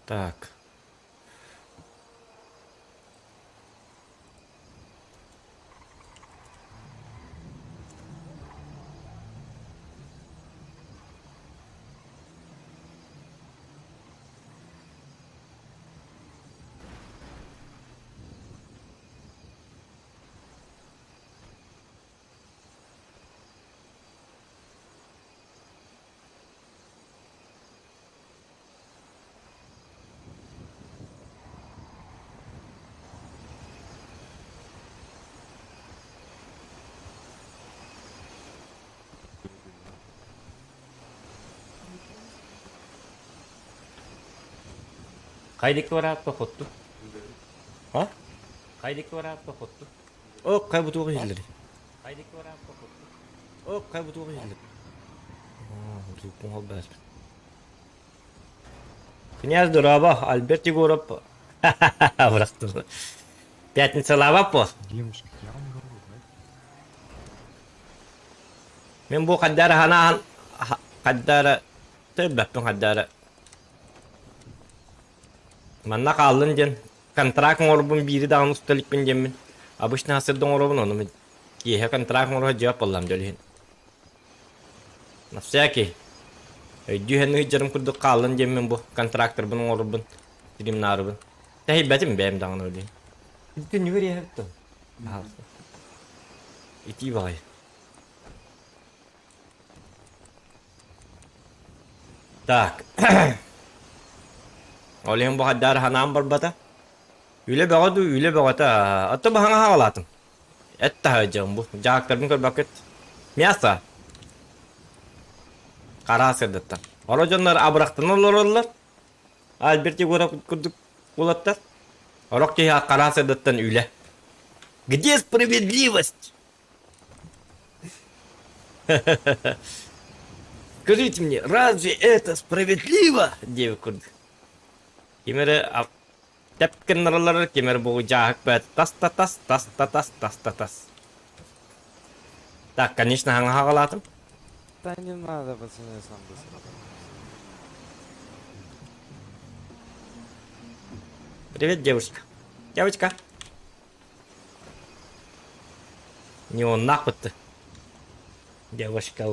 Так. Хайдык барааппа хотту? А? Хайдык барааппа хотту? О, хай бутуох иһиллэр. Хайдык барааппа хотту? О, хай бутуох иһиллэр. Звукун холбооспут. Князь дорообо, Альберт Егоров. Бырахтым. Пятницалаабат буол. Девушка, я вам говорю, знаете. Мин бу хаддара ханаан хаддара тыйбаппын хаддара. Манна хааллын диэн контракт оҥорбун биири даҕаны уста иликпин диэммин. Обычно сырда оҥоробун ону мин киэһэ контракт оҥоро сылдьыбат буоллам дьол иһин. На всякий. Өйдүү ыһдьарым курдук хааллын диэммин бу контракторбын оҥорорбун, стримнаарыбын. Тэһийбэтим бэйэм даҕаны өлүүн. Күннүгэр иэһэттэн. Итии баҕайы. Так. Ол иһин бу хайдаар ханаан барбата. Үлэ бөҕө дуу, үлэ бөҕөтө. Аттı баһаҥа хаалаатым. Эт таһыдьым бу. Дьаактарбын көрбөккүт. Мясо. Хара сырдыттан. Оро дьоннор абырахтан олороллор. Альберт Егоров курдук уолаттар. Орох киһи хара сырдыттан үлэ. Где справедливость? Скажите мне, разве это справедливо? диэбит курдук. Ким эрэ Тэп гыннараллар ким эрэ бу дьааһык бэт тас та тас тас та тас тас та тас. Так, конечно, хаҥа хаҕалаатым. Да не надо, пацаны, я сам быстро Привет, девушка. Девочка. Не он нахуй ты. Девушка.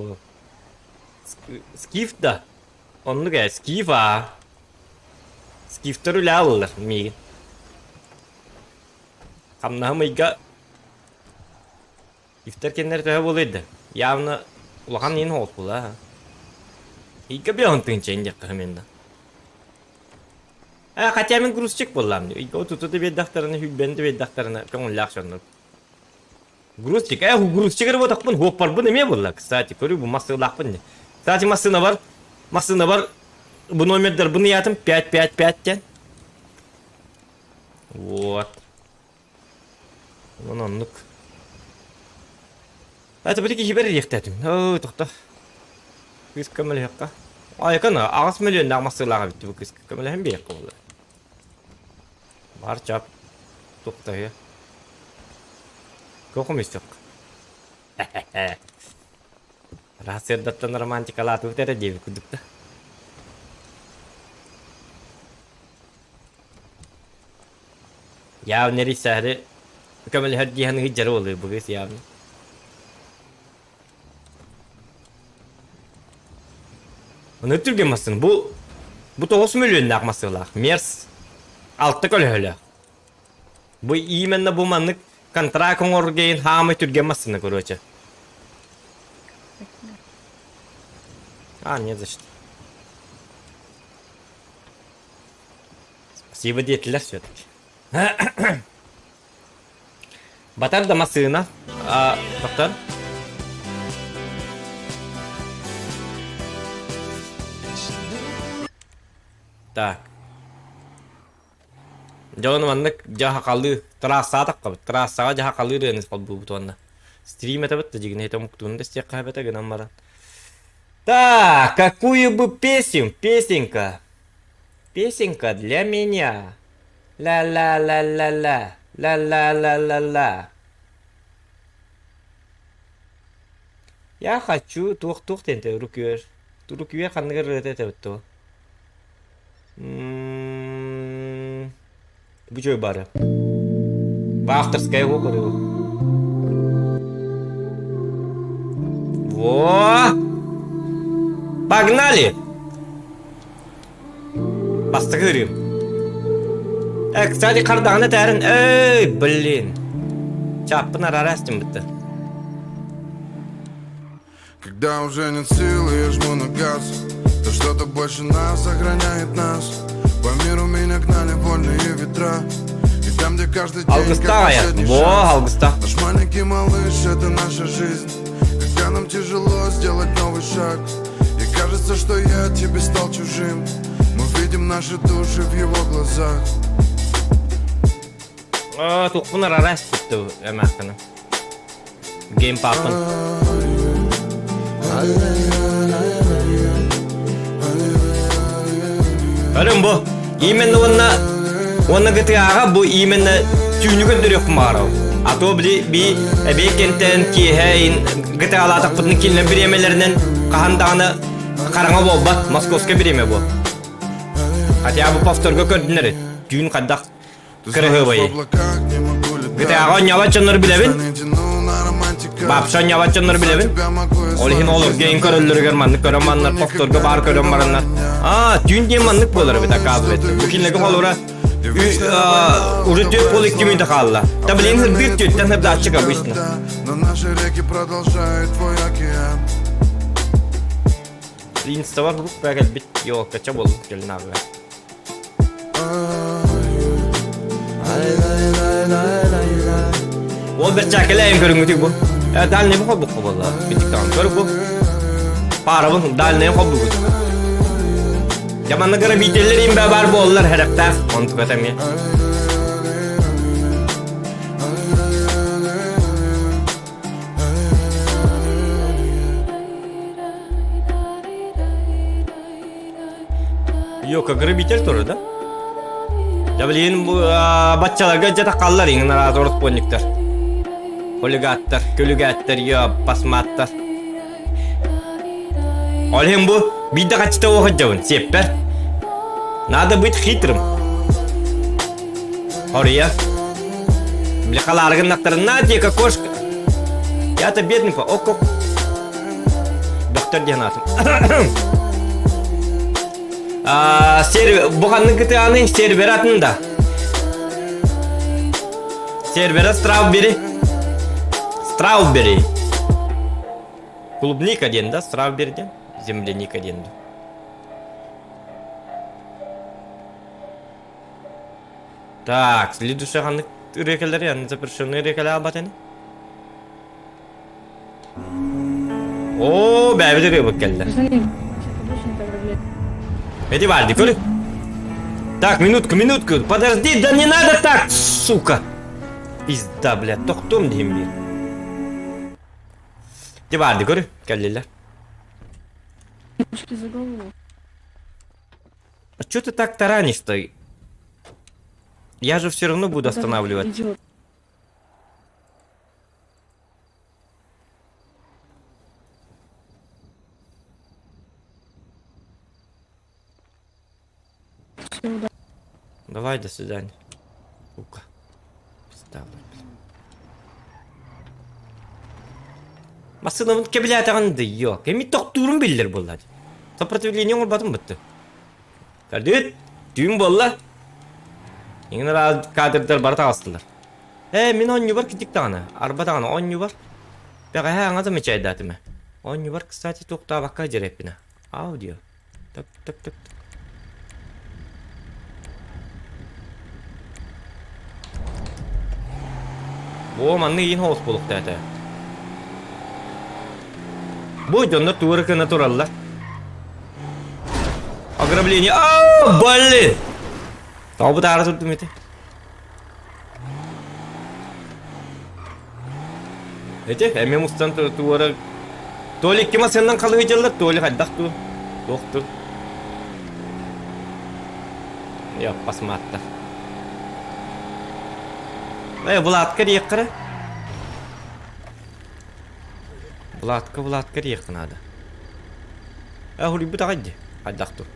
Скиф да. Оннук ээ, скиф аа. Скифтэр үлэ аллар миигин. Хамнаһым ыйга Скифтэр кинилэр төһө буолуой да? Явно улахан иин соҕус буолла. Ыйга биэһин тыһыынча диэххэ мин да. Э, хотя мин грузчик буоллаам. Ыйга отуту да биэрдэхтэринэ, сүүрбэни да биэрдэхтэринэ көҥүллээх дьоннор. Грузчик, э, грузчик эрэ буотахпын, хуоппарбын эмиэ буолла. Кстати, көрүү бу массыылаахпын дии. Кстати, массыынабар, массыынабар бу номердарбын ыйаатым 555 диэн. Вот. Онон оннук. Это били киһи бэрриэхтээтим. Ой, тохто. Кыыс көмөлөһүөххэ. Айыкан аҕыс миллионнаах массыылаах эбит бу кыыс көмөлөһөн биэриэххэ буолла. Бар чап туктайы. Кокум истек. Рациядаттан романтикалаатыбыт эрэ диэбит курдук да. Явно рисаары көмөлөһөр диэн ыйдьары олуй бугыс явно. Оны түрген массыына. Бу бу 9 миллионнаах массыылаах. Мерс 6 көлөһөлөөх. Бу именно бу маннык контракт оҥоргейн хаамай түрген массыына короче. А, не за что. Спасибо диэтилэр все-таки. Батар да массыына. А, тоқтар. Так. Дьон маннык дьаһакалыы трассаҕа таххабыт. Трассаҕа дьаһакалыы ырыаны холбуубут уонна. Стрим этэбит да дьигинэ этэ омуктуун да истиэххэ эбэтэ гынан баран. Так, какую бы песен, песенка. Песенка для меня. Ла-ла-ла-ла-ла, ла-ла-ла-ла-ла. Я хочу туох-туох диэн рукүөр. Рукүөр ханныгар ырыата этэбит дуо? Бу чой бары. Авторская его көрү. Во! Погнали! Бастакы ырыым. Э, кстати, хардаҕына этээрин, эй, блин. Чаппын арара астым бытты. Когда уже нет силы, я жму на газ То что-то больше нас охраняет нас По миру меня гнали вольные ветра И там, где каждый день как Алгыстаах айа. последний Во, шанс алгыстаах. Наш маленький малыш — это наша жизнь Когда нам тяжело сделать новый шаг И кажется, что я тебе стал чужим Мы видим наши души в его глазах Аа, туохпун арара астыттı эмээххина. Геймпаппын. Көрүҥ бу. Именно уонна уонна ГТА-ҕа бу именно түүнү көрдөрүөхпүн баҕарабын. А то били би эбии кэнтэн киэһэ ГТА-лаатахпытын кинилэр бириэмэлэринэн хаһан даҕаны хараҥа буолбат московскай бириэмэ буол. Хотя бы повторга көрдүнэр түүн хайдах Кыраһыабайы. GTA-ҕа оонньообот дьоннору билэбин. Бапша оонньообот дьоннору билэбин. Ол иһин ол гейм көрөллөрүгэр маннык көрөн маннар, повторга баар көрөн бараннар. Аа, түүн диэн маннык буолар эбит, оказывается. Бу кинилэргэ холобура уже түөрт пол икки мүнүүтэ хаалла. Да блин, сырдыыр түөттэн сырдааччык обычно. Но наши реки продолжают твой океан. Инстабар рук кэлбит, ёлкача буолбут кэлин ааҕыа. Ол бэрчээкэлээн көрүҥҥүтүй бу. Э, дальнайым холбукка буолла. Битиктаҕын көр бу. Паарабын дальнайым холбугут. Дьаманна грабителлэр имбэ бар буоллар хэрэхтээх. Онтуката эмиэ. Йока грабитель тоже, да? Да блин, баччаларга дьэ таххаллар иҥин араас ороспуонньуктар. Хулигаттар, күлүгэттэр, йо, басматтар. Ол иһин бу биирдэ хаччыта уохадьабын, сиэппэр. Надо быть хитрым. Хоруйа. Бля, халаарыгыннахтарын, на тебе кошка. Я-то бедный по... Ок, Доктор диэн аатым. Сервер, бу ханнык кытааны сервер атын да. Сервера Strawberry. Strawberry. Клубника диэн да, Strawberry диэн. Земляника диэн. Так, следующий ханнык ырыакалары, аны запрещенный ырыакалары албат ини. Оо, бэйэбит ырыабыт кэллэ. Эти барды, көрү. Так, минутку, минутку, подожди, да не надо так, сука. Пизда, блядь, тохтуом диһим биир. Ти барды, көрү, кэллилэр. Ручки за голову. А чё ты так таранишь-то? Я же все равно буду останавливать. Идиот. Все, да. Давай, до свидания. Сука. Пизда, блядь. Массыынабын кэбилээтэҕин да йок. Эми тохтуурун биллэр буолла. Сопротивление оҥорботум бытты. Көрдүт? Түүн буолла. Иҥин кадрдар бары таҕыстылар. Ээ, мин оонньуубар китик даҕаны, арба даҕаны оонньуубар. Бэҕэһээ аҥа да мичээйдээтим ээ. Оонньуубар, кстати, туохтаабакка дьэрэппинэ. Аудио. Так, так, так, так. Оо, манна иин соҕус буолуохтаата. Бу дьоннор тугу эрэ гына тураллар. Ограбление. Аа, блин! Тоҕо бытаара турдум ити? Эти эмиэ мустан туора Толик ким асыаннан халыһыдьаллар, Толик хайдах туу, туох туу. Яппас мааттар. Э, Владка диэххэ Владка, Владка диэххэ наада. Э, хуруйбут аҕай дии, хайдах туу.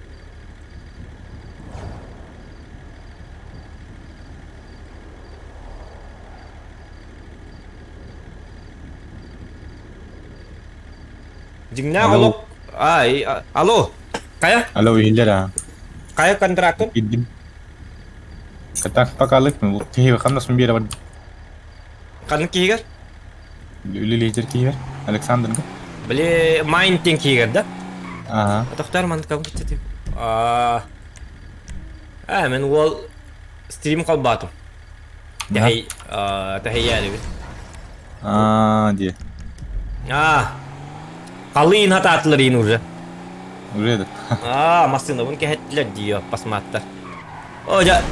Дьиҥнээх Алло. олох... Ай, алло. Хайа? Алло, иһиллэр аа. Хайа контрактын? Киирдим. Катак покалык, ну, киһи хамнасын биэрэ бар. Ханнык киһигэр? Үлэлиир киһигэр. Александрга. Били Майн диэн киһигэр да? Ага. Тохтоор маннык киччэтим. Аа, аа, мен уол стрим холбоотум. Тэһэй, тэһэйээрибит. Аа, дии. Аа, халыын хатаатылар иин уже. Уже этот. Аа, массыынабын кэһэттилэр дии, пасмааттар. О, дьа,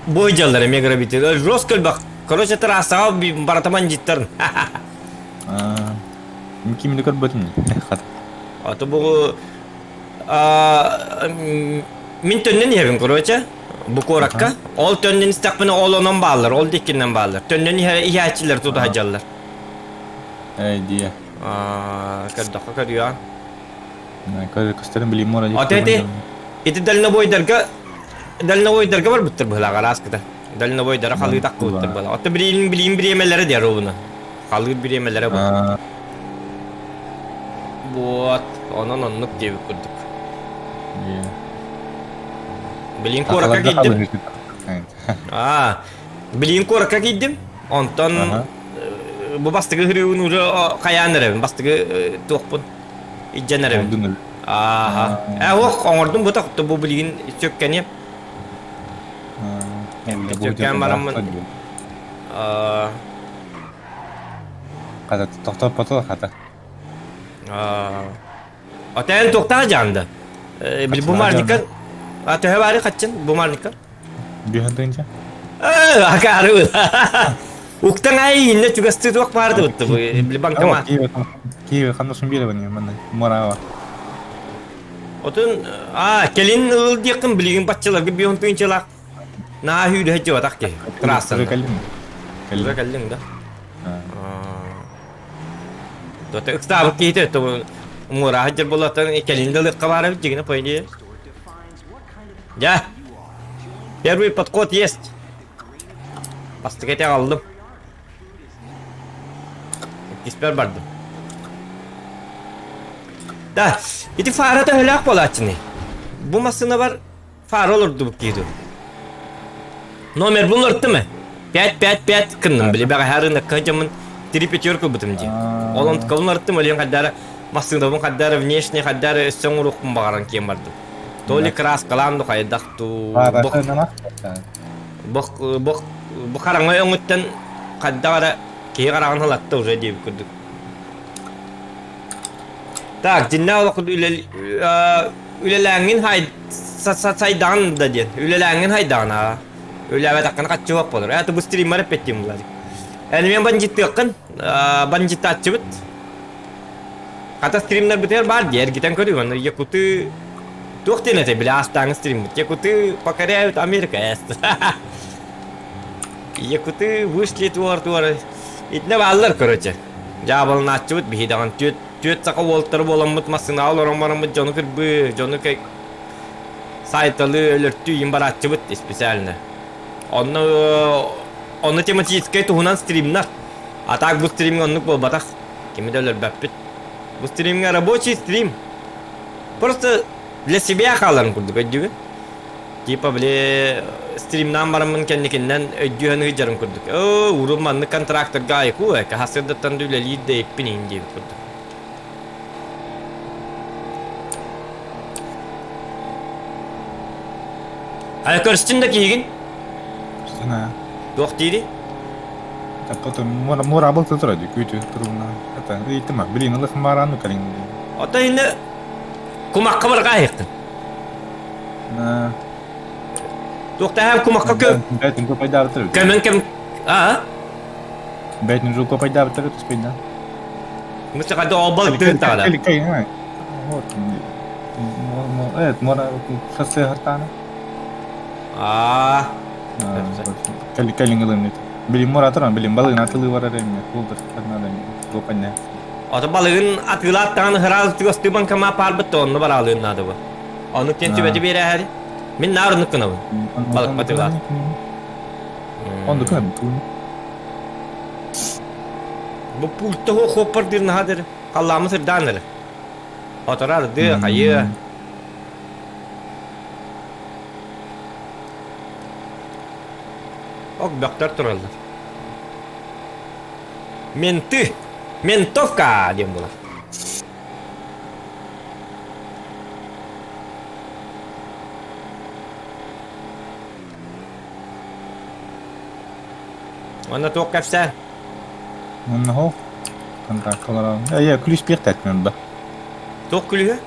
бой дьаллар эмиэ грабитель. Жестко элбэх. Короче, трассаҕа барыта бандьыттарын. Аа, кимини көрбөтүм. Хата. А то бу мин төннөн иһэбин, короче, бу куоракка. Ол төннөн истэхпинэ ол онон бааллар, ол диккинэн бааллар. Төннөн иһэ иһээччилэр тута сылдьаллар. Эй, дии. Көрдөххө көрүө. Көстөрүн билим мора Ата ити ити дальнобойдарга дальнобойдарга барбыттар быһылаах арааскыта. Дальнобойдара халыы таккыбыттар быһылаах. Ото билиим билиим бириэмэлэрэ диэр робуна. Халыыр бириэмэлэрэ бу. Вот, онон оннук диэбит курдук. Билин куоракка киирдим. Аа, билин куоракка киирдим. Онтон бу бастакы хырыыбын уже хайаан эрэбин, бастакы туохпун илдьэн эрэбин. Ааха. Э, ох, оҥордум бу тохто бу билигин сөккэни. Сөккэн бараммын. Хата тохтоппото хата. Отен туохтаах дьаанда? Били бумажникка А төһө баары хаччын бумажникка? Биһэн тыынча. Э, акары. Уктан ай инне чугасты туох баарды бутты бу били банкомат. Киев ханна биэрэ манна мураава. Отун а келин ыл диэккин билигин баччаларга биһэн тыынчалаах Наа сүүрэ сылдьыбатах киһи. Трассаны. Кэллим. Кэллим. Кэллиҥ да? Тота ыксаабыт киһитэ то муора сылдьар буоллаттан кэлин да ылыахха баар эбит дьигинэ по идее. Дьэ. Первый подход есть. Бастакы этэ аҕаллым. Иккиспэр бардым. Да, ити фара төһөлөөх буолааччыный? Бу массыына бар Фара олордубут дии дуу. Номер бун олорттум э. 5-5-5 кынным били бэҕэһээ рынокка дьоммун три пятерка ылбытым дии. Ол онтукабын олорттум, олион хаддара массыынабын хаддара внешне хаддара өссө оҥоруохпун баҕаран киэн бардым. То ли краскалаан ду хайдах туу бох бох бох бу хараҥа өҥүттэн хайдах эрэ киһи хараҕын халатта уже диэбит курдук. Так, дьиннээх олох үлэлээҥҥин сайдаҕын да диэн. Үлэлээҥҥин хайдаҕын аа. Үлээбэтэххинэ хаччыбат буолар. Это бу стриммар эппэттиим Владик. Эн бандьыттыаххын, бандьыттааччыбыт. Хата стримнарбытыгар баар дии, эргитэн көрүү. Аны якуты туох диэн этэй, били аастааҥы стриммит. Якуты покоряют Америка эст. Якуты вышли туор-туор. Итинэ бааллар, короче. Дьаабыланааччыбыт биһи даҕаны түөрт түөрт саха уолаттара буоламмыт массыынаҕа олорон бараммыт дьону кырбыы, дьону сайталы өлөртүү иин барааччыбыт специально. Онно онно тематическай туһунан стримнар. А так бу стримҥэ оннук буолбатах. Кими да өлөрбөппүт. Бу стримҥэ рабочий стрим. Просто для себя хааларын курдук өйдүүгүн. Типа били стримнаан бараммын кэнникиннэн өйдүү ыйдьарым курдук. Оо, урут маннык контракторга айку эка хасырдаттан да үлэлиир да иппин иһин диэбит курдук. Ай көрүстүн да киһигин? Сана. Туох диири? Потом мура был турады, күтү туруна. Это ыйтыма, блин, ылых марану калин. Ото инне кумакка барга айыктын. Туохтаһаам кумакка кө Бәйтин көп пайда Көмөн кем а? Бәйтин жуко пайда бітір түспейді. Мысыға обал тыын тағада. Вот. Э, мора хасы хартана. Аа. Кали калин ылым Билим мора туран, билим балыгын атылы барар эми. Булдыр, надо. Гопанне. Ото балыгын атыылааттаҕын ыраас чугастыы банкама паарбыт да онно бараалыын наада бу. Оннук диэн сүбэти биэрээһэри. Мин наар оннук гынабын. Балык атыылаат. Оннук гынабын. Бу пультта хуоппар диир наһаа дэр. Халлаамы сырдаан эрэ. Хоторор дыы, хайыы. Ок бөхтөр тураллар. Менты! Ментовка диэн буолар. Уонна туох кэпсээн? Онно хоох. Контракт олорон. Э, күлүс биэртээт да. Туох күлүһэ?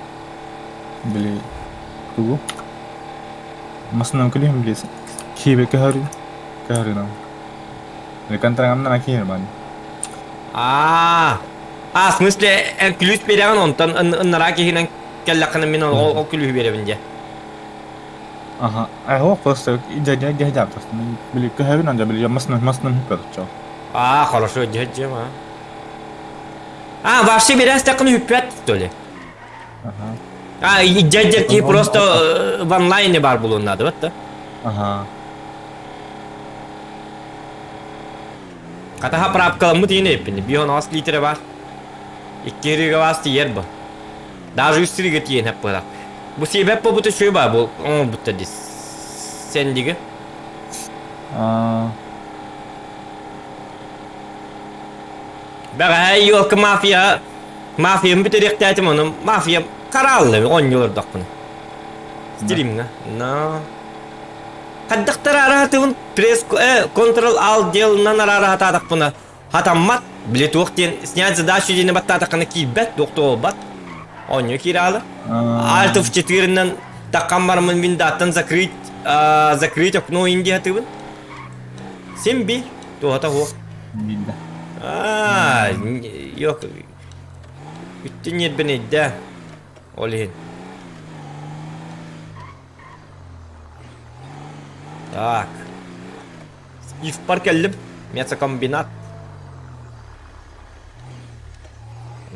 Били тугу? Масынан күлүһүм билесин. Киэбе көһөрү. Көһөрүнам. Контрагамнан киһи бан. Аа. А, в смысле, эн күлүс биэрэҕин онтон ыннараа киһинэн кэллэххинэ мин ол күлүһү биэрэбин дьэ. Ага. А его просто дядя дядя просто. Били көһөрүн анда били масынан масынан хүппөт. А, хорошо, дядя, а. А, вообще берәс такын хүппөт, что ли? Ага. А, дядя ки просто в онлайне бар булуун надо, вот да? Ага. Хатаха прапкаламмыт иин эппини. Бион ас литре бар. Икки рыга вас тиер бу. Даже үс рыга тиен хеп быра. Бу себеп бу буту шөй бар бу. Оң бутта дис. Сен диги. А. Бәҕэһээ елка мафия мафиям бүтэриэхтээтим ону мафия караалла оонньуулардахпына. Стримҥа. Но Хайдахтар араатыбын пресс контрол ал делынан араатаатахпына хатаммат били туох диэн снять задачу диэни баттаатаххына киирбэт туох туолбат оонньуу киираалы Alt F4-нан таккан бараммын виндаттан закрыть закрыть окно индия хатыбын син би туохата хуох Билде. Аа, yok. Үттүн ньиэрбин өйдөө. Ол иһин. Так. Ивпар кэллим. Мясокомбинат.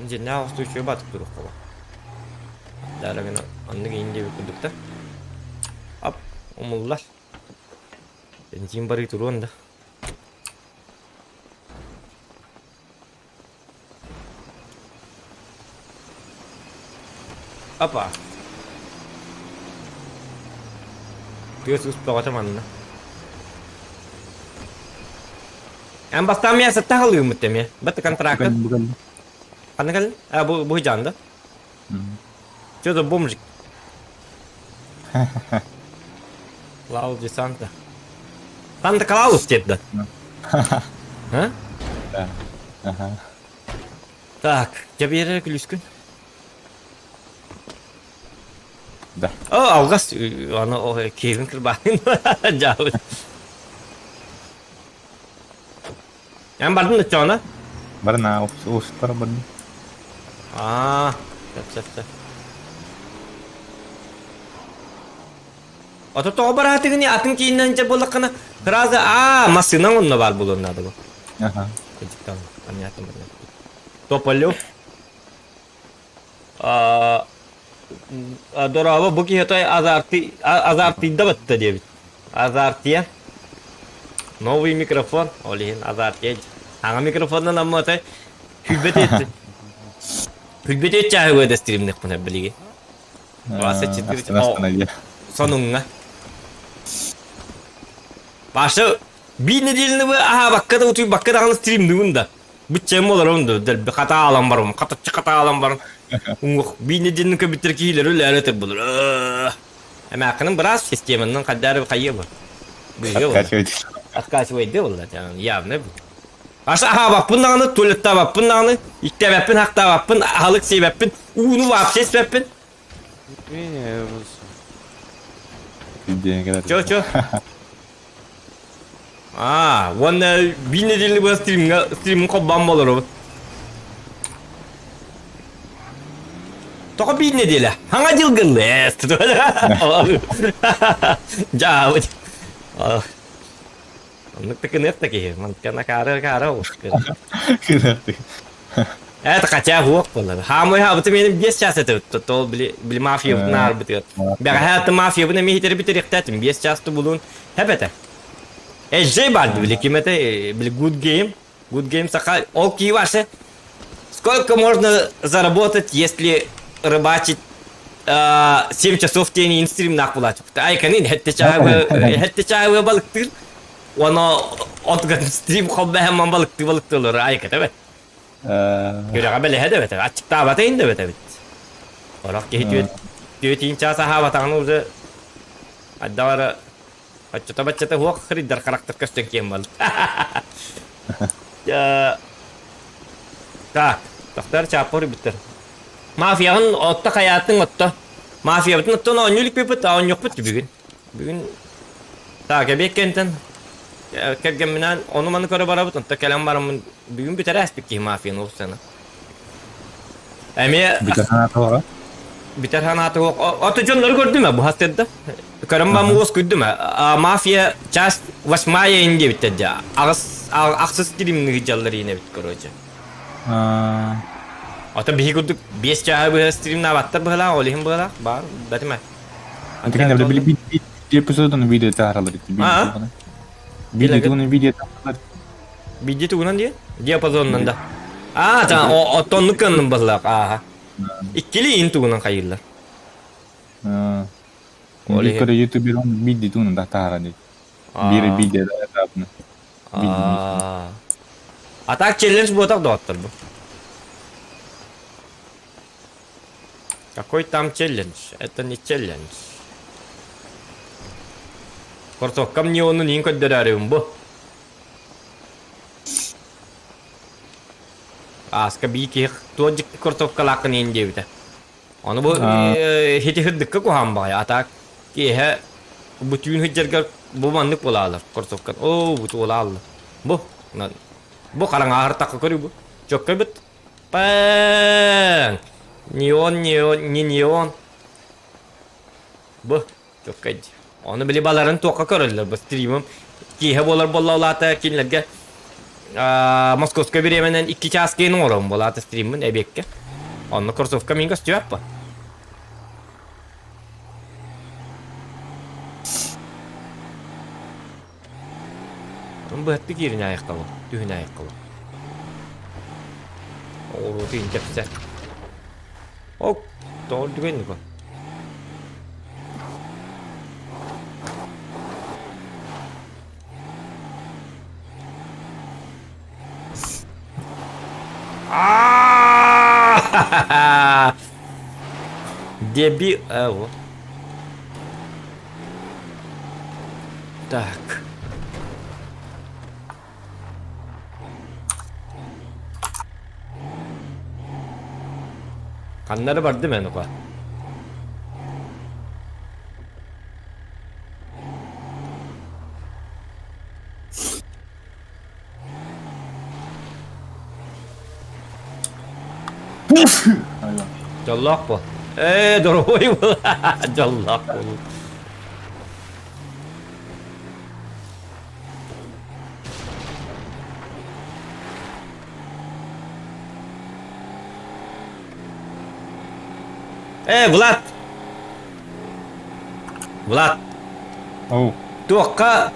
Дьиннээх устуучуйа батып туруохха Дара гына оннук иин диэбит курдук да. Ап, умуллар. Бензин барыы туруон да. Опа. Тыас ус бөҕөтө манна. Эн бастаан миэхэ сатта халыыммыт эмиэ. Бат контракт. Бүгін. Ханна кэллин? А, бу бу жаанда. Что за бомжик? Клаус Санта. Санта Клаус деп да. А? Да. Ага. Так, дьэ күлүскүн. Да. О, алгас аны киһин кырбаатын дьаабыт. Эн бардын да чоона? Барна, офистар бардым. Аа, сөп сөп сөп. Ото тоҕо бараатыгыный атын кииннэн дьэ буоллаххына сразу аа массыынаҥ онно баар буолуон наада бу. Ага. Кырдьыктан понятно понятно. Тополев. А дорообо бу киһи той азарты азартыйда батта диэбит. Азартия. Новый микрофон. Ол иһин азартия. Аҥа микрофоннан амматай күлбэт етти. Күлбэт етчааһы көдөстүримнехпин билиги. 24 Астана сонуҥҥа. Баша биир нэдиэлэни бу аһаабакка да утуйбакка даҕаны стримнугун да. Быччайым олорон да дэлби хатаалан барым, хатаччы хатаалан барым. Уҥуох биир нэдиэлэни көбүттэр киһилэр үлээрэ өтөр булар. Эмээххинин быраас системанан хайдары хайыа бу. Быыга буолла. Откачивать. Откачивайды буолла, явно бу. Аша аһаабаппын даҕаны, туалеттаабаппын даҕаны, иттээбэппин, хахтаабаппын, аһылык сиэбэппин, ууну вообще испэппин. Меня я просто. Чё, чё? Аа, уонна биир нэдиэлэни быһа стримҥа стриммин холбоон буоларбын. Тоҕо биир нэдиэлэ? Хаҥа дьыл гынны Дьаабыт. Оннук да гыныах да киһи. Мантан акаары акаары оҕус. Это хотя уох буолар. Хаамый хаабыты менин 5 час этэ тол били били мафиябытын аарбытыгар. Бэҕэһээ мафиябын эмиэ хитербит эриэхтээтим 5 часты булуун хэп этэ. Эжжей барды били ким это били good game. Good game саха ол киһи вообще сколько можно заработать, если рыбачить 7 часов диэн стримнаах булааччыппыт. Айканын хэтте чаабы балыктыыр. Уонна отган стрим холбэһэн балыктыы балыктыылар айката бэт. Күрэҕэ бэлэһэ да бэт. Аччыктаабата ин да бэт эбит. Орох киһи түөт түөтиин чаас аһаабатаҕына уже айдавара оччото-баччата хуох хриддар характер көстөн киэн балык. Так, тохтор чааппар бүттэр. Мафияҕын отто хайаатын отто. Мафиябытын оттон оонньуу иликпиппит, оонньуохпут бүгүн. Бүгүн так, эбиэт кэнтэн кэргэмминээн ону-маны көрө барабыт, онто кэлэн бараммын бүгүн бүтэрэ ааспыт киһи мафияны улсаны. Эмиэ Бүтэр санаата суоҕа. бүтэр санаата суох. Ото дьоннору көрдүм ээ, буһас терда. Көрөн бам уос күрдүм ээ. Мафия часть восьмая ин диэбиттэр дьэ. Аҕыс ахсыс стримҥи дьаллар иин эбит короче. Ото биһи курдук 5 чааһы быһа стримнаабаттар быһалаах, ол иһин быһалаах, баар, бэтимэ. Антон били били эпизодун видео таһааралар Аа? Видео тугунан видео таһааралар. Видео тугунан диye? Диапазонунан да. Аа, та оттоннук кынным быһалаах, ааха. Иккили ин тугунан хайыыллар. Ол иһин. Көрө ютубер видео тугунан да таһаарар дии. Биир видео да А так челлендж буотах доҕоттор бу. Какой там челлендж? Это не челлендж. Кортоккам неонун иин көрдөрөөрүм бу. Ааска бии киһи туох дьикти кортоккалааххын иин диэбитэ. Ону бу хити хырдыкка куһаан баҕайы. А так киэһэ бу түүн сылдьаргар бу маннык буолаалар кроссовкан. Оо, бу туолааллар. Бу бу хараҥааһыртахха көрүү бу. Чөккө бит. Пэҥ! Неон, неон, не неон. Бу чөккө дии. Ону били баларын туохха көрөллөр бу стримым киэһэ буолар буолла улаата кинилэргэ московское бириэмэнэн 2 час киин оҥоробун буолаата стриммин эбиэккэ. Онно кроссовка мин көстүөп Быһатты киирин айахталы, түһүн айахталы. Оҕуруоту интэпсэ. Ок, тоҕор түгэн нука. Деби... вот. Так. Ханнары бардым эн ука? Дьоллоох буол. Ээ, дорогой буол. Дьоллоох буол. Э, Влад! Влад! Оу. Туохха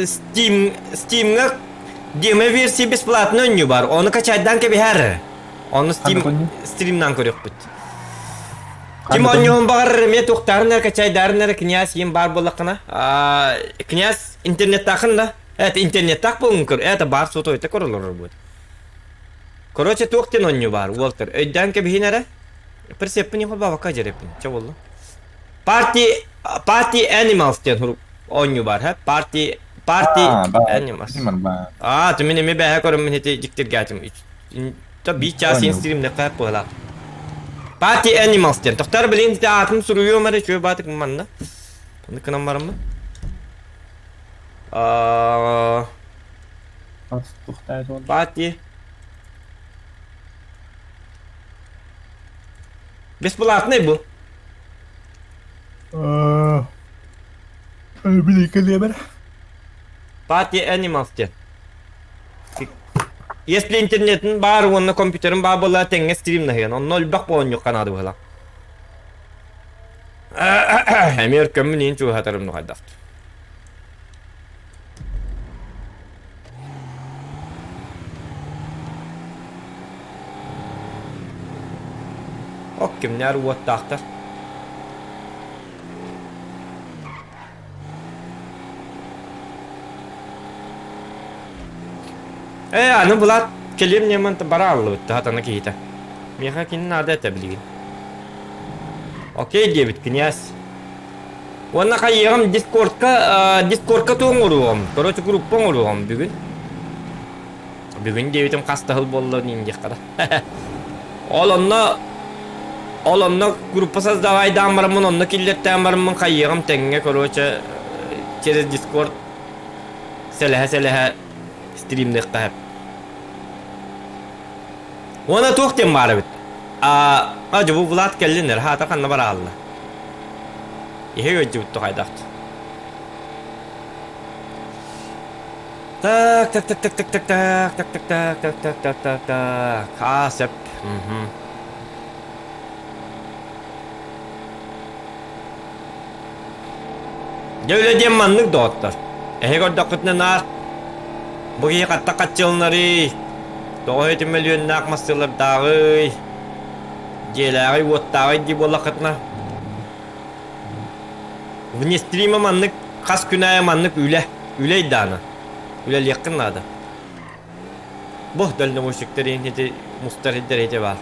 Steam Steam'ҥа демо-версия бесплатно оонньуу бар. Ону качайдаан кэбиһэр. Ону Steam стримнан көрүөхпүт. Ким оонньуон баҕарар эмиэ туохтаарын эрэ качайдаарын эрэ князь иин баар буоллаххына. Князь интернеттаахын да? Это интернеттаах буолуҥ көр. Это баар сотойта көрөлөр будет. Короче, туох диэн оонньуу баар, Уолтер. Өйдөөн кэбиһин эрэ. Прицеппин не бабака дьэреппин. Чэ буолла. Party Party Animals диэн оонньуу баар, һэ? Party Party Animals. Аа, түмин эми бэһэ көрөммүн ити дьиктиргээтим. Та биир чаас иин стримнэххэ быһалаах. Party Animals диэн. Тохтор билин ити аатын суруйуом эрэ үчүгэй баатык манна. Аны кынан бараммын. Аа Party Бесплатный бу. Биликэлиэбэр. Party Animals диэн. Если интернетин баар уонна компьютерин баар буолла тэҥҥэ стримнаһыан. Онно элбэх оонньуохха наада быһыылаах. Эмиэ өркөммүн иин чугаһатарым нухайдах. кимнээр уоттаахтар. Ээ, аны Булат кэлиэм ньыман бара аллыбыт хатана киһитэ. Миэхэ кини наада этэ билигин. Окей диэбит князь. Уонна хайыаҕым дискордка дискордка туох оҥоруоҕум? Короче, группа оҥоруоҕум бүгүн. Бүгүн диэбитим хас да сыл буолла диэххэ да. Ол онно ол онно группа создавайдаан бараммын, онно киллэртээн бараммын хайыаҕым тэҥҥэ, короче, через Discord сэлэһэ-сэлэһэ стримныахха сөп. Уонна туох диэн баар эбит? А, а дьэ бу Влад кэллин эрэ, хаата ханна бараалла? Иһэ ыалдьыбыт тухайдахт. Так, так, так, так, так, так, так, так, так, так, так, так, так, так, так. Аа, сөп. Мгм. Дьэ үлэ диэн маннык доҕоттор. Эһи көрдөххүтүнэ наар бу киһи хатта хаччылынарый, тоҕо ити мөлүйүөннээх массыылардааҕый, дьиэлээҕий, уоттааҕый дии буоллаххытына Вне стрима маннык хас күн аайы маннык үлэ, үлэ даана. Үлэлиэххин наада. Бу дальнобойщиктар ити мустар сирдэр ити баар.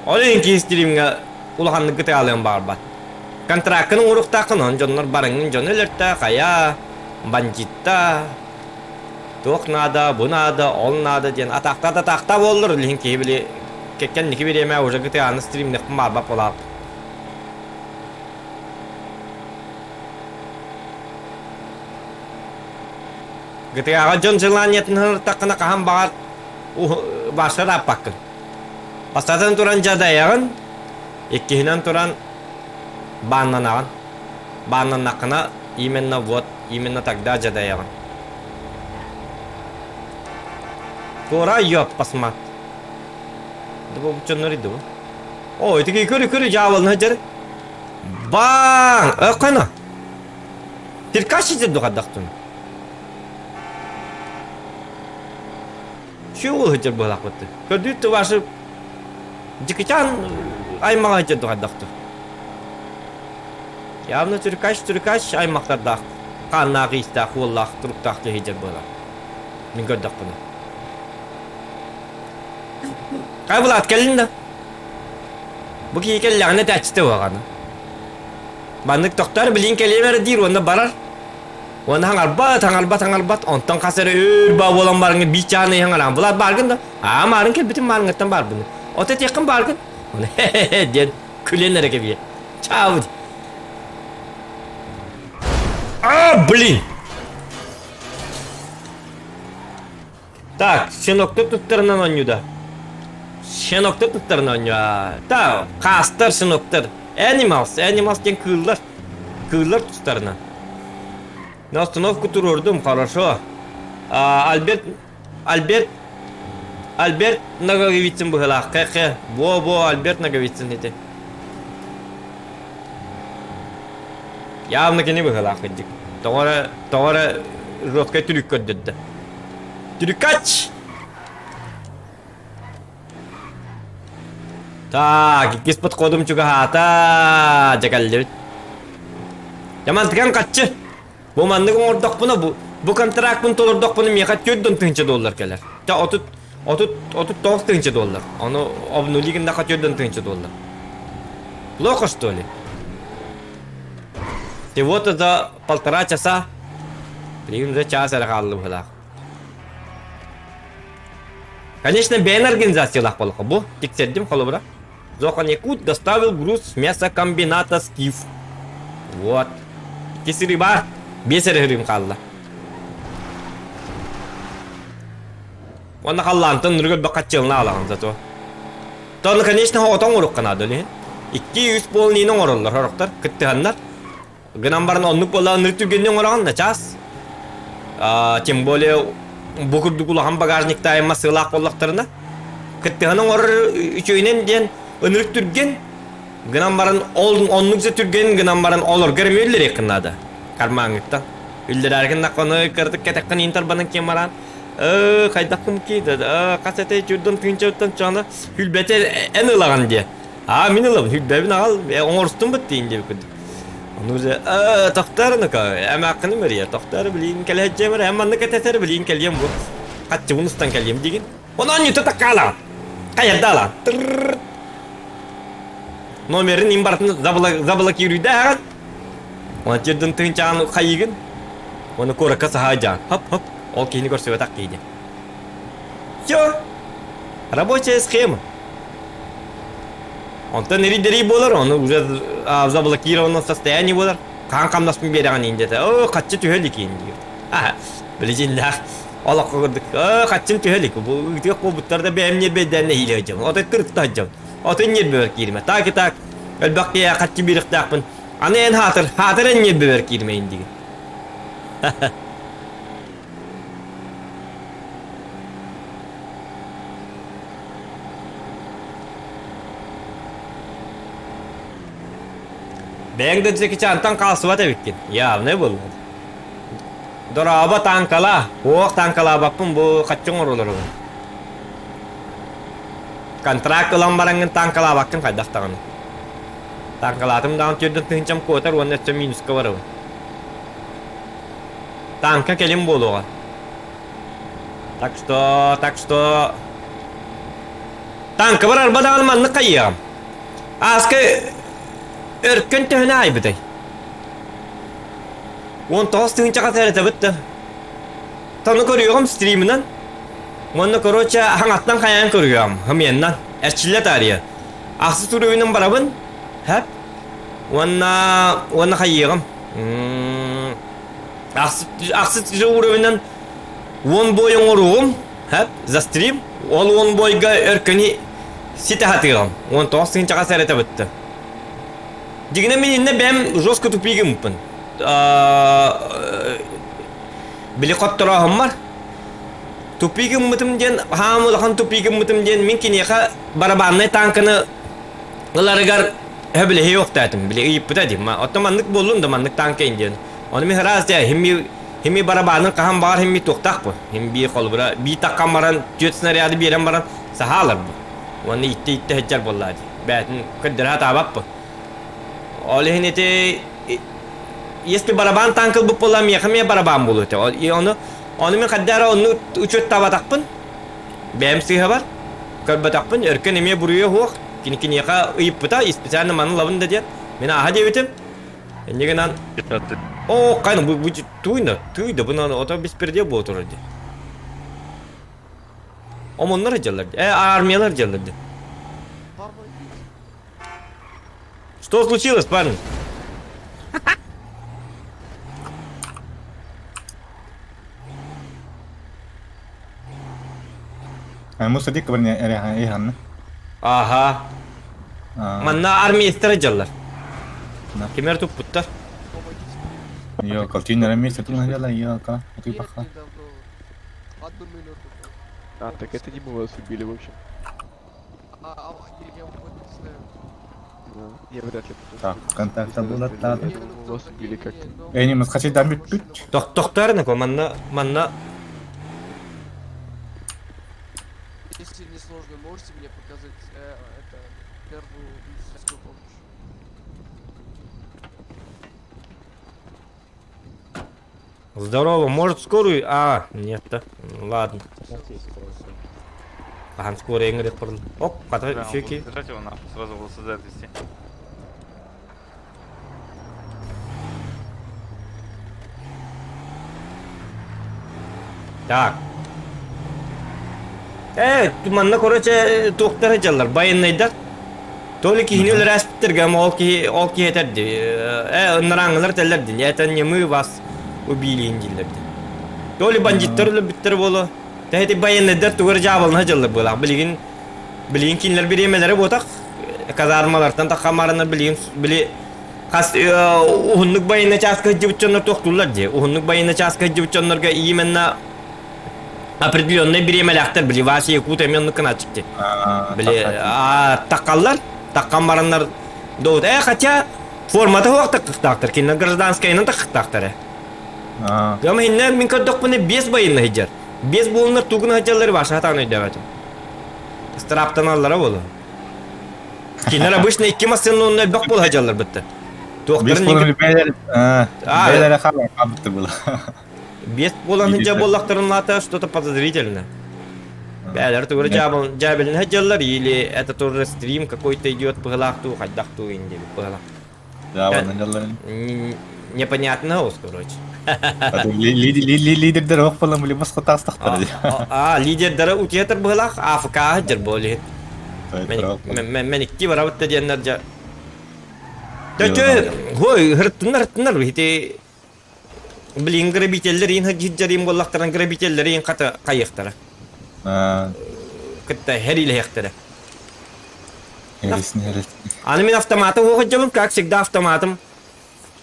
Ол иһин киһи стримҥа улаханнык кытаалыан баҕарбат. Контраккын оҥоруохтааххын, онон дьоннор барыҥҥын дьону өлөртө, хайа, бандьыытта, туох наада, бу наада, ол наада диэн атаахтаа да атаахтаа буоллар, ол иһин киһи били кэнники бириэмэ уже кытааны стримнэхпин баарбат буолаап. ГТА-ҕа дьон желаниетын ырыттаххына хаһан баҕар баашар ааппаккын. Бастатан туран дьадайаҕын, иккиһинэн туран бааннанаҕын. Бааннаннаххына именно вот, именно тогда дьадайаҕын. Туора ёппасмат. Бу дьоннор иди бу. О, ити көрү көрү дьаабылына дьэр. Баң! Өккөнө. Тиркаш сидер духадахтын. Чугул сылдьар быһалаахпыт. Көрдүүт ваши Дикичан аймаҕа сылдьар духадахтын. Явно түркач түркач аймахтардаах хааннаах иистээх уоллаах туруктаах киһи сылдьар быһалаах. Мин көрдөхпүнэ. Хай Влад кэллин да? Бу киһи кэллэҕинэ этээччитэ уһаҕана. Маннык тохтоор билин кэлиэм эрэ диир уонна барар. Уонна хаҥарбат, хаҥарбат, хаҥарбат. Онтон хас эрэ өр баа буолан бараҥҥа биир чааны иһэн араан. Влад бааргын да? Аа, маарын кэлбитим маарыҥҥыттан баарбын. Ото этиэххин бааргын. Уонна хе-хе-хе диэн күлэн эрэ кэбиһэр. Чаабыт. А, блин! Так, щенокты туттарынан оонньууда. Щенокты туттарынан оонньуу. Так, хаастар, щеноктар. Animals, animals диэн кыыллар. Кыыллар тустарынан. На остановку туруордум, хорошо. А, Альберт, Альберт, Альберт Ноговицын быһылаах. Хе-хе. Во-во, Альберт Ноговицын ити. Явно кини быһылаах кырдьык. Тоҕо эрэ, тоҕо эрэ жесткай трюк көрдөрдө. Трюкач! Так, иккис подходум чугаһаата. Дьэ кэллибит. Дьэ мантыкан хаччы. Бу маннык оҥордохпуна, бу, бу контракпын толордохпуна миэхэ 4 тыһыынча доллар кэлэр. Тэ 30 30 39 тыһыынча доллар. Ону обнули гыннахха 4 тыһыынча доллар. Плохо, что ли? Всего-то за полтора часа. Билигин уже час эрэ хаалла быһыылаах. Конечно, бэйэн организациялаах буоллахха бу тиксэрдим холобура. Зохан Якут доставил груз с мясокомбината Скиф. Вот. Икки сырыы баар. Биэс эрэ сырыым хаалла. Уонна халлаантан нырык өлбөх хаччылына аалаҕын зато. Тону, конечно, отон оҥоруохха наада ол иһин. 2-3 полнины оҥороллор сорохтор, кыттыһаннар. Гынан баран оннук буолла ынырык түргэнник оҥороҕун да чаас. Тем более бу курдук улахан багажниктаайын массыылаах буоллахтарына кыттыһан оҥорор үчүгэйинэн диэн ынырык түргэн гынан баран ол оннук же түргэн гынан баран олорго эрэ үллэриэххин наада кармаҥҥыттан үллэрээргин нахханы кыратык кэтэххин иин тарбанан киэн баран. Э, хайдахпын киида, хас этэй чурдан тыынчаттан чана хүлбэтэ эн ылаҕын диэ. Аа, мин ылабын, хүлбэбин аҕал, оҥорустум быт диин диэбит курдук. Ону уже э, тохтоор эмээххини мэрийэ, тохтоор билиин кэлэһэдьиэмэр, эн маннык этэтэр билиин кэлиэм бу. Хаччыбын устан кэлиэм диигин. Онон ньүтэ таккаалаҕын. Хайардаалаҕын. Тырррр. Номерин им барытын заблокируйдааҕын. Онон тирдин тыынчаан хайыгын. Оны куоракка саһаайдьаан. Хоп-хоп. Ол киһини көрсүбэтэх киһи. Все. Рабочая схема. Онтон эрий-дэрий буолар, ону уже заблокированном состоянии буолар. Хаан хамнаспын биэрэҕин иин диэтэ. Оо, хаччы түһэ илик иин диир. Билигиннээх олоххо курдук. Оо, хаччын түһэ илик. Бу ыытыах буолбуттар да бэйэм ньиэрбэйдээн нэһиилэ сылдьабын. Отой тырытта сылдьабын. Отой ньиэрбэбэр кииримэ. Так и так. Элбэх киһи хаччы биэриэхтээхпин. Аны эн хаатыр, хаатыр эн ньиэрбэбэр кииримэйин диигин. Бэйэҥ да Джекичантан хаалсыбат эбиккин. Явнай буолла. Дорообо таанкала. Уох таанкалаабаппын бу хаччы оҥоролоругун. Контракт ылан бараҥҥын таанкалаабаккын хайдах даҕаны. Таанкалаатым даҕаны түөрдэн тыһыынчам куотар уонна өссө минуска барабын. Танка кэлин буолуоҕа. Так что, так что... Танка барарба даҕаны маннык хайыаҕым. Ааска өркөн төһөнө аайбытай? 19 тыһыынчаҕа сэрэтэбит да. Тону көрүөҕүм стримынан. Уонна короче хаҥаттан хайаан көрүөҕүм хымыйаннан. Эрчиллэ таарыйа. Ахсыс уровенын барабын. Хэп. Уонна уонна хайыаҕым. Ахсыс уровенынан уон бой оҥоруоҕум. Хэп. За стрим. Ол уон бойга өркөнү ситэ хатыаҕым. 19 тыһыынчаҕа сэрэтэбит да. Дьиҥинэ мин иннэ бэйэм жестко тупигыммын. Били хотторооһуммар тупик гыммытым диэн хаам улахан тупик гыммытым диэн мин киниэхэ барабаннай танканы ыларыгар сөбүлэһии охтоотум. Били ыйыппыта дии. Оттон маннык буоллун да маннык танка диэн. Ону мин ыраас дии химми химми барабанын хаһан баҕар химми туохтаах бу. Хим бии холобура бии таккан баран түөрт снаряды биэрэн баран саһаалар бу. Уонна итте-итте сылдьар буоллаа дии. Бээтин көрдөрө сатаабаппын. Ол иһин ити если барабан танк ылбыт буолла миэхэ эмиэ барабан буолуо этэ. Ону ону мин хайда эрэ онну учуоттаабатахпын. Бэйэм сыыһабар. Көрбөтөхпүн. Өркөн эмиэ буруйа суох. Кини киниэхэ ыйыппыта, специально маны ылабын да диэн. Мин ааһа диэбитим. Инньэ гынан О, кайна бу бу туйна, туйда бу ото беспредел буола турар дии. Омоннор дьаллар. Э, армиялар дьаллар дии. Что случилось, парень? Мусорник кыбырын Аха. Манна армейстар дьаллар. Кимер туппуттар. Йо, калтин армейстар тутан дьаллар, йо, ка, ты паха. Одну минуту. А, так это не мы вас убили, в общем. А, а, я вот не знаю. Да, я вряд ли Так, контакта было Я думал, вас убили как-то. Эни, мы хотели там бүт. Тохтор манна манна Если не сложно, можете мне показать э, это первую медицинскую помощь? Здорово, может скорую? А, нет-то. Ладно. Ахан скорая эҥэрик порл. Оп, хата Да, он үчүгэй будет держать его нахуй, сразу в ЛСД отвезти. Так. Э, манна короче туохтар дьаллар, байыннайдар. То ли киһини өлөрөөспүттэргэ, ол киһи ол киһи этэрди. Э, ыннарааңылар этэллэр дин. Это не мы вас убили дииллэр дин. То ли бандиттар өлөрбүттэр буолуо. Тэһити байыннайдар тугар дьаабалына дьаллар буолаах. Билигин билигин кинилэр бириэмэлэрэ буотах казармалартан таххамарына билигин били хас уһуннук байына чааска сылдьыбыт дьоннор туохтууллар дии. Уһуннук байына чааска сылдьыбыт дьоннорго именно определенный бириэмэлээхтэр били Вася Якут эмиэ оннук гынааччык дии. Били таххаллар, таххан бараннар доут. Э, хотя формата суох таххахтаахтар, кинилэр гражданскайынан таххахтаахтар э. Гам иһиннэ мин көрдөхпүнэ биэс байынна сылдьар. Без буолунар тугун сылдьаллар Ваша сатаан өйдөөбөтүм. Ыстырааптаналлара буолуо. Кинилэр обычно икки массыына онно элбэх буола сылдьаллар бытта. Биэс Туохтарын буолан бэйэлэр бэйэлэрэ хаалан хаалбыттар була. Биэс буолан сылдьар буоллахтарын лаата что-то подозрительно. Бээлэр тугу дьаабылын сылдьаллар или это тоже стрим какой-то идет быһылаах дуу хайдах дуу ин диэбит быһылаах. Дьаабанан дьалларын. Непонятно ос, короче. Лидердер ох болан били босхо таастахтар. А, лидердары утуятар быһылаах АФК дьэр болит. Мен икки барабыт да диэннэр дьа. Төтө, хой, хырттыннар, хырттыннар, ити Блин, грабителлэр иин хадьыджарим буоллахтаран грабителлэр иин хата хайыахтара. Кытта хэриилэһиэхтэрэ. Эресин, эресин. Аны мин автоматым уоҕуджабын, как всегда автоматым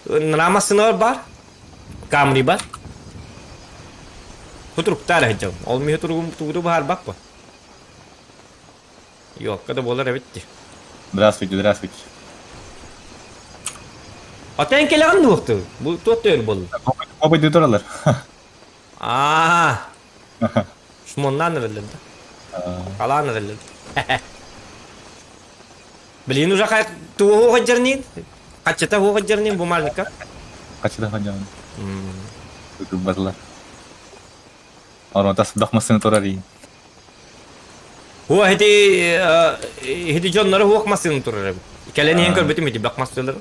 рамасынар бар, Камри бар. Хутуруктаар сылдьабын. Ол миһи туругум тугу баһарбаппын. Ёлка да буолар эбит дии. Здравствуйте, здравствуйте. Атан кэлэҕин дуохту? Бу туох төөр буолла? Обойду туралар. Аа. Шмоннан эрэллэр да. Халаан эрэллэр. Блин, уже хай туоһу хадьарнин? Хаччата хуо хадьарнин бумажника? Хаччата хадьарнин. Тутубатылар. Оронтас бах массыына турар иин. Хуа ити ити дьоннору хуох массыына турар эбит. Кэлэн иһэн көрбүтүм ити бах массыылары.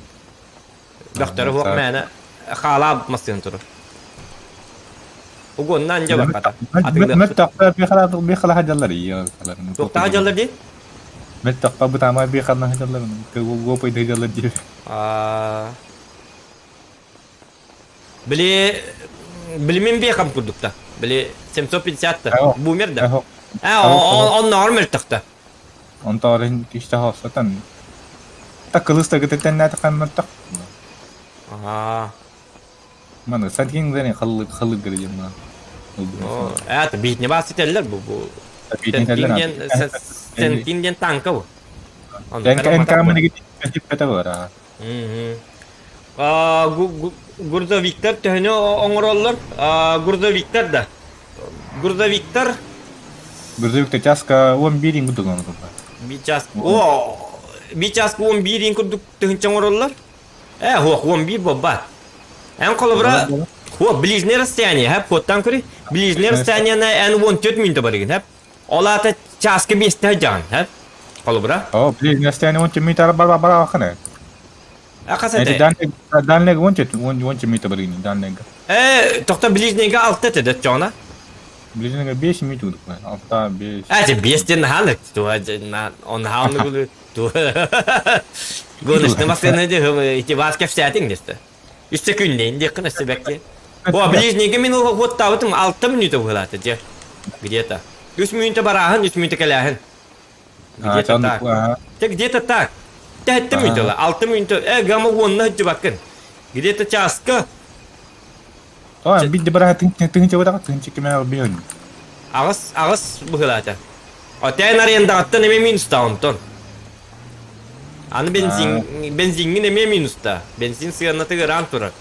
Бөхтөрө хуох мээнэ хаалаабыт массыына турар. Угоннан дьэ барбата. Мөттөхпө бихала хадьаллар ии. Туохтаах дьаллар дии? Мөттөхпө бутаама бихала хадьаллар. Гопой дьаллар дии. Аа Били билимин биэхам курдукта. Били 750 та. Бумер да. А оннооҕор мөлтөхтө. Онтоорин киште хоссатан. Та кылыс та гытытеннээтэхэн мөлтөх. Аа. Маны сантин зени халлы халлы гырыйымна. Это битне бас ителлер бу бу. Сентин диэн танка бу. НК гитиппете бар. Грузовиктар төһөнү оҥороллор? Грузовиктар да. Грузовиктар Грузовикта часка 11 курдук оҥороллор. Би час О, би часка 11 курдук тыһынча оҥороллор. Э, хуох 11 буолбат. Эн холобура хуох ближнее расстояние, хэп, хуоттан көрүй. Ближнее расстояние эн 14 минута барыгын, хэп. Ол аата чааска биэстэ сылдьаҕын, һэ? Холобура? Оо, блин, расстояние уонча метр бар бар ахана. Хас Эти этэ? дальний дальний уонча уонча метр барыгын дальнийга. Э, тохто ближнийга алта этэ доччоҕуна. Ближнийга 5 метр курдук. Алта, 5. Эти биэстен наһанык. Туа он наһааны Гоночный массыына де ити вас кэпсээтиҥ десте. Үстэ күннэйин диэххин өссө бэкки. О, ближнийгэ мин уоттаабытым алта мүнүүтэ быһыылаата дьэ. Где-то. Үс мүнүүтэ барааһын, үс мүнүүтэ кэлээһин. Где-то так. Те где-то так. Тэттэ мүнүүтэ алта мүнүүтэ э гама уонна сылдьыбаккын. Где-то часка. Тоа бидде бараха тыһынча бадаха тыһынча кимэ биһөн. Аҕыс аҕыс быһыылаата. Отэн арендаҕыттан эмиэ минуста онтон. Аны бензин, бензиҥҥин эмиэ минуста. Бензин сыанаты ыараан турар.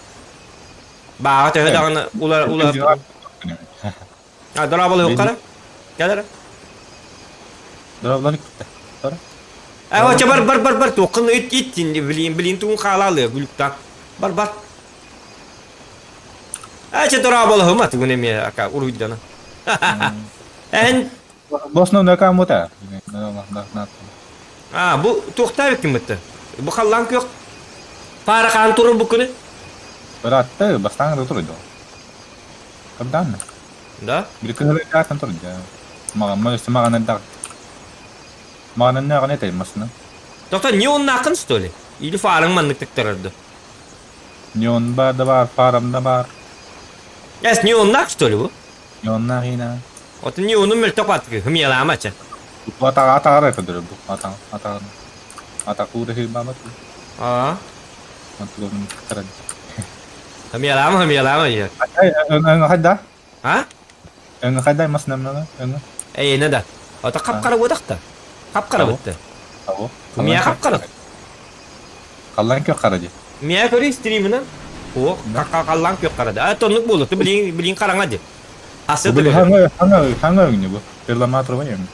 Бааҕа төһө даҕаны ула ула А, дорооболуоххара. Кэлэр. Дорооболор кытта. А, оча бар бар бар бар туоххун ыт ит билин билин тугун хаалаалыа күлүктаах. Бар бар. А, чэ дорооболоһума тугун эмиэ ака уруйдана. Эн Босна камута. А, бу туохтаабыт киммитте? Бу халлаан күөх паара хаан турар бу күнү? Быраатты, бастаан да турду. Кабдан. Да? Bir кыһылы турду. Маған мөстө маған да. Маған не гана таймасына. Тоқта не оннаакын что ли? Или фарың маннык тыктарарды? Неон бар да бар, фарам да бар. Эс не оннаак что ли бу? Неонна хина. Отun не онун мөлтөк батыгы, хымыялаамача. Бу ата ата ара көдөрө бу ата ата ата куура хыйбамат. Аа. Антугун каран. Хымыялаама, хымыялаама я. Ыңы хайда? А? Ыңы хайда маснамнана? Ыңы. Эй, не да. Ата капкара бодакта. Капкара бытты. Аво. Мия капкара. Қаллан кök қара ди. Мия көрүй стримынан. О, қаллан кök қарады. А, тоннук болу. Ты билин билин караңа ди. Хасы Бу били төгүл. хаҥа хаҥа хаҥа өҥнө бу. Перламатровый өҥ.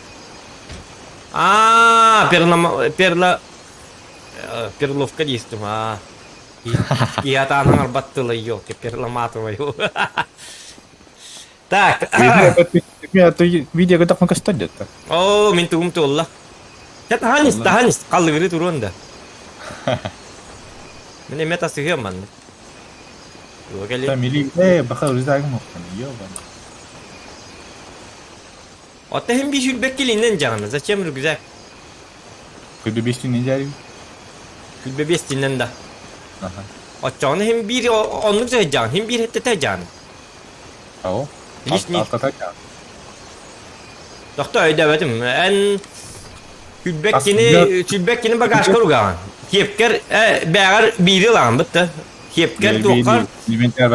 Аа, перла перла перловка диистим аа. Киһи атаанан арбат тыла елки перламатровый. Так. Видео готов көстөр деді. Оо, мин тугум туолла. Чэ, таһан ис, таһан ис, халлыгыры туруон да. Мин эмэ тасыһыам маннык. Туга кэлиэ? Мили, э, баха рюкзагым оқтан, ёбан. Оттон иһин биир сүүрбэк килинэн дьаҕана, зачем рюкзак? Күлбэ бестинен дьарый. Күлбэ бестинен да. Аха. Оччоҕуна иһин биир оннук дьаҕан, иһин биир хэттэтэ дьаҕан. Ау. Лишний. Алтата дьаҕан. Тохто өйдөөбөтүм. Эн күлбэк кини, сүлбэк кини багажка угаҕын. Киэпкэр, бээҕэр биири ылаҕын бытта. Киэпкэр туоххар?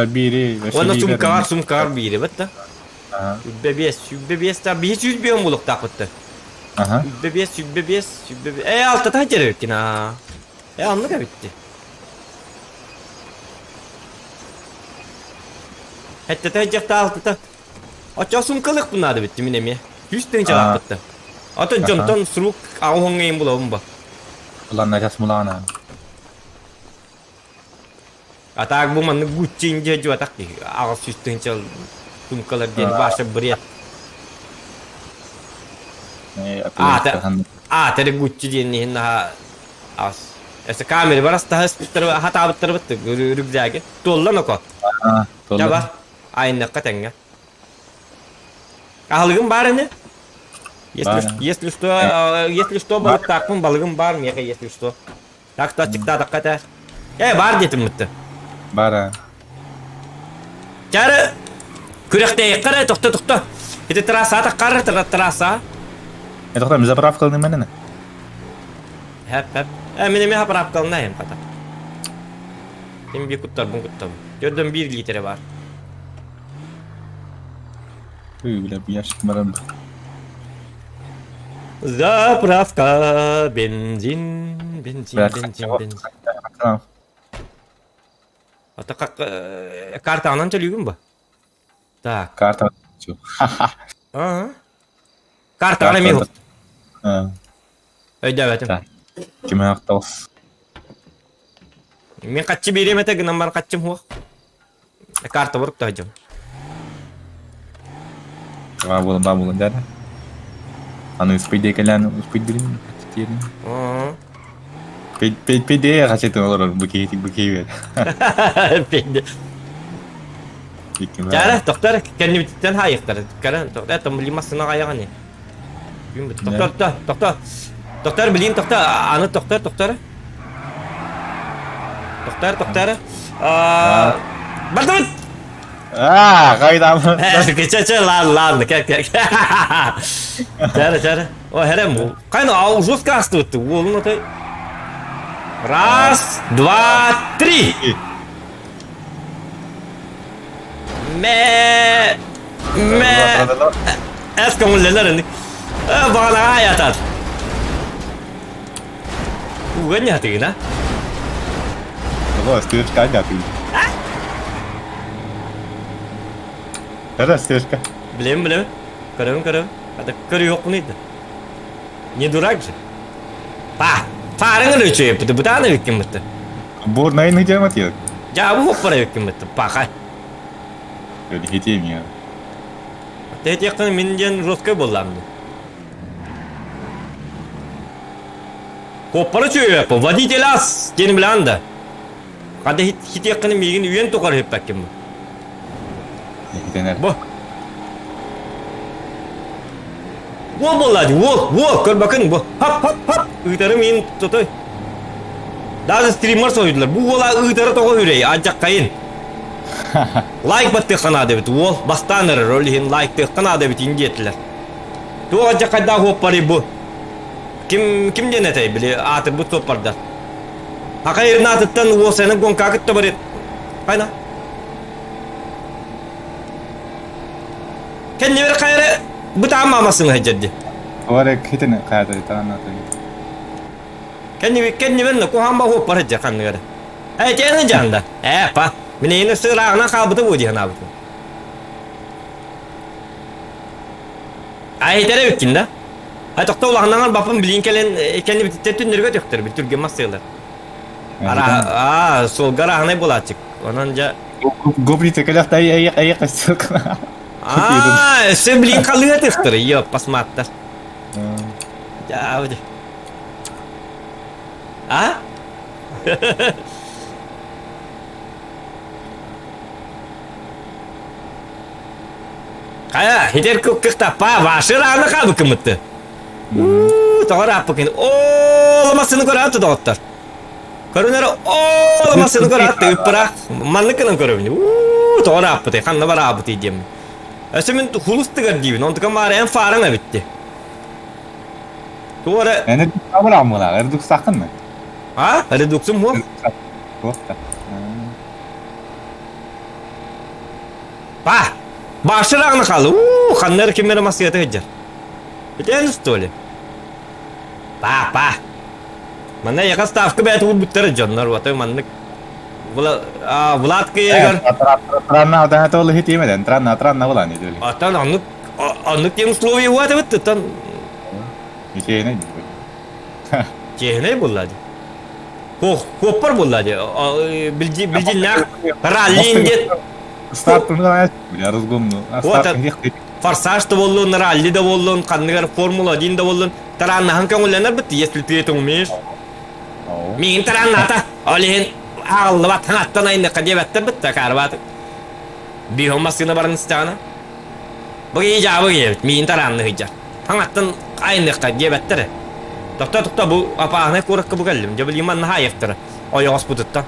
Биири. Уонна сумкаҕар, сумкаҕар биири бытта. 25, 25 та биһи 105 булуктаахпыттар. Аха. 25, 25, 25. Э, алтата дьэрэ аа. Э, оннук эбитти. Хэттэтэ дьахта алтата. Оччо сумкалык наада битти мин эмиэ. Жүз тыһыынчалаахпытта. Ото дьонтон сурук аҕыһоҥҥайын булабын ба. Уланна час мулаана. А так бу маннык Гуччи индия дьуотах киһи 800 тыһыынча сумкалар диэн Ваша бред. Аата эрэ Гуччи диэн иһин наһаа ас. Эсэ камера бар астаһа хатаабыттар бытты рюкзаги. Туолла ноко. Жаба айыннакка тэҥҥэ. Аһылыгым баар ини? Если, если что, если что, балыктаахпын, балыгым баар миэхэ, если что. Так что аччыктаатахха этэ. Э, баар диэтим мытты. Баар. Чары күрэхтэйэххэ эрэ тохто тохто. Ити трасса таххар трасса. Э, тохто, мы заправкалны менене. Хэп хэп. Э, мен эме заправкална эм хата. Ким би куттарбын куттабын. Көрдüm 1 литре бар. Үй, бля, ящик баран. Заправка, бензин, бензин, бензин, бензин. Ата как картанан төлүүгүн ба? Так. Карта. Ага. Картаны мен. Өйдөөбөтүм. Ким ақталс. Мен каччы берем эте гынан бар каччым хуох. Карта бурук тойдум. Баа буолан баа буолан дьаара. Аны успейдей кэлээн успейдирин тиэрин. Пейдее хачытын олорор бу киһи бу киһи Пейде. Чара, тоқтар, кэннибититтэн хаайыктар. Кара, тоқтар, там лимасына айаҕаны. Тоқтар, тоқтар, тоқтар. Тоқтар, билин, тоқтар, аны тоқтар, тоқтар. Тоқтар, тоқтар. Бардыбыт! Аа, кайдам. Чэ, чэ, ладно, ладно, кел, кел. Чара, чара. О, херем, кайна, а жестко астыбытты. Уолун отой. Раз, два, три. Мэ, мэ. Эс көңүллэнэр ини. Баҕанаҕа айатар. Уга ньатыгына. Ого, стежка ньатыгын. Кара стежка. Билем, билем. Көрөм, көрөм. Ата көрүөхпүн ыйда. Не дурак же. Па, паарыҥ ырычы бытааны эбиккин бытты. Бурнайны дьамат я. Дьаабы хоппара эбиккин бытты. Паха. Хитиэм я. Тетиэххин мин диэн жесткой буоллаам дии. Куоппара үчүгэйэппин, водитель ас диэн билэҕин да. Хата хитиэххин миигин үйэн тухары хиппэккин бу. Хитэнэр. Бу. Уол буолла дии, уол, уол, көрбөкүн бу. Хап, хап, хап, ыытары миин тутой. Даже стример соһуйдулар. Бу уола ыытары тоҕо үрэй, алдьаххайын. Лайк баттыахха наада эбит, уол бастаан эрэр, ол иһин лайктыахха наада эбит диэтилэр. Туох алдьаххайдаах уоппарый бу? Ким ким диэн этэй били аатырбыт суоппардар. Аха Ирнатыттан уосайынан гонка кытта барыт. Хайна. Кэннибэр хайары бытаан маамасын хайдьэрди. Туара хитин хаата таанаты. Кэнниби кэннибэр на куһаан ба хуоппар хайдьа ханныгар. Э тиэнэ жанда. Э па. Минейini сыраагынан хаалбыта бу диэн аабытым. А этэрэ бүттүн да? А тохто улаханнаҥар баппын билин кэлэн кэннибититтэн түннэргэ төхтөр бит түргэн массыылар. Ара а суолга арааһынай буолааччык. Онон дьэ Гоблиты кэлэх ай ай ай А, өссө билин халыа төхтөр. Йо, пасматтар. Дьаа, А? Хайа, хитер кыктаппа, ваши раны хаалыкымытты. Тоҕо ырааппыкын. Оо, массыны көрөттү доҕоттор. Көрүнэр оо, массыны көрөттү ыппыраах. Маннык гынан көрөбүн. Уу, тоҕо ырааппытый, ханна бараабытый диэммин. Өссө мин хулус тыгар диибин, онтукам баара эн фараҥ эбитти. Туора... Эн абырааммылаах, редуксаххын мы? А? Редуксум хуох? Хуох да. Па! Башырағын халы. Уу, ханнар кимнер массыата сылдьар. Бүтэн что ли? Па, па. Манна яка ставка бэт уурбуттар дьоннор вот маннык Влад кыйыгар Транна атана толы хитимеден, транна транна булан идели. Атан аннык аннык тем условия вот вот тан. Чехней. Чехней булла. Хох, хоппар булла. Билди билди нах ралли Старт бля разгонну. Вот форсаж да боллун, ралли да боллун, ханныгар Формула-1 да боллун. Тараннаһын көҥүллэнэр бит, если ты это умеешь. Миин таранната, ол иһин ааллыбат хаҥаттан айныхха диэбэттэр бытта карбат. Биһон массыына баран истэҕинэ. Бу киһи дьаабы киһи миин тараанны сылдьар. Хаҥаттан айныхха диэбэттэр. Тохто тохто бу опасный куоракка бу кэллим. Дьэ билигин манна хаайыахтара. Ойоҕоспутуттан.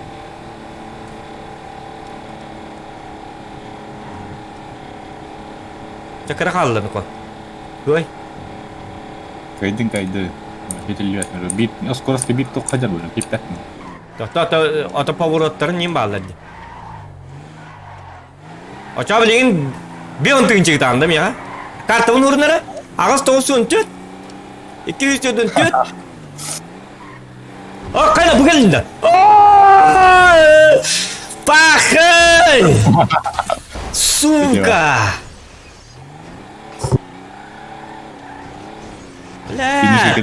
Чакыра хаалла Мико. Ой. Кайдын кайды. Хитиллибэт. Бит скоростка бит туох хадьар буолар киппэт. Тохто ото ото повороттарын ним бааллар ди. Оча билигин би он тыынчыгытаанда миэхэ. Картабын урунара аҕыс тоҕус уон төрт 204 О, қайда бұл келді? Пахай! Сука! Бля!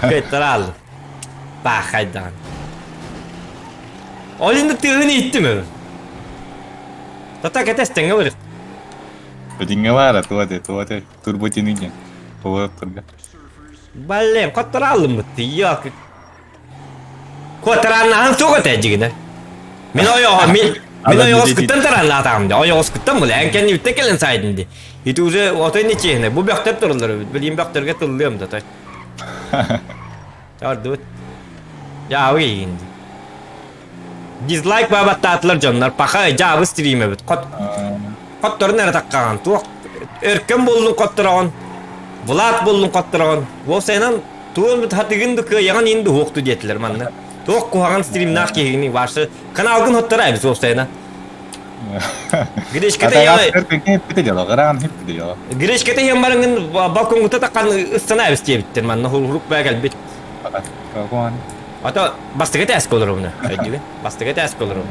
Кыттарал. Пахайдан. Ол енді тыгын иттим өр. Тата кэтестеңге барык. Бэтиҥҥэ баара, туоте, туоте, турботиныне. Повороттарга. Блин, котторалыммыт yok. Коттораннаһан суох этэ дьигинэ. Мин ойоҕо мин мин ойоҕоскуттан тараннаатаҕым дии. Ойоҕоскуттан була эн кэннибиттэн кэлэн сайдын дии. Ити уже отой нечиэһинэ. Бу бөхтөр тураллар эбит. Билигин бөхтөргө тыллыам да той. Ордубут. Дьаабы киһигин дии. Дизлайк баабаттаатылар дьоннор. Паха дьаабы стрим эбит. Хот хотторун эрэ таккаҕын. Туох өркөн буоллун хоттороҕун. Влад буоллун хоттороҕун. Уопсайынан туон хатыгын да кыайаҕын ин дуһуохту диэтилэр манна. Туох куһаҕан стримнаах киһигини вашы каналгын хоттора эбит уопсайынан. Гречката Гречката иһэн барыҥын балкоҥҥута таккан ыстана эбис диэбиттэр манна хурук баа кэлбит. Ото бастакы тээскэ олоробуна, өйдүүгүн? Бастакы тээскэ олоробун.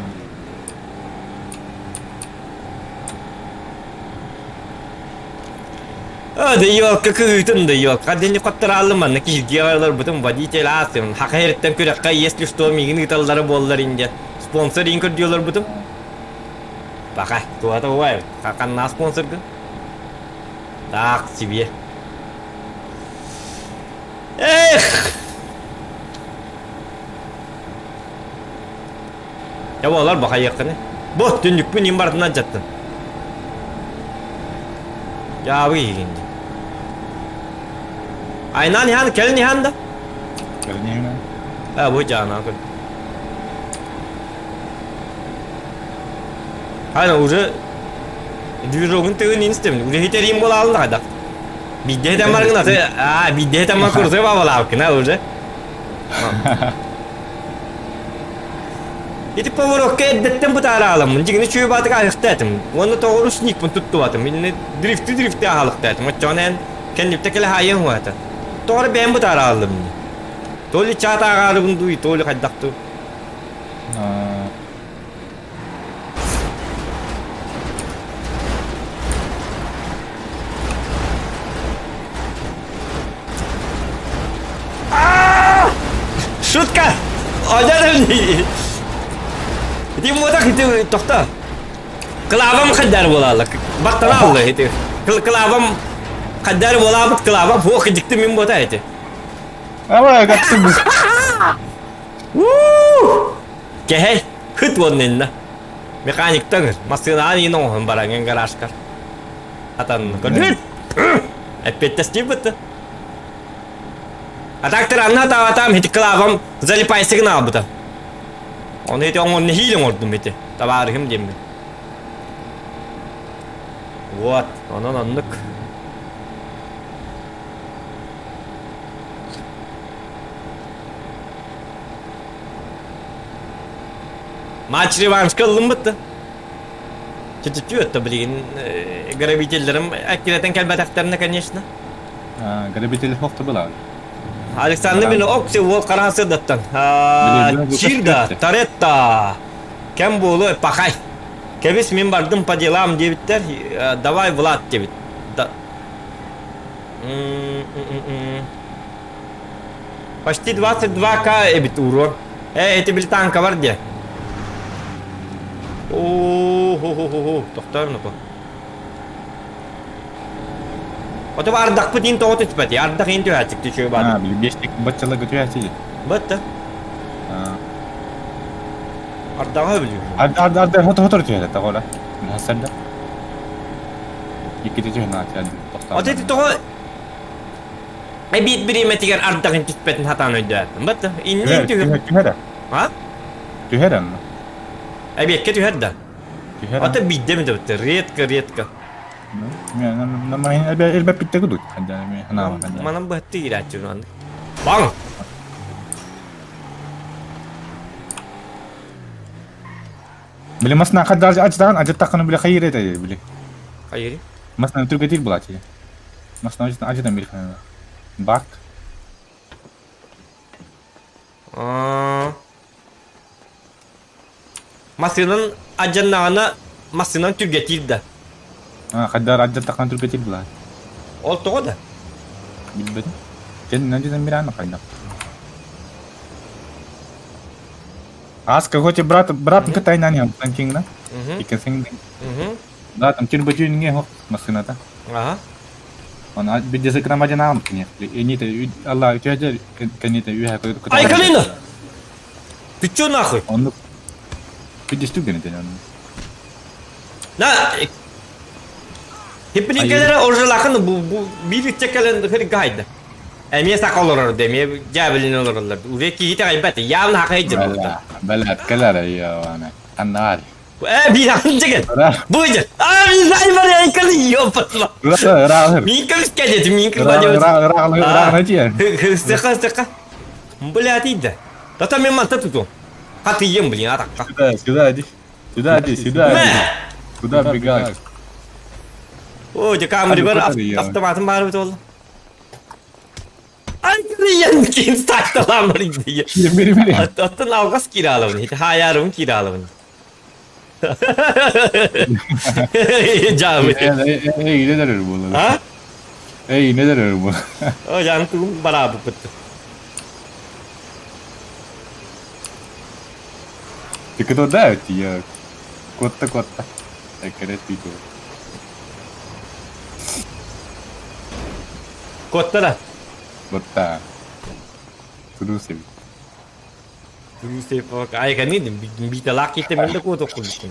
А, да елка кыытын да елка. Дени коттараллым манна киһиргиэ олорбутум водитель аасым. Хака эриттен күрэххэ если что миигин ыыталлара буоллар инде. Спонсор иин көрдүү олорбутум. Бака, туата уай. Хаканнаа спонсоргын? Так себе. Эх! Я буолар бахайыаххыны. Бу түннүкпүн им барытынан дьаттым. Дьаабы киһигин дии. Айнаан иһан кэлин иһан да. Кэлин иһэн. А бу дьаанаа көр. Хайна уже движогун тыгын инстем. Уже хитерим буолаалын хайдах. Биирдэ этэн барыҥын аты аа биирдэ этэн бар курсай бабалаабыккына уже. Ити поворотка эрдэттэн бытаараламмын дьигини чүө баатык аһыхтаатым. Уонна тоҕо ручникпын туттубатым. Инне дрифти дрифти аһалыктаатым. Оччоҕун эн кэнниптэ кэлэ хаайыан хуата. Тоҕо бэйэм бытаарааллым. То ли чаат ааҕаарыбын дуу, то ли хайдах дуу. Шутка! Одьарым Ити муотах ити тохто. Кылаабам хаддар буолаалла. Баттанаалла ити. Кылаабам хаддар буолаабыт кылаабам хуох дьикти мин буота ити. Ава, как ты Кэһэй, хыт уонна Механиктан массыынаҕа иин оҥоһун бараҥын гаражкар. Атанны көрдүн. Эппиэттэстиибит. А так анна таатаам ити кылаабам залипайсыгын аалбыта. Ону ити оҥорну хиил оҥордум ити. Табаарыһым диэммин. Вот, онон оннук. Матч реваншка ыллым бытты. Чүтүчү өттө билигин грабителлэрим эккирэтэн кэлбэтэхтэринэ, конечно. Грабитель хохто была. Александр мин окси уол хараан сырдаттан. Чирда, Торетто. Кем буолуой, пахай. Кэбис мин бардым по делам диэбиттэр. Давай Влад диэбит. Почти 22к эбит урон. Э, эти били танка бар де. О-хо-хо-хо-хо, тохтоор ну-ка. Ото ардахпыт ин тоҕо түспэти, ардах ин түһээччик түчүө баар. А, били бестик баччаларга түһээччи. Бытта. Ардаҕа билүү. Арда арда арда хото хото түһэрэ тоҕо Хасарда. Иккити түһэн аатыа тохтоо. Ото ити тоҕо эбиит бириэмэтигэр ардаҕын түспэтин хатаан өйдөөтүм. Бытта. Иннин түһэр. Түһэрэ. А? Түһэр анна. Эбиэккэ түһэр да. Түһэр. Ото биирдэ эмит эбит. Редко, редко. Манан быһатты киирээччи Баҥ! Били масна хаддар ачтаан ажыттаххына били хайыр этэ били. Хайыр? Масна түргэтир булаачы. Масна ажытан били Бак. Массыынан адьаннаҕына массыынан түргэтиир да. Хайдар адьаттаххына түргэтиир булаа. Ол тоҕо да? Билбэтим. Кэннинэн дьэтэн бирээн хайдах. Ас какой брат брат кытайнан тинг Иккисин Да, там тюрбатюнге хо массыната. Ага. Он бидесе крамадинаам кине. Эните Алла үтөдө кенете үһэ Ай, Калина! Ты чё нахуй? Он бидестү генете. На Хиппинкелere оржалакын бу бу бир иччекелен хыр гайды. Эмиэ сака олорор да, эмиэ дьээбилин олороллор. Уже киһи итэҕэйбэт, явно хахайдыр буолта. Бэлэт кэлэр я аннаар. Э, биир дьэгэн. Бу дьэ. А, мин займар яйканы ёппатла. Мин көмүскэ дедим, мин Хыстыка, хыстыка. Бля, тиийдэ. Тата мен манта туту. Хатыйым, блин, атакка. Сюда, сюда иди. Сюда иди, сюда иди. Куда бегаешь? О, дьэ камеры автоматым баар бит ол. Ай, ким такталаамар дии. Оттон алгас кираалабын, хаайаарыбын кираалабын. Жаабы. Эй, не дәрер буолар. А? Эй, не дәрер буолар. О, жан тугум бараабыппыт. Ты кто да, я котта котта. Эккерет пику. Котта да. Котта. Трусив. Трусив. Айканы биталак китемин да кото кулуктун.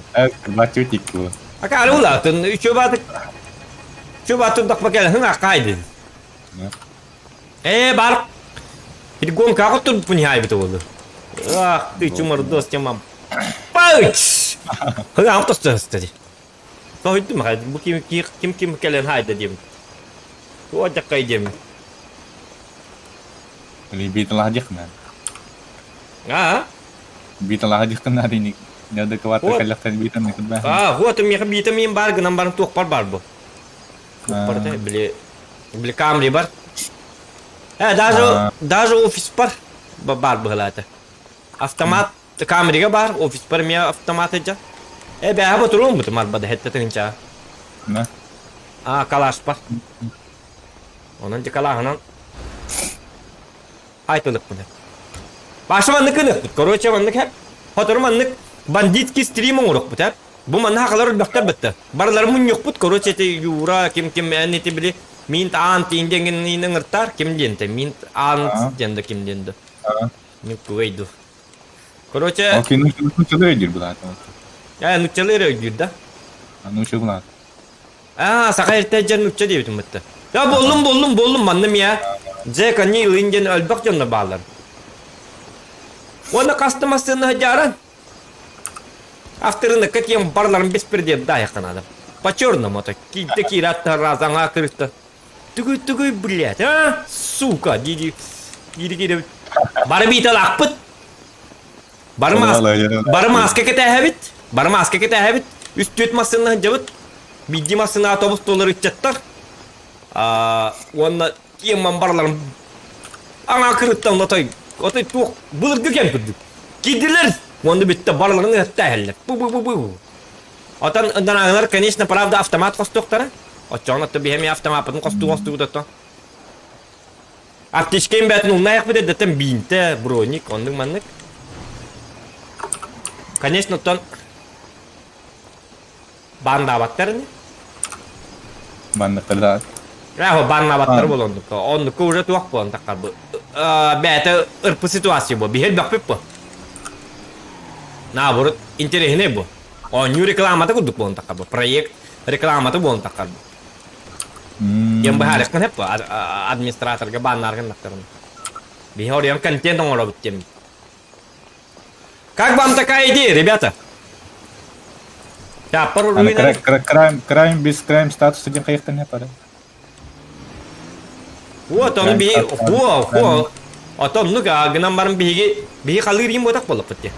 Бачу тикку. Ака арула, тын үчө батык. Үчө батын тақпа кел, хын акайды. Э, бар. Бир гонка агы турбун хайбыт болду. Ах, ты чумар дос темам. Пауч! Хын автосты стади. Тоһуйдум хай, бу ким ким ким кэлэн хайда диэм. Туодьаккай диэм. Или биталаһадьыхна. Аа? Биталаһадьыхна дини. Нядыквата каллахтан битан кытба. Аа, вот миэхэ биитэ миин баар гынан баран туохпар бар бу. Туохпар да били били камри бар. Э, даже даже офис бар бар быһылаата. Автомат камерига бар, офиспар эмиэ автомат ыдьа. Э, бээһэ ботуруум бутум арбада хэттэ тыһынчаа. Да. А, калаш бар. Онон дьэ калааһынан айтылыкпын. Паша маннык гыныахпыт. Короче, маннык хэп. Хотору маннык бандитский стрим оҥоруохпут, хэп. Бу манна хахалар өлбөхтөр бытта. Барылары мунньуохпут, короче, эти Юра, ким ким эн ити били Минт Аан тиин диэн ыҥыртаар, ким диэн те Минт Аан диэн да ким диэн да. Ньуккугай ду. Короче... Ол кини нуччалыы өйдүүр былаата. Ээ, нуччалыы эрэ өйдүүр да? Нучча былаата. Аа, саха эртэ дьэн нучча диэбитим бытта. Я боллум, боллум, боллум, манна мия. Джек, они ылын диэн өлбөх дьонно бааллар. Уонна хаста массыына дьааран. Авторыныкка киэн барларын беспредел даайахханаада. По черному то киирдэ киират разаңа кырытта. Тугуй тугуй блядь, а? Сука, диди. Киири киири. Бары бииталаахпыт. Бары маас бары мааска кэтээһэбит. Бары мааска кэтээһэбит. Үс түөрт массыына сылдьабыт. Биирдии массыына автобус туолар ыччаттар. Аа, уонна киэҥ мамбарларын аҥаа кырыттан отой отой туох былыргы кэм курдук. Киирдилэр уонна бүттэ барыларын ыһаттааһэллэр. Бу-бу-бу-бу. Отон ынаҥалар, конечно, правда, автомат хостуохтара. Оччоҕуна отто биһэми автомаппытын хостуу хостуубут ото. Аптечкаин бээтин умнаайахпыт эрдэттэн биинтэ, броник, оннук маннык. Конечно, оттон баандаабаттар ини. Банныктар Ээ, баннаабаттар буолан оннукка. Оннукка уже туох буолан таххар бу. Бээтэ ырпы ситуация бу. Биһир бөхпүт бу. Наоборот, интересней бу. Оонньуу рекламата курдук буолан таххар бу. Проект рекламата буолан таххар бу. Диэн быһаарыаххын сөп бу администраторга бааннааргын нахтарын. Биһи оройон контент оҥоробут диэн. Как вам такая идея, ребята? Чааппар уруйунан... Крайм, крайм без крайм статуса диэн хайыахтан пара. Вот, ону биһи... Хо, хо. Отон ну гынан баран биһиги биһи халыыр им буотах буоллахпыт дии.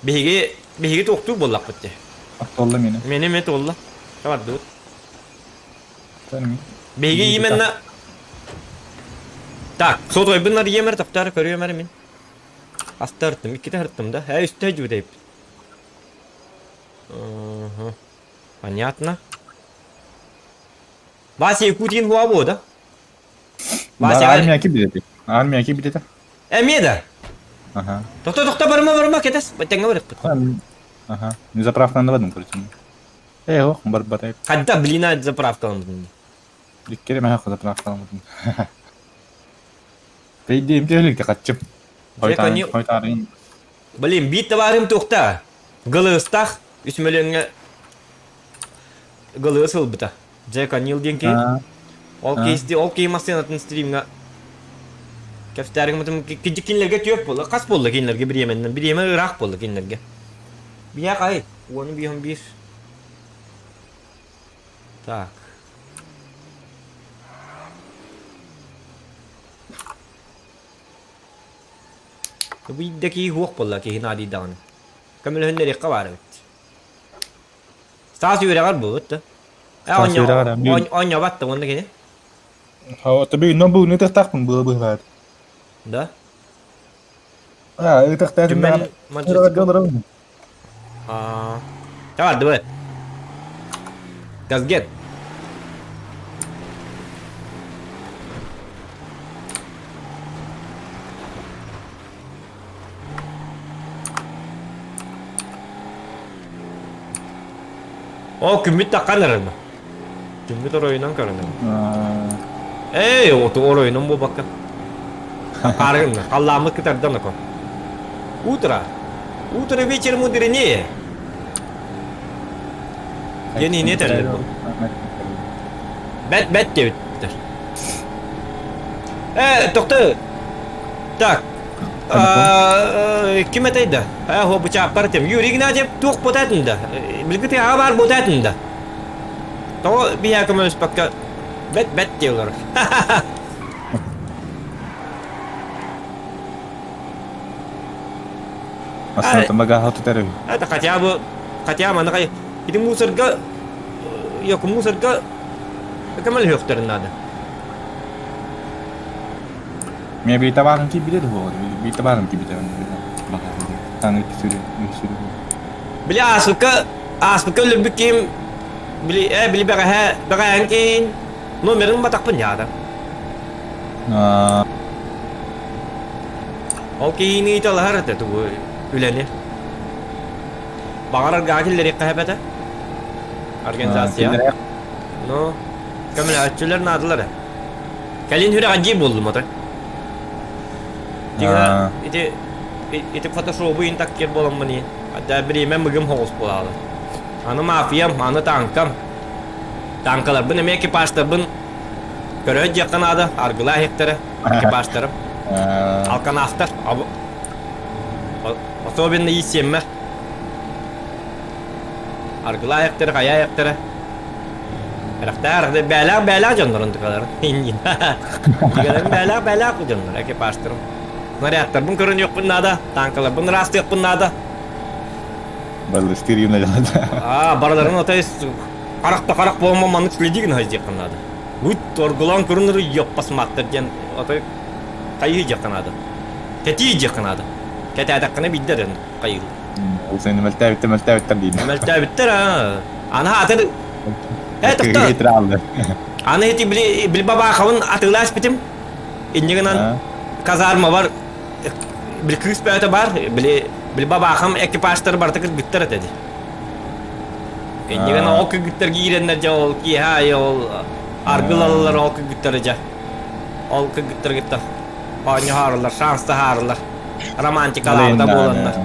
Биһиги биһиги туохтуур буоллахпыт дии. Туолла мені. Мені ме туолла. Табардыбыт. Биһиги именно Так, сотовайбын арыйыам эрэ таптаары көрүөм эрэ мин. Аста ыртым, иккитэ ыртым да. Ээ, үстэ дьүдэйбит. Понятно. Вася Якутин хуа да? Вася армия кибидети. Армия кибидети. Эмиэ да? Ага. Тохто, тохто, барыма, барыма, кетес. Тэҥҥэ барыппыт. Ага. Не заправка надо короче. Э, ох, барбатай. Хадда, блина, заправка ламытын. Иккери мэхэ заправка ламытын. Пейдем телик катчып. Хойтарын. Блин, бит товарым тухта. Гылыстах, үс мөлөҥҥө гылыс ылбыта. Джек Анил диэн киһи. Ол кейсти, ол киһи массыынатын стримҥа кэпсэтээрим кинилэргэ түөрт буолла. Хас буолла кинилэргэ бириэмэннэн? Бириэмэ ыраах буолла кинилэргэ. Биһиэхэ ай, уону биэһин биир. Так. Бу киһи хуох буолла киһи наадыйдаҕына. Көмөлөһүннэриэххэ баар эбит. Стас үөрэҕэр буолбут да. Стас үөрэҕэр Оонньообат да уонна кини. Тобі но бу ытыктаахпын было быһылаат. Да? А, ытыктаатым Түмэн А, Давай, давай. Газгет. О, күммүт таххан эрэр Күммүт оройунан көрөнөр. Эй, оту оройунан буолбакка. Хаарыгын, халлааммыт кытардан око. Утро. Утро вечер мудренее. Диэн иһини этэллэр бу. Бэт бэт диэбиттэр. Э, тохто. Так. Ким этэй да? Э, хо бычааппар этим. Юрий Игнатьев туох бутатын да? Билгити аҕа баар бутатын да? Тоҕо биһиэхэ көмөлөспөккө бэт бэт дии олорор. Ассыната багаһа тутар үһү. Это хотя бы хотя бы аны ити мусорга yok мусорга көмөлөһүөхтэрин наада. Мэ бии табаарым киирбитэ дуо? Бии табаарым киирбитэ. Таҥы сүрү сүрү. Били ааспыкка ааспыкка өлөрбүт киһим били э били бэҕэһээ бэҕэһээҥ киһин номерын батахпын яада. Аа. Ол киһини ыыталаһар этэ тугу үлэни. Баҕарар гаа киллэриэххэ сөп этэ. Организация. Ну, көмөлөһөөччүлэр наадалар. Кэлин сүрэҕэлдьиир буоллум отой. Дьиҥэ ити ити фотошобу ин таккер буоламмын иһин. Хотя бириэмэ мыгым соҕус буолаалы. Аны мафиям, аны тааҥкам. Тааҥкаларбын эмиэ экипажтарбын көрө диэххэ наада, аргылаа иһиктэрэ, экипажтарым. Алканаахтар. Особенно иисиэммэр. Аргылаа иһиктэрэ, хайа иһиктэрэ. Эрэхтээх, бээлээх бээлээх дьоннорун тукалар. Дьигэлэрин бээлээх бээлээх дьоннор, экипажтарым. Снарядтарбын көрүнүөхпүн наада, тааҥкаларбын ыраастыахпын наада. Баллыстыыр юна дьалата. Аа, барыларын отой харах да харах буолма маннык следи гына сылдьыахха наада. Бут оргулаан көрүнөр йоппас мааттар диэн отой хайыы дьиэххэ наада. Кэтии дьиэххэ наада. Кэтээтэххинэ биирдэ эрэн хайыыр. Ол сен мөлтөөбүттэр мөлтөөбүттэр диир. Мөлтөөбүттэр аа. Аны хаатыр Э, тоқтоо. Аны ити били били бабаахабын атыыласпытым. Инньэ гынан казармабар били кыыс бөөтө бар, били били бабаахам экипажтары барыта кыргыттар этэ дии. Инньэ гынан ол кыргыттар киирэннэр дьэ ол киэһэ аайы ол аргылалалар ол кыргыттары дьэ. Ол кыргыттары кытта оонньоһоорулар, шанс таһаарылар. Романтикалаабыта буоланнар.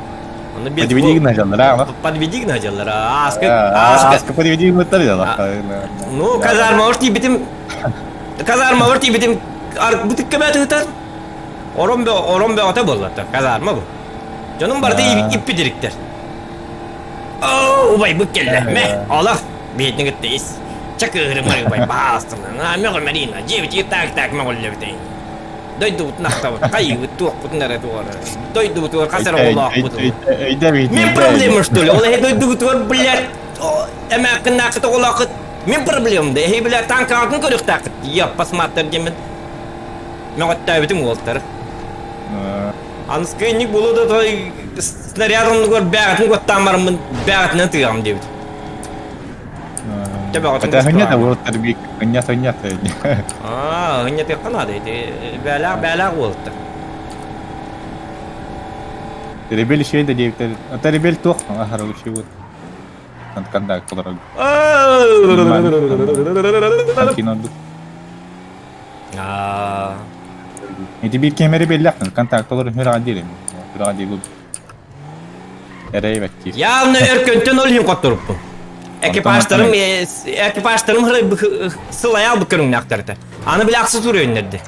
Оны Подведи гына Подведи гына дьаллар. Ааска ааска подведи гына дьаллар. Ну, казармабар тиийбитим казармабар тиийбитим бутыкка бэт ыытар. Орон орон бөҕөтө буоллар казарма бу. Дьонум барыта иппитириктэр. Оо, убайбыт кэллэ. Мэ, олох биһитин кытта ис. Чакыырым убай баастына. Мөҕө Марина, дьиэбитигэр таак-таак мөҕүллэбитин. Дойдубутун ахтабыт, хайыыбыт, туохпутун эрэ туора. Дойдубутугар хас эрэ оҕолоохпутун. Мин проблема, что ли? Ол эһи дойдугутугар, блядь, эмээххиннааххыт оҕолооххут. Мин проблемам да, эһи, блядь, танкаҕытын көрүөхтээххит. Я посмотр диэммин. Мөҕөттөөбүтүм уолтары. Аныскы инник буолуо да той снаряд оннугар бэҕэтин куоттаан бараммын бэҕэтинэн тыаҕым диэбит. Төбөҕөтүн Хотя хынньата уолаттар биир хынньат хынньат Аа, хынньатыахха наада ити бээлээх бээлээх уолаттар. Ребель еще да диэбиттэр. Ата ребель туох аһара еще вот. Кандак толорог. Кино Аа. Ити биир кэмэри беллэхтэн контакт толору хүрэҕэ диэрим. Хүрэҕэ диир Эрэйбэттиир. Явно өркөнтөн ол иһин хотторуппун. Экипажтарым экипажтарым сылайаал бу көрүҥнээхтэртэ. Аны бile ахсы сүрүөннэрди.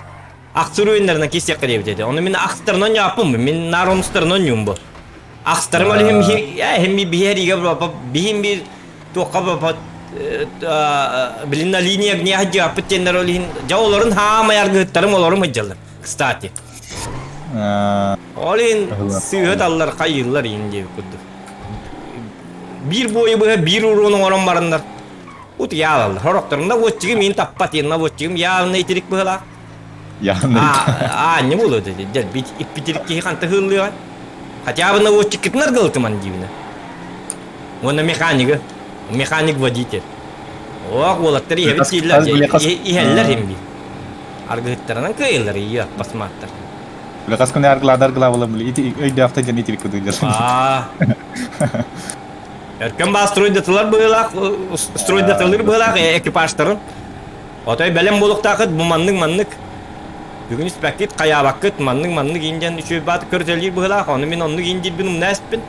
Ахсы сүрүөннэринэн киссиэххэ диэбит этэ. Ону мин ахстарынан яаппын мин наар онустарынан ньуум бу. Ахстарым ол иһин хим биһиэригэ биһим бир туохха билин на линия огня дьааппыт диэннэр ол иһин дьэ олорун хаамай аргыһыттарым олорум сылдьаллар. Кстати. Ол иһин сыыһа таллар хайыыллар иһин диэбит курдук. Биир буойу быһа биир уруон оҥорон бараннар утуйаалаллар. Сорохторун наводчигым иин таппат иин наводчигым явно итирик быһылаах. Явно Аанньа буолуо дии. Дэлби иппитирик киһи ханта ыһыллыаҕай? Хотя бы наводчиккытын аргылытыман диибинэ. Уонна механигы. Механик водитель. Ох, уолаттар иһэбит дииллэр, иһэллэр иһин биир. Аргыһыттарынан кыайыллар ийэ басмааттар. Хас күн аргыладар главалам ити өйдөөхтө дьэн итирик кудуйлар. Аа. Өркөн баа стройдатылар быһыылаах, стройдатылыр быһыылаах экипажтарын. Отой бэлэм буолуохтаахыт бу маннык-маннык. Бүгүн испэккит, хайаабаккыт, маннык-маннык индиан үчүгэй баат көрүтэлиир быһыылаах, ону мин оннук индирбин умна эспин.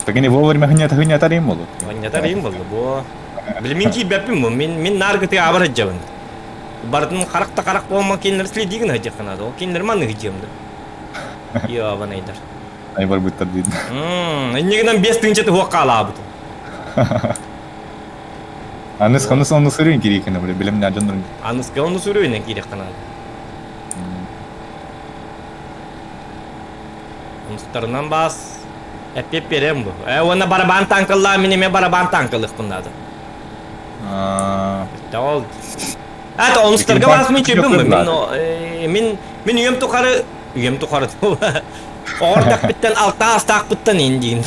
Тагини вовремя хынята хынятар им болу. Хынятар им болу бу. Били мин киирбэппин бу. Мин мин нааргыты аабар сылдьабын. Барытын харах да харах буолма кинилэр следи гына сылдьыахха наада. Ол кинилэр маннык сылдьыам да. Ёбанайдар. Ай барбыттар дейт. Инньэ гынан 5 тыһыынча туһуох хаалаабытым. Аныс ханыс онну сырыын кириэккинэ биле билем дьоннорун. Аныска онну сырыын киириэххэ наада. Онтуттарынан баас эппиэт биэрэм бу. Э уонна барабан танкаллаа мин эмиэ барабан танкалыахпын наада. Ол Это онустарга баас мин чөбүм мин мин мин үйэм тухары үйэм тухары оҕордахпыттан алта астаахпыттан ин диин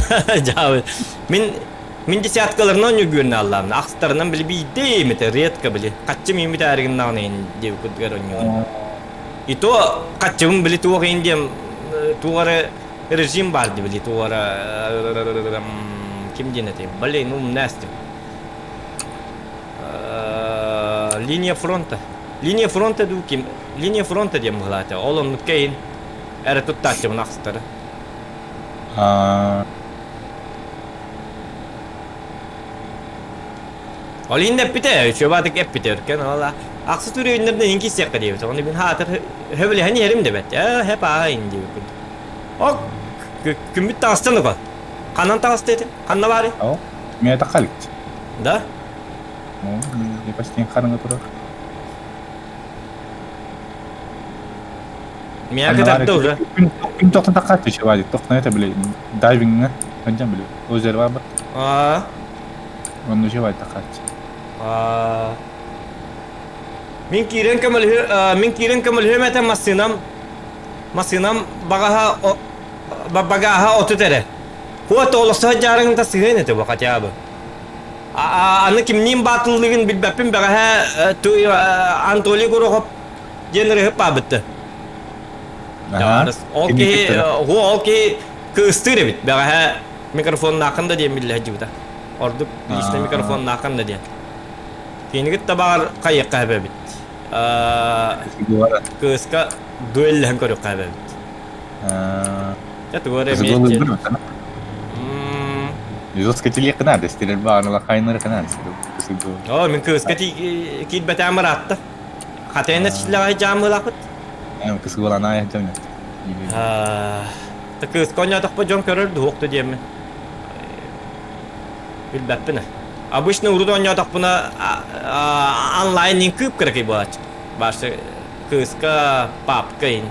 жаабы мин мин десяткаларынан нүгүөрнэ аллаамна ахстарынан били биирдэ эмите редко били хаччы миимит аарыгыннаҕына ин диэбит курдугар онньугун. И то хаччыбын били туох иһин диэн туох эрэ режим баар дии били туох эрэ ким диэн этэй блин умнастым линия фронта линия фронта дуу ким линия фронта диэн быһылаата ол оннукка иһин эрэ туттааччыбын ахсытары Ол иһин эппитэ, үчүгэйдик эппитэ өркөн ол ахсыс үрүөннэринэн иһин киссиэххэ диэбит. Ону мин хаатыр хөбүлэһэн иһэрим дэбэт. Ээ, хэп ааһа иһин диэбиппин. Ок, күммүт таҕыстан уга. Ханан таҕыста этим? Ханна баарый? О, меня тахалит. Да? Ну, не почти хараҥа турар. Меня кытарда уже. Күн тохтон таххат еще Вадик, тохтон это, блин, дайвинг, ханжан, блин, озеро бар. А, Онно үчүгэй тахааччы. Мин киирэн көмөлөһү мин киирэн көмөлөһүөм этэ массыынам массыынам багаһа багааһа 30 эрэ. Хуот олохсо дьаарыҥта сыһыан этэ бу хотя бы. Аны кимниин баатыллыгын билбэппин бэҕэһээ Анатолий Горохов диэн ырыһып баабытты. Ол киһи ол киһи кыыстыыр эбит бэҕэһээ микрофоннааххын да диэн биллэ сылдьыбыта. Ордук личный микрофоннааххын да диэн. Кинигит табаҕар хайыахха эбэбит. Кыыска дуэллэһэн көрүөххэ эбэбит. Дьэ тугу эрэ эмиэ Жестко телег надо, стрельба, она хайныр надо. О, мин кыыска киирбэтээн ыраатта. Хатыйна силлэҕэ дьаамылаахпыт. Кысгыланаа дьон. Кыыска оонньоотохпо дьон көрөр дуһуохту диэммин. Билбэппин. Обычно урут оонньоотохпуна онлайн кыып-кыракый буолааччы. Башы кыыска папка ин.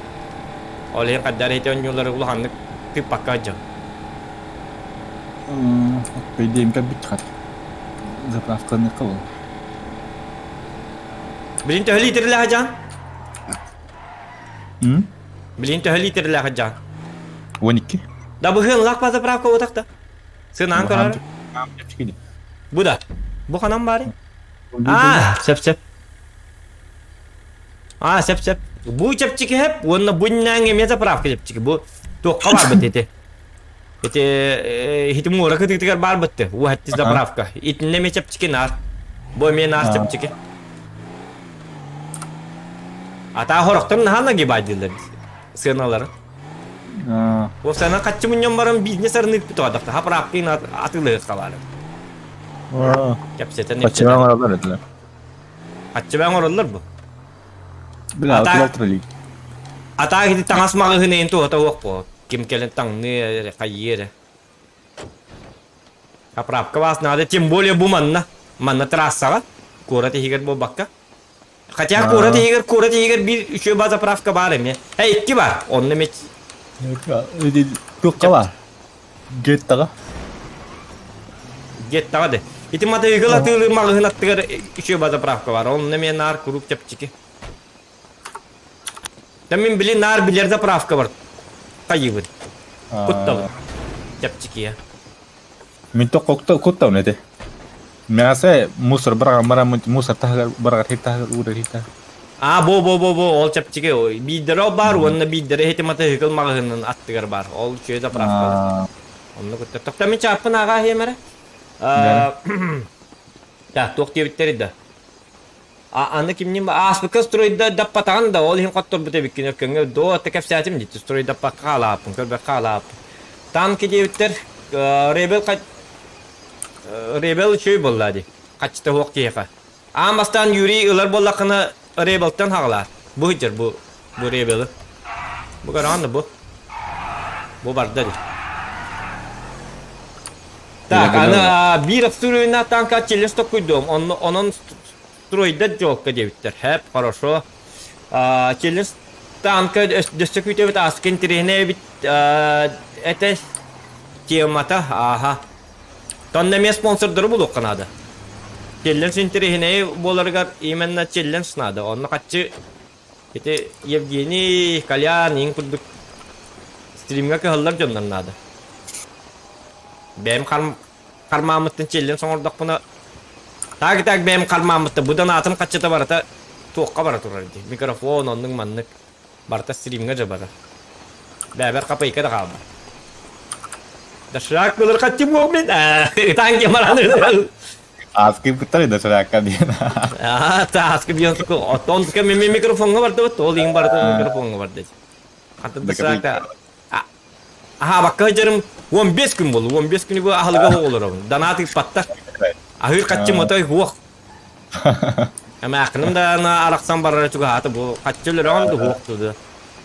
Ол иһин хаддар ити оонньуулары улаханнык тыыппакка дьон. По идее, бит хат. Заправканы кыл. Билин төһө литрилээх дьаан? Билин төһө литрилээх дьаан? 12. Да быһыан лах ба заправка утахта. Сынаан көрөр. Бу да. Бу ханан баары? А, сөп-сөп. А, сөп-сөп. Бу чэпчэки хэп, уонна бу иннээҥ эмиэ заправка чэпчэки. Бу туохха барбыт ити? Ити ити муора кытыытыгар баарбытты. Уһатти заправка. Итиннэ эмиэ чэпчэки наар. Бу эмиэ наар чэпчэки. Атаа хорохтон наһаа нагибайдыыллар сыаналары. Уопсайынан хаччы мунньан баран бизнес арыныыппыт оҕодохто хаправкин атыылыһыахха Кэпсэтэн Хаччыбаан оҥороллор этилэр. Хаччыбаан оҥороллор бу. Бля, атылалтыр Атаа ити таҥас маҕаһыын эйин туһата уох буо. Ким кэлэн таҥныы эрэ, хайыы эрэ. Заправка вас надо, тем более бу манна. Манна трассаҕа, куорат иһигэр буолбакка. Хотя куорат иһигэр, куорат иһигэр биир үчүгэй ба заправка баар эмиэ. Э, икки бар. Онно эмиэ Туохха баар? Геттаҕа. Геттаҕа да. Ити матыыгыл атыылыыр маҕаһыын аттыгар үчүгэй ба заправка бар. Онно эмиэ наар куруук чэпчэки. Да мин били наар билэр заправка бар. Хайыыбын. Куттабын. Чэпчэкиэ. Мин то куттабын этэ. Мясо мусор быраҕан баран мусор таһыгар быраҕар хит таһыгар уурар хит таһыгар. А бо бо бо бо ол чэпчэки биирдэрэ ол баар уонна биирдэрэ иһити матыһыкыл маҕаһыынын аттыгар баар. Ол үчүгэй заправка. Онно кытта. Тохто мин чааппын ааҕаа иһиэм эрэ. Так, туох диэбиттэрий да? А аны кимнин ааспыкка стройда даппатаҕын да ол иһин хотторбут эбиккин өркөҥҥө доо атта кэпсээтим дии стройдаппакка хаалааппын көрбөккө хаалааппын танки диэбиттэр Ребел Ребел үчүгэй буолла дии хаччыта суох киһиэхэ аан бастаан Юрий ылар буоллаххына Ребелтэн хаҕалаар бу сылдьар бу бу Ребелы бу көрөҕүн да бу бу барда дии Так, аны биир обструйна танка челлендж токкуйдуом. Онон стройда дьолка диэбиттэр. Хэп, хорошо. Челлендж танка өссө күүтэбит ааска интэриэһинэй эбит это темата, ааха. Тонна эмиэ спонсордары булуохха наада. Челлендж интэриэһинэй буоларыгар именно челлендж надо. Онно хаччы ити Евгений, Колян, иҥ курдук стримҥа кыһаллар дьоннор наада. Бэйэм хармааммыттан челлен соҥордохпуна так так бэйэм хармааммыттан бу донатым хаччыта барыта туохха бара турар дии. Микрофон оннук маннык. Барыта стримҥа дьэ барар. Бэбэр хапыйка да хаалбат. Доширак былыр хаттым мин. Ытаан кемараны. Ааскы быттар доширакка диэн. Аа, тааскы биэн оттон мен микрофоҥҥа бардыбыт, ол иһин барыта микрофоҥҥа барды. Хантан доширакта Аһаабакка сылдьарым 15 күн буолла. 15 күнү бу аһылыга олоробун. Донат ыыппаттар. Аһыыр хаччым отой суох. Эмээххиним да арахсан барара чугаһаата бу хаччы өлөрөҕүн да суох туда.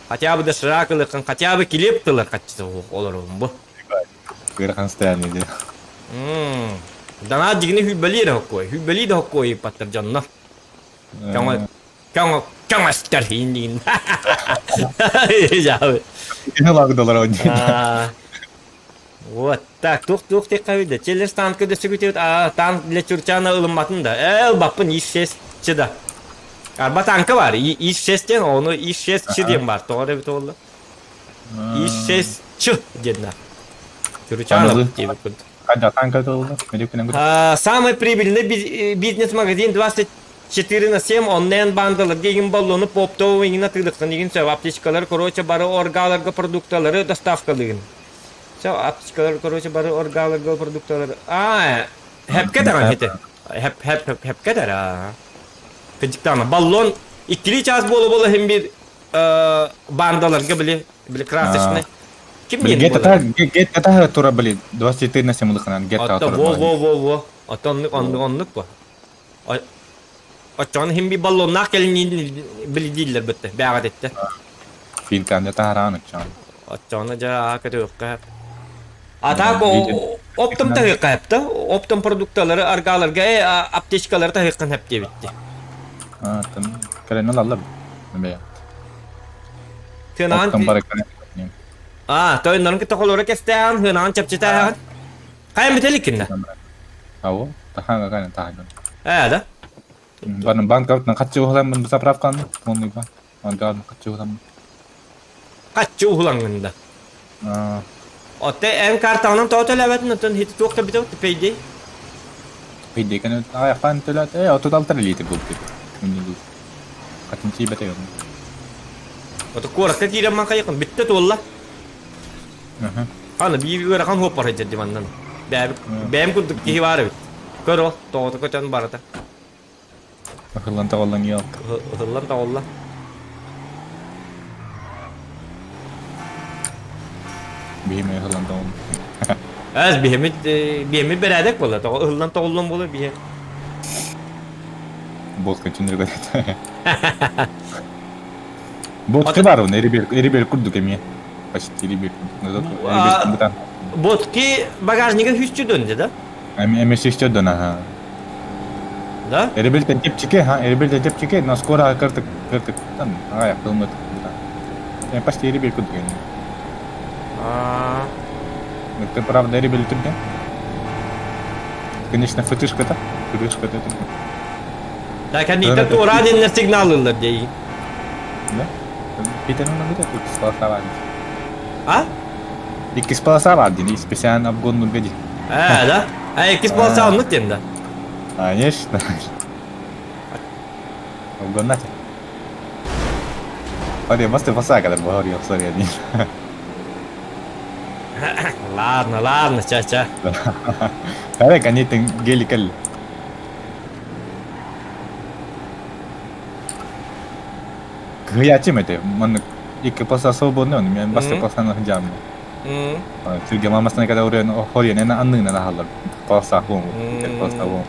Хотя бы доширак ылыаххын, хотя бы килиэп тылар хаччыта суох олоробун бу. Ыарахан состояние дии. Донат дьигини хүббэлиир хоккой. Хүббэлии да хоккой ыыппаттар дьоннор. Көҥө Көҥө көҥөстөр иин Лагдалар Вот так, тух тух текка виде. Челлер танка дөсүгүтүт, а танк для чурчана ылымматын да. Эл баппын ис-6 чы да. Арба танка бар, ис-6 ден, оны ис-6 чы диэн бар. Тоҕо эбит олла. Ис-6 чы диэн да. Чурчана диэбит курдук. Самый прибыльный бизнес-магазин 24 на 7 онлайн бандаларга игин баллону оптовый игин атыылыксан игин сөп аптечкалар короче бары оргаларга продукталары доставкалыгын все аптечкалар короче бары оргаларга продукталары а хепке даҕан хете хеп хеп хепке дара кыдьыктаана баллон иккили час буола буола хим бир бандаларга били били красочный ким Гетта тура били 24 на 7 улаханан гетта тура во во во во оннук оннук оннук бу Оччоҕуна иһин би баллоннаах кэлин били дииллэр бытты, бээҕэ диттэ. Финтан таһараан оччоҕун. Оччоҕуна дьэ аа көтүөххэ. А так оптом таһыахха хэпта. Оптом продукталары аргааларга э аптечкалары таһыаххын хэп диэбитти. А там кэлэн алаллар. Бэйэ. Тынаан Оптом бары А, тойоннорун кытта холоро кэстээн, хынаан чэпчэтээҕин. Хайан бүтэликкиннэ? Ау, тахаҥа кайна таһагын. Ээ да? Баны банк картынан хаччы уһуламмын заправканы, оннуй ба. Банк хаччы уһуламмын. Хаччы уһулаҥҥын да. Оtte эн картаҕынан тоҕо төлөөбөтүн оттон хити туох да бүтэ пейдей. Пейдей кene аяқтан төлөт, э, 36 литр булды. Хатын тиибете yok. Ото куоракка киирэн ман хайыкын бүттэ туолла. Аны биир ыарахан хуоппар сылдьар диваннан. Бэйэм курдук киһи баар эбит. Көр ол, тоҕото көтөн барыта. Ыһыллан тоҕоллон иол. Ыһыллан тоҕоллон. Биһиме ыһыллан тоҕоллон. Эс биһимит биһимит бэрээдэк буолла. Тоҕо ыһыллан тоҕоллон буолар биһи. Болка түнүргө. Ботки бар он, эрибер, эрибер курдук эмиэ. Почти эрибер курдук. Ботки багажнига хүсчү дөнде да? Эми сүстө дөн, ага. Да? Эрибелтен тепчике, ха, эрибелтен тепчике, но скоро кыртык, кыртык, там, ая, кылмыт, да. Почти эрибел курдук эми. А. Это правда эрибел түрден? Конечно, фытышка-то, фытышка-то. Да, кәнниттен туора диэннэр сигналыыллар диэйин. Да? Питер онно бүтэ иккис полоса бар дии. А? Иккис полоса бар дии, специально обгоннурга дии. Ээ, да? А иккис полоса оннук диэн да? Конечно. Обгоннать. Смотри, басты полоса, когда говорил, sorry, один. Ладно, ладно, ча-ча. Давай, они гелик Кыһыйааччым этэ, маннык икки полоса свободный, он мен басты полосаны сылдьааммын. Сиргэ мамасына когда уруйан хоруйан эн анныынан аһаллар. Полоса буом, полоса буом.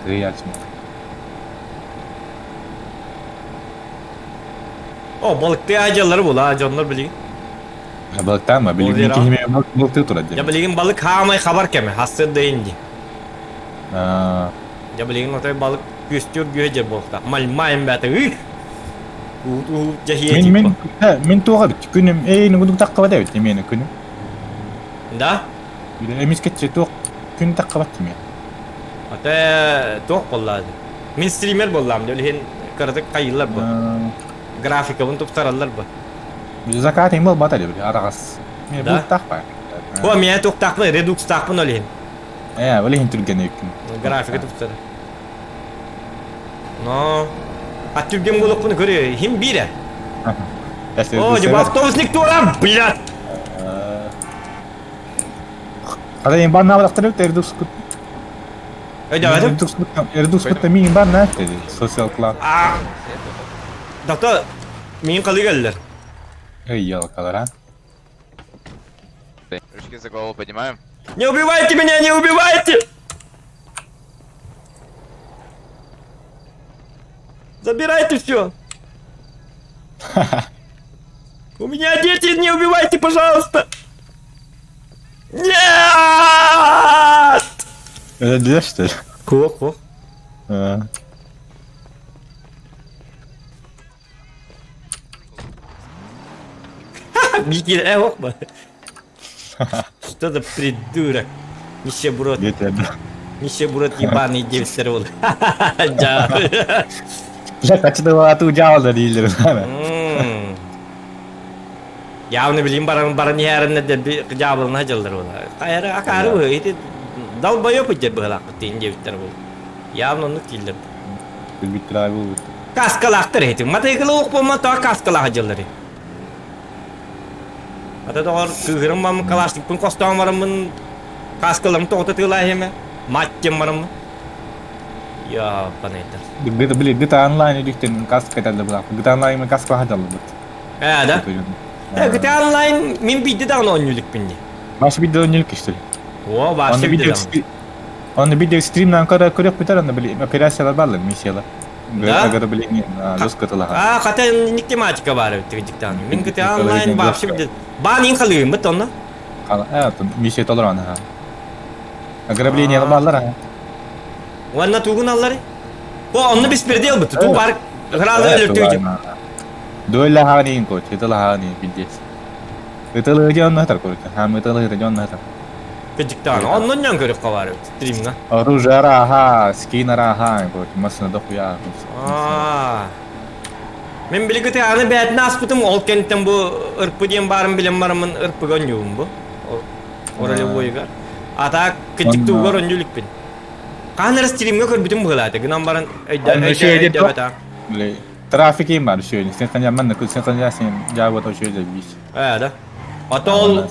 Кыһыйааччым. О, балыктыы аадьаллары була, дьоннор билигин. Балыктаама, билигин киһиме балыктыы турар дьэ. Билигин балык хаамай хабар кэмэ, хассыр да инди. Дьэ билигин отой балык күөстүүр күөһэ дьэ буолта. Мальмайым бээтэ ых! Уу дьэһиэ Мин мин мин туоҕа эбит күнүм эй нугудук таххабат эбит эмиэни күнүм. Да? Эмискеччи туох күн таххабат тимиэ. Ата туох буоллаа Мин стример буоллаам дьэ билигин кыратык хайыылар бу. Графикабын тупсараллар бу. Закат им буолбата дии араҕас. Да? Бултаах О, миэ туохтаахпын, редукстаахпын ол иһин. Ээ, ол иһин түргэн эбиккин. Графика тупсара. Но, а түргэн буолуохпун көрүө, иһин биирэ. О, дьэ автобусник туора, блядь! Хата имбаннаабатахтар эбит эрдускут. Өйдөөтүм. Эрдускут миин имбанна Social Club. Дата миин қалый келлер. Эй, елкалар, а? Ручки за голову поднимаем. Не убивайте меня, не убивайте! Забирайте все! У меня дети, не убивайте, пожалуйста! Нет! Это что ли? Кох, Бикер, ох, Что за придурок? Нищеброд. Нищеброд ебаный девсер ол. Да. Бля, качыдыла атуу жаалдар дииллер. Явно билим баран баран ярына да жабылына жылдар ол. Кайра акары эти долбоёб деп быһалаах тиин диэбиттэр бул. Явно оннук дииллэр. Билбиттэр бул. Каскалаахтар этим. Матайкыла укпама та каскалаах жыллары. Ата доҕор кыыһырым мам калашникпын хостоон бараммын каскаларым тоҕото тыылаахиме маттем бараммын. Я панайтар. Где-то, блин, где-то онлайн үдүктен каска кэтэллэ булаах. Где-то онлайн каска хадаллыбыт. Ээ да? Э, GTA Online мин биирдэ даҕаны оонньуулукпун дии. Баш биирдэ оонньуулук что ли? О, вообще биирдэ даҕаны. Онно видео стримнан көрө көрөх бүтэр онно били операциялар бааллар миссиялар. Да? Ограбление, лускатылаха. А, хата ник тематика баар эбит дьиктаан. Мин GTA Online вообще биирдэ баан иин халыым бит онно. Э, миссия толорон аха. Ограбление бааллар аха. Уонна тугун аллары? О, онно беспредел бит. Ту бар сразу өлөртүүтүм. Дуэлла хаанин коч, ытыла хаанин пиздец. Ытылы дьонно хатар короче. Хам ытылы дьонно хатар. Кыдьыктаан, оннун ньон көрүк хабар стримҥа. Оружие аха, скин аха, короче, массына дохуя. Аа. Мен билигити аны бээтин аспытым, ол кэнниттэн бу ырпы диэн баарын билэн бараммын ырпыга онньуубун бу. Оролевойга. А так кыдьыктуугар онньуу иликпин. Хаһан эрэ стримҥэ көрбүтүм быһыылаата, гынан баран өйдөөбөтө. Трафик им бар үчүгэй. Сен каньяман сен канья сен жаабат үчүгэй бис. Ээ да. Ото ол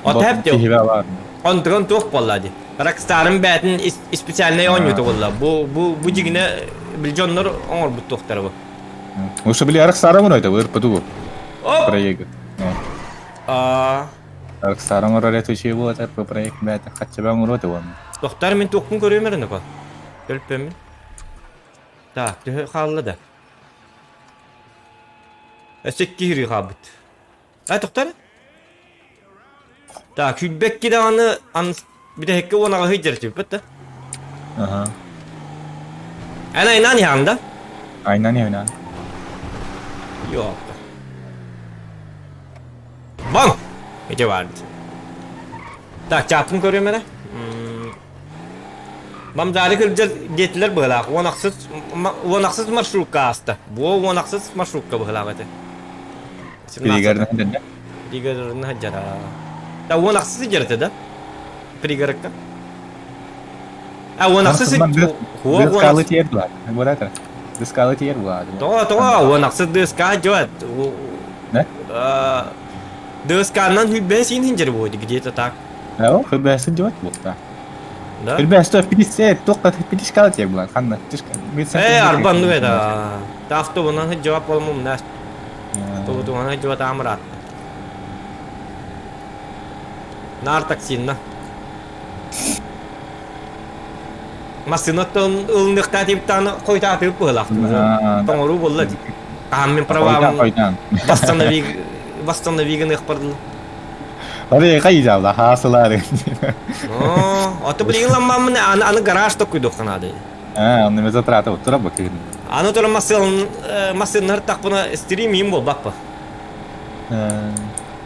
ото хэп Онтуган туох буолла дии. Rockstar'ын бээтин специальный оонньуута буолла. Бу бу бу дьигинэ бил дьоннор оҥорбут туохтара бу. Ушу били Rockstar оҥоройто ырпыту. Проект. Аа. Rockstar оҥорор этучий буолар бу проект бээтин хаччаба оҥоруота буолла. Тохтар мин туохпун көрүөм эрэ нөкө. Төлпөммүн. Так, төһө хаалла да? Өссө икки киһи хаалбыт. А, тохтар? Так, күлбэкки даҕаны ан бүтэһиккэ уонаҕа сылдьар түппэт да. Аха. Эн айнаан иһаҕын да? Айнан иһэбин Yok. Баҥ! Ити баар. Так, чааппын көрүөм эрэ. Мамзаары кырдьар диэтилэр быһылаах. Уон ахсыс, уон ахсыс маршрутка ааста. Буо уон ахсыс маршрутка быһылаах этэ. Пригородын да? Пригородын сылдьара. Да уон ахсыс сылдьар этэ да? Пригородка. А уон ахсыс... Дыскалы тиэр була. Була Дыскалы тиэр була. Тоҕо, тоҕо, уон ахсыс дыска дьуат. Да? Дысканнан хүлбэһэ сиин хинжер буо где-то так. Да, хүлбэһэ сылдьыбат буолта. Да? Хүлбэһэ 150, туохха 50 тиэр була. Ханна? Э, арбан ну это. Та автобунан жавап болмум да. Автобутунан жавап амырат. Нар таксинна. Массыынаттан ылыныахтаа типтааны хойутаатыып быһылаах. Тоҥоруу буолла дии. Хаһан мин правам восстанови восстанови гыныахпар дылы. Ары хайдалла хаасылаары. Оо, ото билигин ламмаммын аны аны гараж токуйдуохха наада. Аа, онно ме затрата тура бу кыһын. Аны туран массыын массыыннар тахпына стрим им буолбаппа.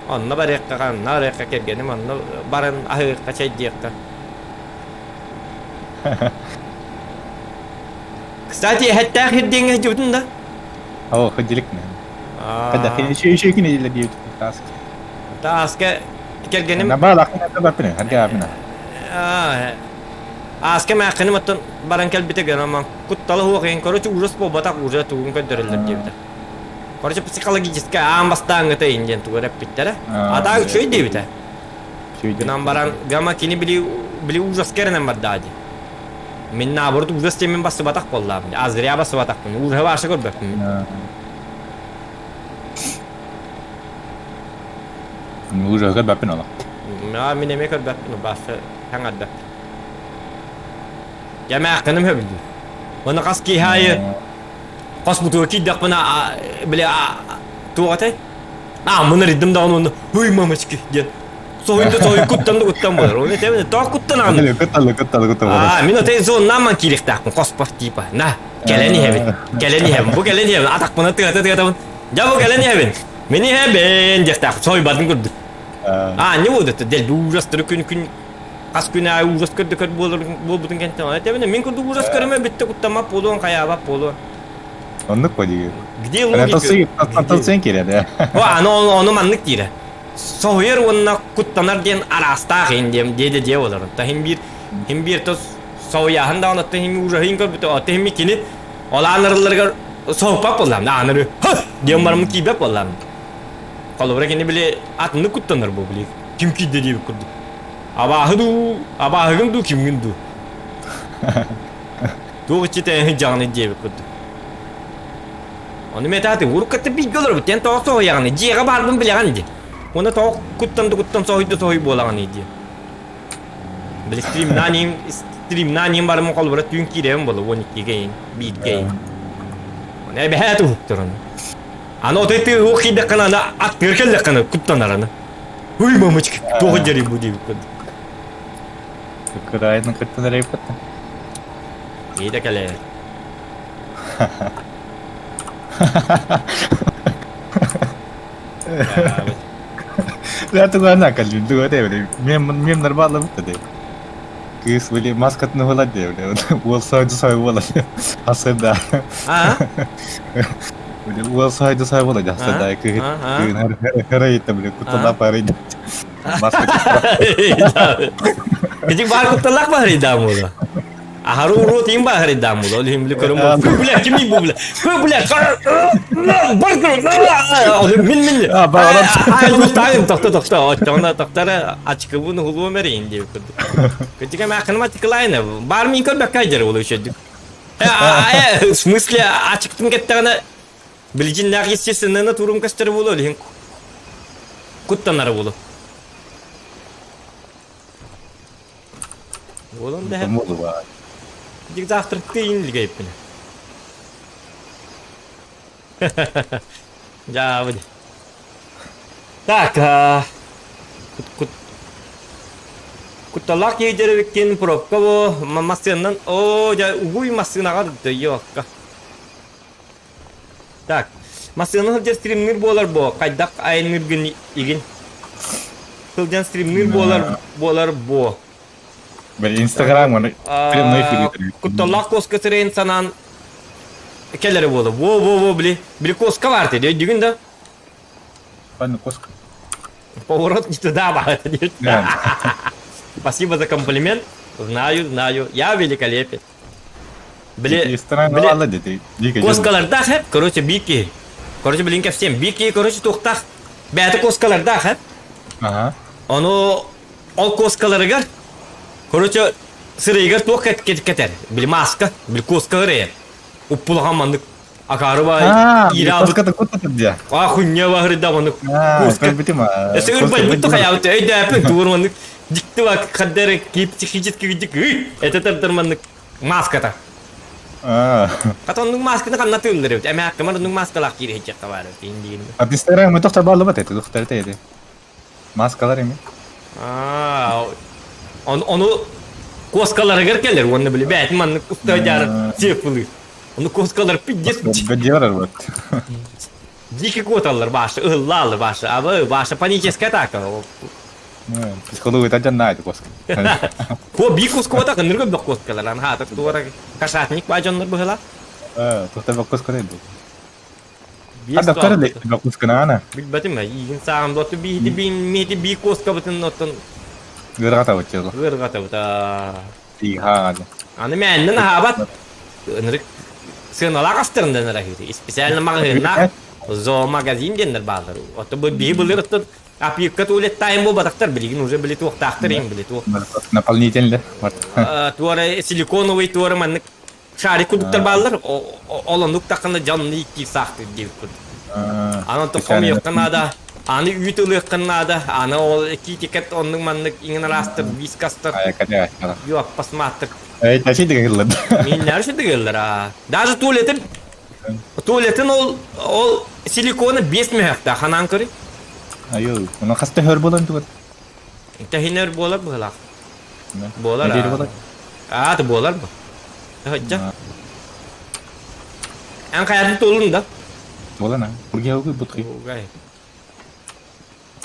Онно барыахха, ханна барыахха кэргэним онно баран аһыахха, чэйдиэххэ. Кстати, эһэттээх ирдиэҥҥэ сылдьыбытын да? Оо, ходилик Когда еще еще кинилер диэбит тааска. Тааска кэргэним Ааска мээххиним оттон баран кэлбитэ гынан куттала суох иһин короче ужас буолбатах уже тугун көрдөрөллөр диэбитэ. Короче, психологически аан бастааҥҥыта иһин диэн тугу эрэ эппиттэрэ. А так үчүгэй диэбитэ. Гынан баран, гама кини били били ужаска эрэнэн барда дии. Мин наоборот ужас диэн мин бассыбатах буоллаам. А зря бассыбатахпын. Ужаһы вообще көрбөппүн. Ужаһы көрбөппүн олох. А мин эмиэ көрбөппүн, баасы хаҥарбаппын. Дьэ мээххиним сөбүлүүр. Уонна хас киһи аайы хос бутуга киирдэхпинэ били туох этэй? А мын арыйдым даҕаны уонна ый мамочки диэн соһуйда соһуй куттан да куттан буолар. Оны этэбин тоох куттанаҕын? Куттан куттан куттан Аа мин отой зоннааман киириэхтээхпин хоспор типа. На кэлэн иһэбин. Кэлэн иһэбин. Бу кэлэн иһэбин. Атахпына тыата тыатабын. Дьэ бу кэлэн иһэбин. Мин иһэбин диэхтээхпин. Соһуйбатын курдук. А не буолду дэлби ужастары күн күн хас күн аайы ужас көрдө көр буолар буолбутун кэнтэн ол этэбинэ мин курдук ужас көрүмэ бүттэ куттаммат буолуон хайаабат буолуон. Оннук по диги. Где логика? Антон киирэ О, аны ону маннык диирэ. Соһуйар уонна куттанар диэн араастаах иһин диэм диэде диэ болар. Та хим биир хим биир тос соһуйааһын даҕаны отто хим ужаһын көрбүтэ отто хим кини ол аанарыларыгар соһуппат буоллаам аанары ха диэн бараммын киирбэт буоллаам. Холобура кини били атыннык куттанар бу били ким киирдэ диэбит курдук. Абааһы дуу, абааһыгын дуу, кимҥин дуу? Туох иччитэ дьаҕаны диэбит курдук. Ону метааты уруккатта бииргэ олоробут диэн тоҕо соһуйаҕыный? Дьиэҕэ баарбын билэҕин дии. Уонна тоҕо куттан да куттан соһуйда соһуй буолаҕыный дии. Били стримнаан иһин стримнаан иһин барымын холобура түүн киирэбин буола 12-гэ иһин, бииргэ иһин. Ону эбэһээт уһуктар ону. Аны отой тыаһы киирдэххинэ аны аттыгар кэллэххинэ куттанар аны. Ой, мамочка, туох дьарый бу диэбит курдук. Кырайын кыттан эрэй баттан. Иитэ кэлээр. Я тугана кэллим, туга дебили. Мем мем нормально бутта де. Кыыс били маскатын ыла дебили. Уол сойду сой буола. Асырда. А? Били уол сойду сой буола асырда. Кыыс кыыс били куттала пары. Ити баар кутталаах баһарыйдаам буолуо. Аһары уруот иин баһарыйдаам буолуо. Ол иһин били көрөн бу бля кимий бу бля. Бу бля бар мин мин. Тайым тохто тохто оччоҕуна тохтора ачкыбын уһулуом эрийин диэбит курдук. Кытыга маакыным ачыкылайна бар мин көрбөккө айдьар буолуо үчүгдүк. В смысле ачыктын кеттэҕинэ билигиннээх естественнэ турум көстөр буолуо илиһин куттанара буолуо. Буолан да Дик завтракты илгейппин. Дьаабы. Так, кут кутталаах киһи пробка бу массыыннан о дьэ угуй массыынаҕа дөйүөкка. Так, массыына сылдьар стримнир буолар бо хайдах айанныыргын игин сылдьан стримнир буолар буолар бо. Инстаграм прямой эфир. Кутталлаах коска сирэйин санаан кэлэрэ буола. Во во во били били коска бар dedi өйдүгүн да? Панна коска. Поворот не туда бар Спасибо за комплимент. Знаю, знаю. Я великолепен. Били, били, коскалардаах хэп, короче, бики. Короче, блин, всем бики, короче, туохтаах. Бэйэтэ коскалардаах хэп. Ага. Ону ол куоскаларыгар, короче, сырыйыгар туох кэтэр, били маска, били куоскалар уппулахан маннык акаары ба иирабыт а хуйня баһырда маннык куоска эсэ ырбайбыт хайаабыт өйдөөпүн тугур маннык дикти ба хаддары психически дик это тардар маннык маската Хата оннук масканы ханна тыыллар эбит эмээххимэр оннук маскалаах киириһиччэххэ баар эбит иин диин Администрация мы тохтор бааллыбат эти духтар эти Маскалар эми. Аа, ону куоскаларыгар кэлэр уонна били бээтин маннык уста дьаарар сиэппылыыр. Ону куоскалар пиздец Бэдиэлэр вот. Дикий куоталлар башы, ыһыллааллар башы. Абы башы паническая атака. Психология тажан наайды куоска. Ко би куоска батак ынырга бөх куоскалар. Ан хаатык туара кашатник ба дьоннор быһыла. Тухта бөх куоска дейди. Доктор кусканаана. Билбэтим иигин сааҕым доту биити биин миити бии куоскабытын оттон Ыарҕатабыт дьылы. Ыарҕатабыт аа. Тииһаа. Аны мээннэн аһаабат. Ынырык сыаналаах астарын да ынырахыты. Специально маҕаһыыннаах. Зоомагазин диэннэр бааллар. Ото бу биһи былыр оттон апиыкка туалеттаайын буолбатахтар билигин уже били туохтаахтар иҥ били туох. Наполнительный. Туора силиконовый туора маннык шарик курдуктар бааллар. Ол оннук таххана дьон ииттиир саахтыыр диэбит курдук. Аны онтон хомуйуохха наада, аны үүт ылыахха наада, аны ол китикет оннук маннык иҥин араастар, вискастар, юаппас мааттар. Эй, дыгыллар. Миннәр дыгыллар, а. Даже туалетин Туалетын ол ол силикона 5 мөһөхтө ханаан көрүй. Айыл, оны хаста хөр болан тугат. Тэһинер буолар быһылаах. Буолар. Аа, ты буолар бу. Хajja. Эн хайатын туолун да? Туолан а. Бургеугу бутхи. Угай.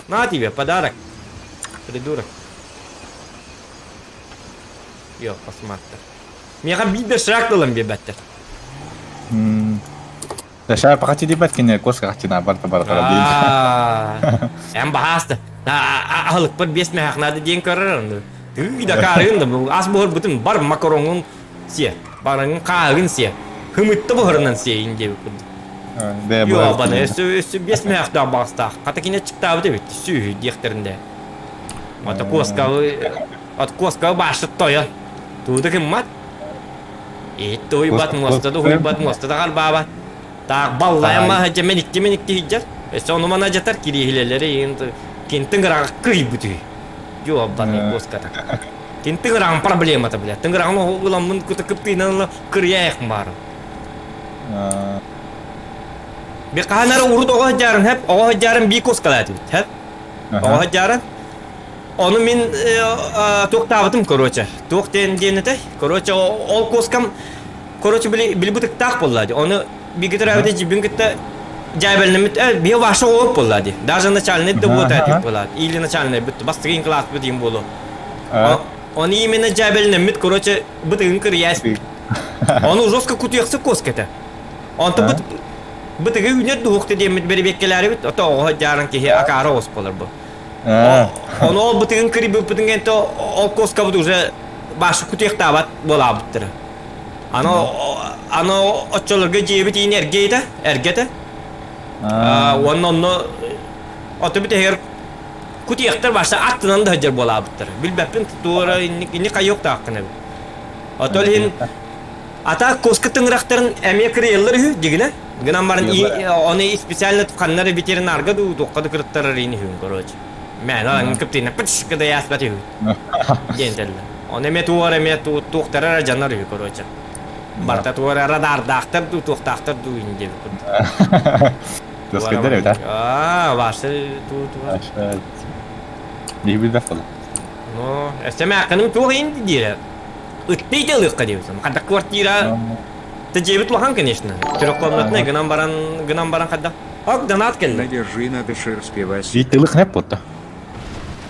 На тебе подарок. Придурок. Йо, посмотри. Миэхэ биир да шрак ылан биэрбэттэр. Да шар пахачы дебат кине коска хачына барта барта Аа. Эн баһааста. Аһылыкпар биэс мөһөх наада диэн көрөр. Тыы да каарыгын да ас буһар бутун бар макароҥун сиэ. Барыҥын хааһыгын сиэ. Хымытта буһарынан сиэйин диэбит курдук. Йоо, бана өссө өссө биэс мөһөхтөөх баҕастаах. Хата кине чыктаабыт эбит. Сүүһү диэхтэрин Ата куоскабы от куоскабы баашыт тойон. Тууда кыммат. Иһит туйбат, муоста да уһуйбат, муоста да харбаабат. Таах баллайма хадьа меникти меникти хиджар. Өссө ону мана жатар кириһилелери кинтин гыраҕа кыйбыт үһү. Йоо, баны куоската. Кинтин гыраҕын проблемата бля. Тыҥыраҕын ыламмын кыта кыптыынан кырыйаах баарым. Би хаанара урут оҕо сылдьарын хэп, оҕо сылдьарын бии куоскалаатыбыт хэп. Оҕо сылдьарын. Ону мин туохтаабытым короче. Туох диэн диэн этэй? Короче, ол куоскам короче били били бытыктаах буолла ди. Ону биги төрөөбүтэ дьибин кытта дьээбэлнэммит э биһи ваша оҕо буолла ди. Даже начальный да вот этик буолла. Или начальный бүттү. Бастыгын класс бутин буолу. Оны именно дьээбэлнэммит короче бытыгын кырыйаас. Ону жестко кутуйахсы куоска этэ. Онто быт бытыгы үүнэр дуһукта диэммит бэрибиэккэлээрибит, ото оҕо дьааран киһи акаара оҕус буолар бу. Ону ол бытыгын кырыйбыппытын гэнто ол куоскабыт уже башы кутуйахтаабат буолаабыттара. Аны аны оччолорго дьиэбит иин эргиэтэ, эргэтэ. Уонна онно ото бүтэһигэр кутуйахтар башы аттынан да сылдьар буолаабыттар. Билбэппин туора инник хайыахтааххын эбит. Ото иһин Ата куска тыҥырахтарын эмиэ кырыйаллар үһү дигинэ. Гынан баран оны специально ханнары ветеринарга дуу туохха да кырыттарар ини үһүн короче. Мэн аңын кыптыына пыч кыдаяспат үһү. Диэн тэллэ. Оны эмиэ туор эмиэ туохтара жанар үһү короче. Барта туора радардаахтар дуу туохтаахтар дуу ини диэбит курдук. Доскайдар эбит а? Аа, ваша туу туор. Билбэт буолла. Ну, өссө мээххиним туох иин диирэ. Ыттый да ылыахха диэбитим. Хадда квартира Ты дьиэбит улахан, конечно. Трехкомнатный гынан баран гынан баран хадда. Ок, донат кэллэ. На держи на деширский Биир тылы хнеп буолта.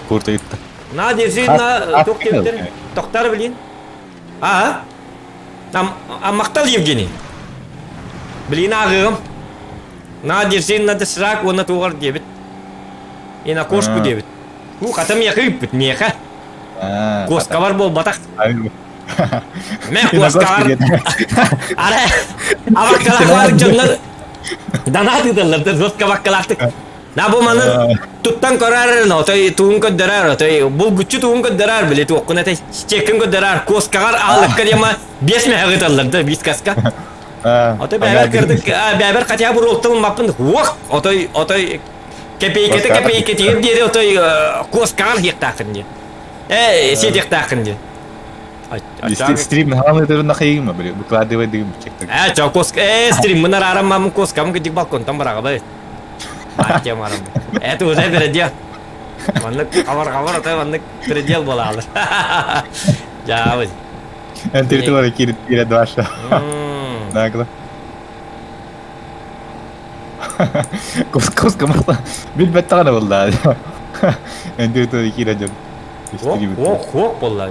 Курта ытта. На держи на туох диэбиттэр. Тохтар блин. А? Там а махтал Евгений. Блин ааҕыым. На держи на доширак уонна туоҕар диэбит. И на кошку диэбит. Уу, хата миэхэ ыыппыт, миэхэ. Куоскабар буолбатах. Мэ куоскабар. Аре, абаккалаах дьоннор донат ыыталлар да жестко абаккалаахтык. На бу маны туттан көрөр, но той туун көрдөрөр, той булгуччу туун көрдөрөр, били туохкун этэй чеккин көрдөрөр, куоскаҕар аалыкка диэма биэс мэһэ ыыталлар да биис каска. Отой бэбэр кырдык, бэбэр хотя бы ролтон ылмаппын, уох, отой отой Кэпиэйкэтэ кэпиэйкэтигэр диэри отой куоскаҕар иһиэхтааххын диэн. Ээ, сиэтиэхтааххын диэн. Стрим наһаалыырын нахайыгым били выкладывай дыгым чектик. Ээ, чо куоска ээ стрим мын араарам мамын куоскам кыдик балконтан бараҕабай. Маттем арам. Это уже передел. Маннык хабар-хабар отой маннык передел буолаалар. Жаабыз. Эн территория кирит кирет ваша. Нагло. Куска мата билбэт даҕаны буолла. Энтири киирэ дьон. Хуох, хуох буолла.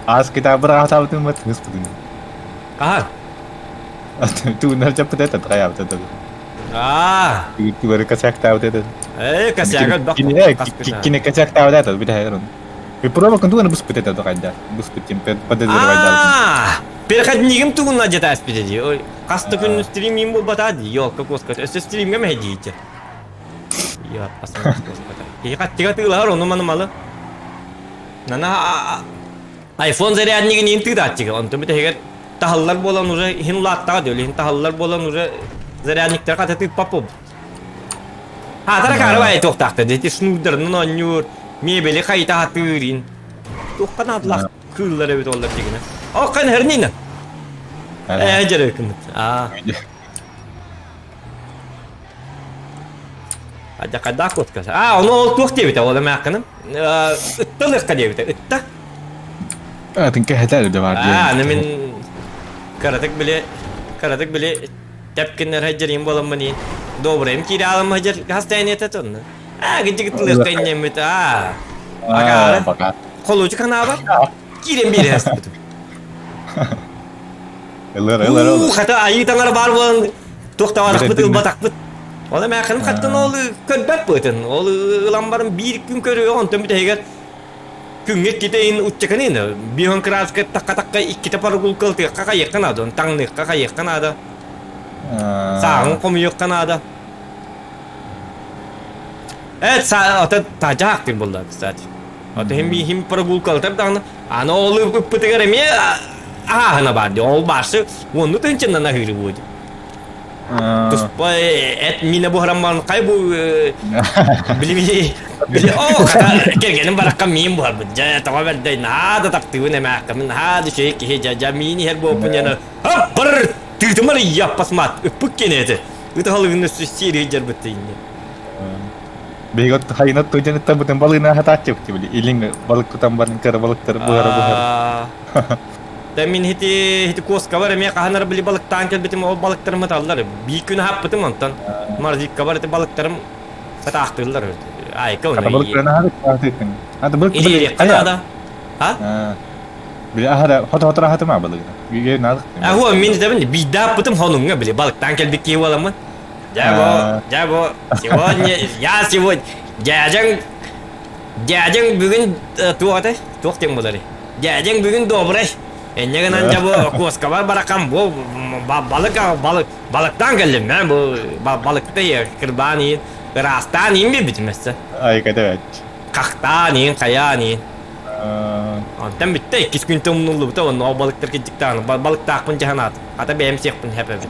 Аас китабыр аатаабытын бат ыспытын. Аха. Туунар чаппыт это траябыт это. Аа. Тугары косяктаабыт это. Э, косяк бак. Кине косяктаабыт это бит хайрон. Пробовал контуганы буспыт это докайда. Буспыт тем подозревать. Аа. Переходнигим тугунна дьэ ааспыта дии. Ой, хас да күн стримим буолбатаа дии. Ёлка куоска. Өссө стримҥэ мэһэйдииччэ. Я куоската. Киһи хаттыга тыылаһар ону маны малы. Нана iPhone заряднигин иин тыытааччыга. Онтон бүтэһигэр таһаллар буолан уже иһин улааттаҕа дии. Иһин таһаллар буолан уже зарядниктар хата тыыппат буолбут. Хаатара каары баайы туохтаахтар. Дити шнурдарынан оонньуур, мебели хайта хатыыр ин. Туохха наадалаах кыыллар эбит оллар дигинэ. О, кан хернина. Э, дьэрэ Аа. Адьа хайдах куоткас. А, ону ол туох диэбитэ, ол эмээххиним. Ытта ылыахха диэбитэ, ытта. Атын кэһэтэр да бар Аа, аны мин кыратык били кыратык били тэпкиннэр хадьарыйым буоламмын иин. Добрайым киирэ аалым хадьар хастайанета тонна. Аа, гидьик ытылыахха иннеммит. Аа. Акаары. Пока. Холуочук ханаабар. Киирэн биэрэ хаспытым. Ылыр, ылыр, ылыр. Хата айыы таҥара баар буолан туох табарахпыт ылбатахпыт. Ол эмээххиним хаттан ол көрбөт быытын. Ол ылан баран биир күн көрүө онтон бүтэһигэр күҥҥэ иккитэ ин уччаканын биһон краска такка-такка иккитэ паргулка ылтыахха хайыахха наада, таҥныахха хайыахха наада. Сааҕын хомуйуохха наада. Эт са ата тажаахтыр буолла, кстати. Ата хим хим прогулкалатар даҕаны аны ол ыппытыгар эмиэ ааһына бар дии. Ол барсы уонну тынчыннан аһыыры буо дии. Туспа эт минэ буһаран баран хай бу билими били о кэргэним баракка миин буһарбыт дьэ тоҕо бэрдэй наһаа да таптыыбын эмээххимин наһаа да үчүгэй киһи дьэ дьэ миин иһэр буолпун диэн хоп бар тыытымар ыйаппас маат ыппыт киэнэ этэ ытаһалыгын өссө сиэри дьарбыт инньэ Биһиги от хайына тудьан табытын балыына хатааччыбыт били илин балык тутан баран кыра балыктары буһара буһара. Та мин хити хити куоскабар эмиэ хаһан эрэ били балыктаан кэлбитим ол балыктарым ыталлар. Биир күн аһаппытым онтон морозилкабар ити балыктарым хатаахтыыллар. Айка Хата оны. балыктарын аһатык Ата балык Ириэххэ наада. А? Били аһара хото-хото аһатыма балыгына. Үйе наадык. Ахуа мин итэбин биирдэ аппытым хонуҥҥа били балыктаан кэлбит киһи буоламмын. Дьэ бу, дьэ бу, сегодня, я сегодня, дядяҥ, дядяҥ бүгүн туох этэй? Туох диэн буоларый? Дядяҥ бүгүн добрый. Энньэ гынан дьэ бу куоскабар баракам бу балык балык балыктаан кэллим мен бу балыкты кырбаан иин ыраастаан иин биэрбитим өссө. Айка дэвэт. Хахтаан иин, хайаан иин. Онтон бүттэ иккис күнтэн умнуллубута онно ол балыктар кирдиктаан балыктаахпын дьаһанаат. Хата бэйэм сиэхпин хэп эбит.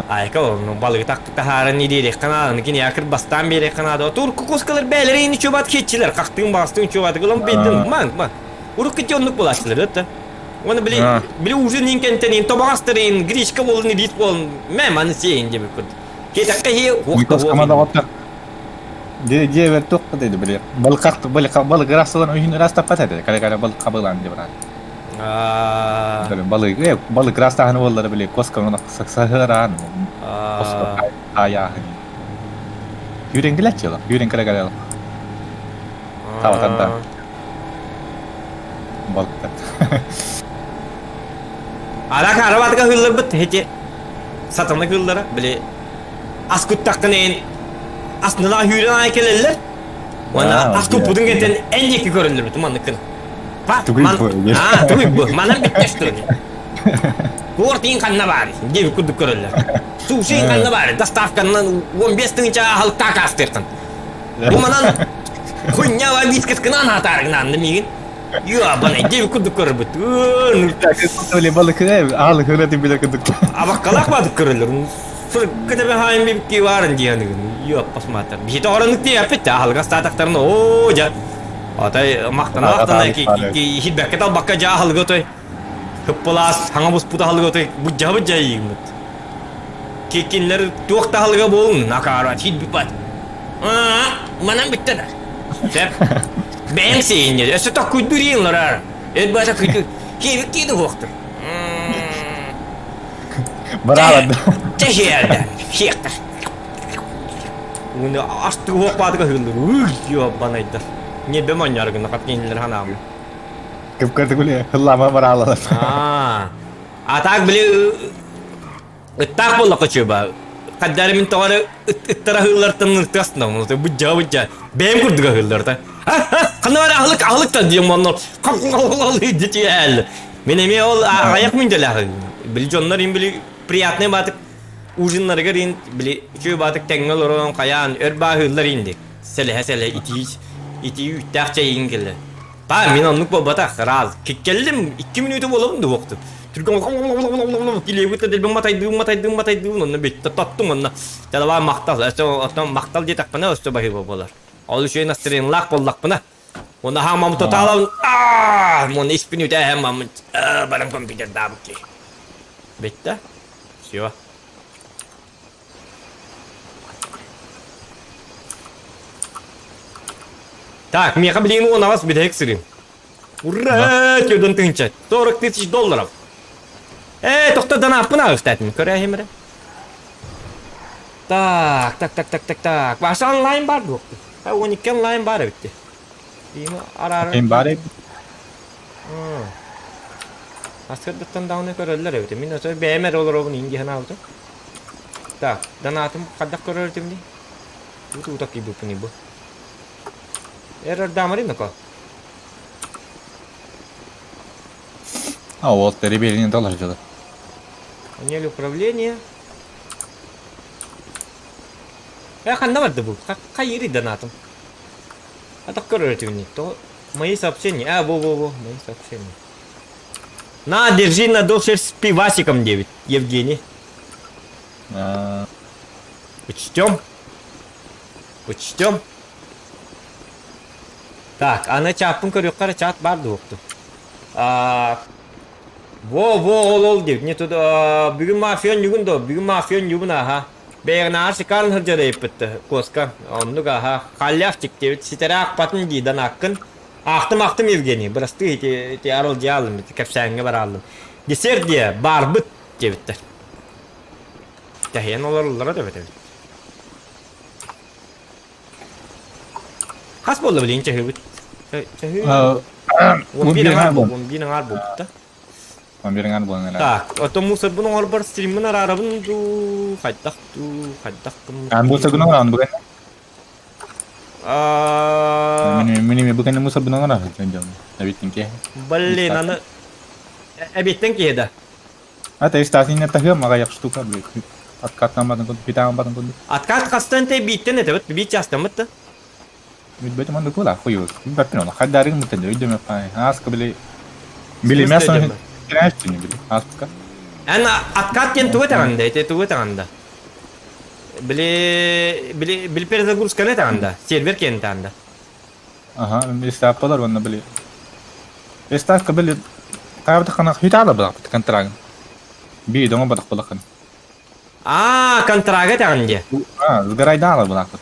Айка ну балыгы таһааран ириэриэххэ наада, кини кырбастаан биэриэххэ наада. Турку кускалар бээлэрэ ини чубат хеччилэр, хахтыын баҕастыын чубаты гылам бейдин, ман, ман. Урукку ити оннук булааччылар это. Оны били били ужин ин кентенин тобаҕастырын, гречка болун, рис болун, мэ маны сиэйин диэбит курдук. Кетекке хи Никос команда Дьиэбэр туох да били балыках балык балык ырастылан үйүн ырастаппат этэ. Кare кare балык хабылаан диye баран. Балык балык ырастаһын уоллары били коска сахсаһыраан коска аяһын. Юрен келеччи Юрен кare кare. Таватан балыктар. Ара карабатыга хылларбыт хети сатана кыыллара били ас куттаххын эн аснына хүүрэн аай кэлэллэр уонна ас куппутун кэнтэн эн диэки көрөллөр манныккын аа тугуй бу манан бүттэш турун Туортиин ханна баар диэби курдук көрөллөр сушиин ханна баар доставканан 15 тыһыынча аһылыктаах аастыаххын бу манан хуйнява вискаскынан хаатаарыгынан миигин Йа, диэби курдук көрөрбүт. Балык аалык хөлөтүн биле курдук. Абаккалаах баадык көрөллөр. Сыркы хаайын бибикки баарын диэныгын. Йо, посмотр. Биһи тоҕоронук диэппит аһылык астаатахтарын оо жа. Отой мактана мактана хилбэккэ талбакка жа аһылыгы отой. Хыппылаас хаҥа буспут аһылыгы отой буддьабыт жайыгмыт. Кикинлер туох да аһылыга буолун накаара хилбипат. Манан бүттэ да. Сөп. Бэйэҥ сиэйин Өссө токкуйдуур иин лорар. Өр баата күйдү. Киэбик кииди хуохтур. Браво. Чэһиэрдэ. Хиэхтэр. Уну астыгы хуох баатыга хыллыр. Уй, ёбанайдар. Не бем онньаргына хат кинилер ханаам. Кып кырды хыллама бараалалар. Аа. А так били Ыттаах буоллахха чуба. Хаддары мин тоҕо эрэ ыттара аһыыллартан ыртыастынам. Быдьа быдьа. Бэйэм курдук аһыыллар та. Ханна бары аһылык аһылык та диэн моннор. Дитиэл. Мин эмиэ ол аҕыйах мүнтэлээх били дьоннор им били приятный баатык ужиннарыгар ин били үчүгэй баатык тэҥҥэ олорон хайаан өр бааһыыллар инди сэлэһэ сэлэ итии итии үүттээх чэйиҥ кэллэ. Па мин оннук буолбатах раз кэллим 2 мүнүүтэ буолабын да уохту. Түргэн килиэбит дэлбин матайдыыбын матайдыыбын матайдыыбын онно бүттэ тоттум онно Талабаа махтал өссө оттон махтал диэтэхпинэ өссө баһыыба буолар. Ол үчүгэй настроениелаах буоллахпына Уонна хаамам тотаалабын аа уонна испин үтээһэн маммын баран компьютердаабыт киһи. Бүттэ. Все. Так, миэхэ билигин 18 бүтэһик сырыым. Ура! Төрдөн тыһынча. 40 тысяч долларов. Ээ, тохто данааппын ааҕыстаатым. Көрөөһүм эрэ. Так, так, так, так, так, так. Ваша онлайн бар дуо? Ха, 12 онлайн бар эбит. Има араарар. Ким бар эбит? Аскырдыттан даҕаны көрөллөр эбит. Мин өтө бэйэм эрэ олоробун индиһэн аабытым. Так, донатым хайдах көрөр этим дии? Бу тута кийбиппин бу. Эррор дамари нако. А вот перебили доллар дело. Панель управления. Э, ханна барды бу? Хайыри донатым? А так көрөр этибин То мои сообщения. А, во-во-во, мои сообщения. На, держи на дольше с пивасиком 9, Евгений. А... Учтем. Учтем. Так, аны чааппын көрүөххэ эрэ чаат баар дуокту. Во, во, ол ол диэбит. Не туда бүгүн мафия онньугун до, бүгүн мафия онньугун аха. Бэйэҕинааҕар шикарно сылдьар эбиппит куоска. Оннук аха. Халявчик диэбит. Ситэри аахпатын дии данааккын. Аахтым аахтым Евгений. Бырастыы ити ити арылдьыйаалым ити кэпсээҥҥэ барааллым. Десерт диэ баарбыт диэбиттэр. Тэһийэн олороллоро да эбит. Хас буолла билигин чаһыыбыт? Чаһыы... 11 аҥаар буолбут, 11 аҥаар буолбут да. 11 аҥаар буолан эрэ. Так, оттон мусорбун оҥорбор стриммин араарабын дуу, хайдах дуу, хайдах гыммыт. Ан мусоргун оҥорон бүгэн. Аа... Мин бүгэн мусорбун оҥорон дьон. Эбиттин киһи. Блин, аны эбиттен киһи да. А ты стасин таһыам аҕыйах штука, блядь. Откаттан курдук, питаан батын курдук. Откат хастан те бииттен этебит, биит чаастаммыт да. Бүт манды кула хуй. Баппин оны хаддарыгын мутен өйдөмө пай. Аска били били мясо кирәчтүнү били. Аска. Эн откат диэн тугу этэҕин да, ити тугу этэҕин да? Били били били перезагрузканы этэҕин да, сервер киэнтэҕин да. Аха, ставкалар уонна били ставка били таабытаххына хүтаала бадахпыт контрагын. Биир доҥо бадах булахын. Аа, контрага этэҕин диэ. Аа, сгорайдаала булахпыт.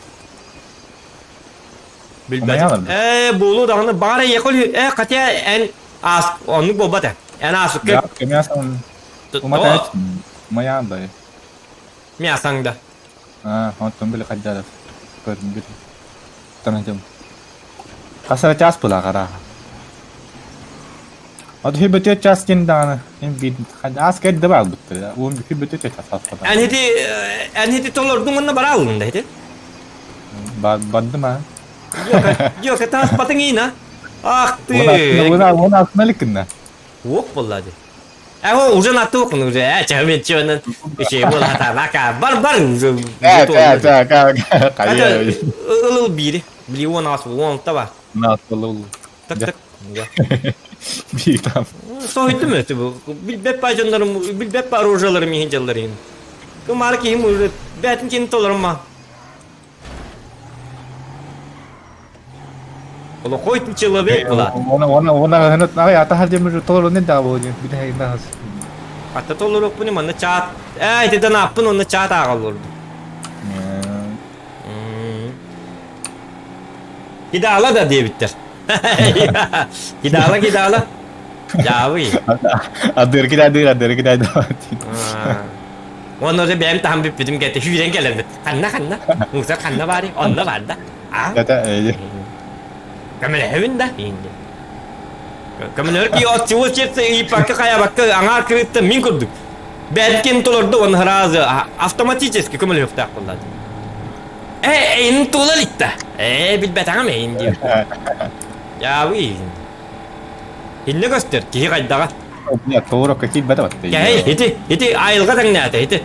Билбэтим. Ээ, буолуо даҕаны баҕар эйиэхэ э, хотя эн аас оннук буолбат ээ. Эн аасыкка Мясом уматач моя бай. Мясаҥ да. Аа, онтон били хайдах көрүн били. Танадым. Хас эрэ чаас булааҕара. От хүбүтүө час диэн даҕаны эн биир аас кэрдэ баалбыттар. Уон хүбүтүө час аспата. Эн ити эн ити толордуҥ онно барааллын да ити. Бардым а. Yok, тааспатыҥ иина. Ах ты. Уна уна астына Уох буолла дии. Э, уже на тухну уже. Э, чэ, чэ, үчүгэй буолла нака бар бар уже. Э, э, э, Ылыл биири. Били уон аас уон таба. На ылыл. Так так. Биир там. Соһуйдум өтү бу. Билбэт па дьоннорум, билбэт па оружияларым иһин дьаллар иһин. Кымаар киһим уже бээтин кини толорум Плохой ты человек, Влад. Она она она она атаһар дем толору не да бу бит нахас. Ата толорукпун манна чаат. Ээ итиден аппын онно чаат ааҕаллорду. Кидала да диэбиттэр. Кидала кидала. Дьаабый. Адыр кидадыр адыр кидадыр. Онно уже бэйэм таһан бүппүтүм кэтэ сүүрэн кэлэрбит. Ханна ханна? Муса ханна баарый? Онно бар да. А? Көмөлөһөбүн да инде. Көмөлөһөр ки от чего сердце ыйыппакка хайабакка аҥаар кырыттан мин курдук. Бэркин толорду он сразу автоматически көмөлөһүөхтээх буолла. Э, эйин тула иликта. Э, билбэтэҕим эйин диир. Дьаабый. Инне көстөр, киһи хайдаҕа. Нет, поворока киирбэтэ батта. Кэһэй, ити, ити айылҕа тэҥнээтэ, ити.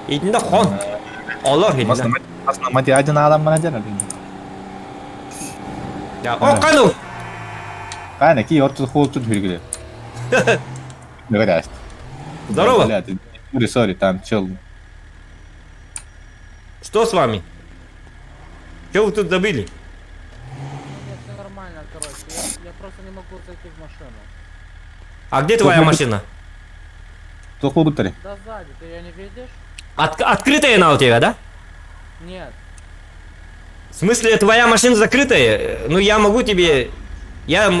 Итиннэ хон. Олор итиннэ. Основной один адам менеджер. Я, о, кану! Кана ки орту холту хүргүлэ. Говорят. Здорово. Сори, сори, там чел. Что с вами? Что вы тут забыли? Нет, все нормально, короче. Я, я просто не могу зайти в машину. А где твоя машина? Туох буолбуттары? Да сзади, ты ее не видишь? От- открытая она у тебя, да? Нет. В смысле, твоя машина закрытая? Ну, я могу тебе... Я...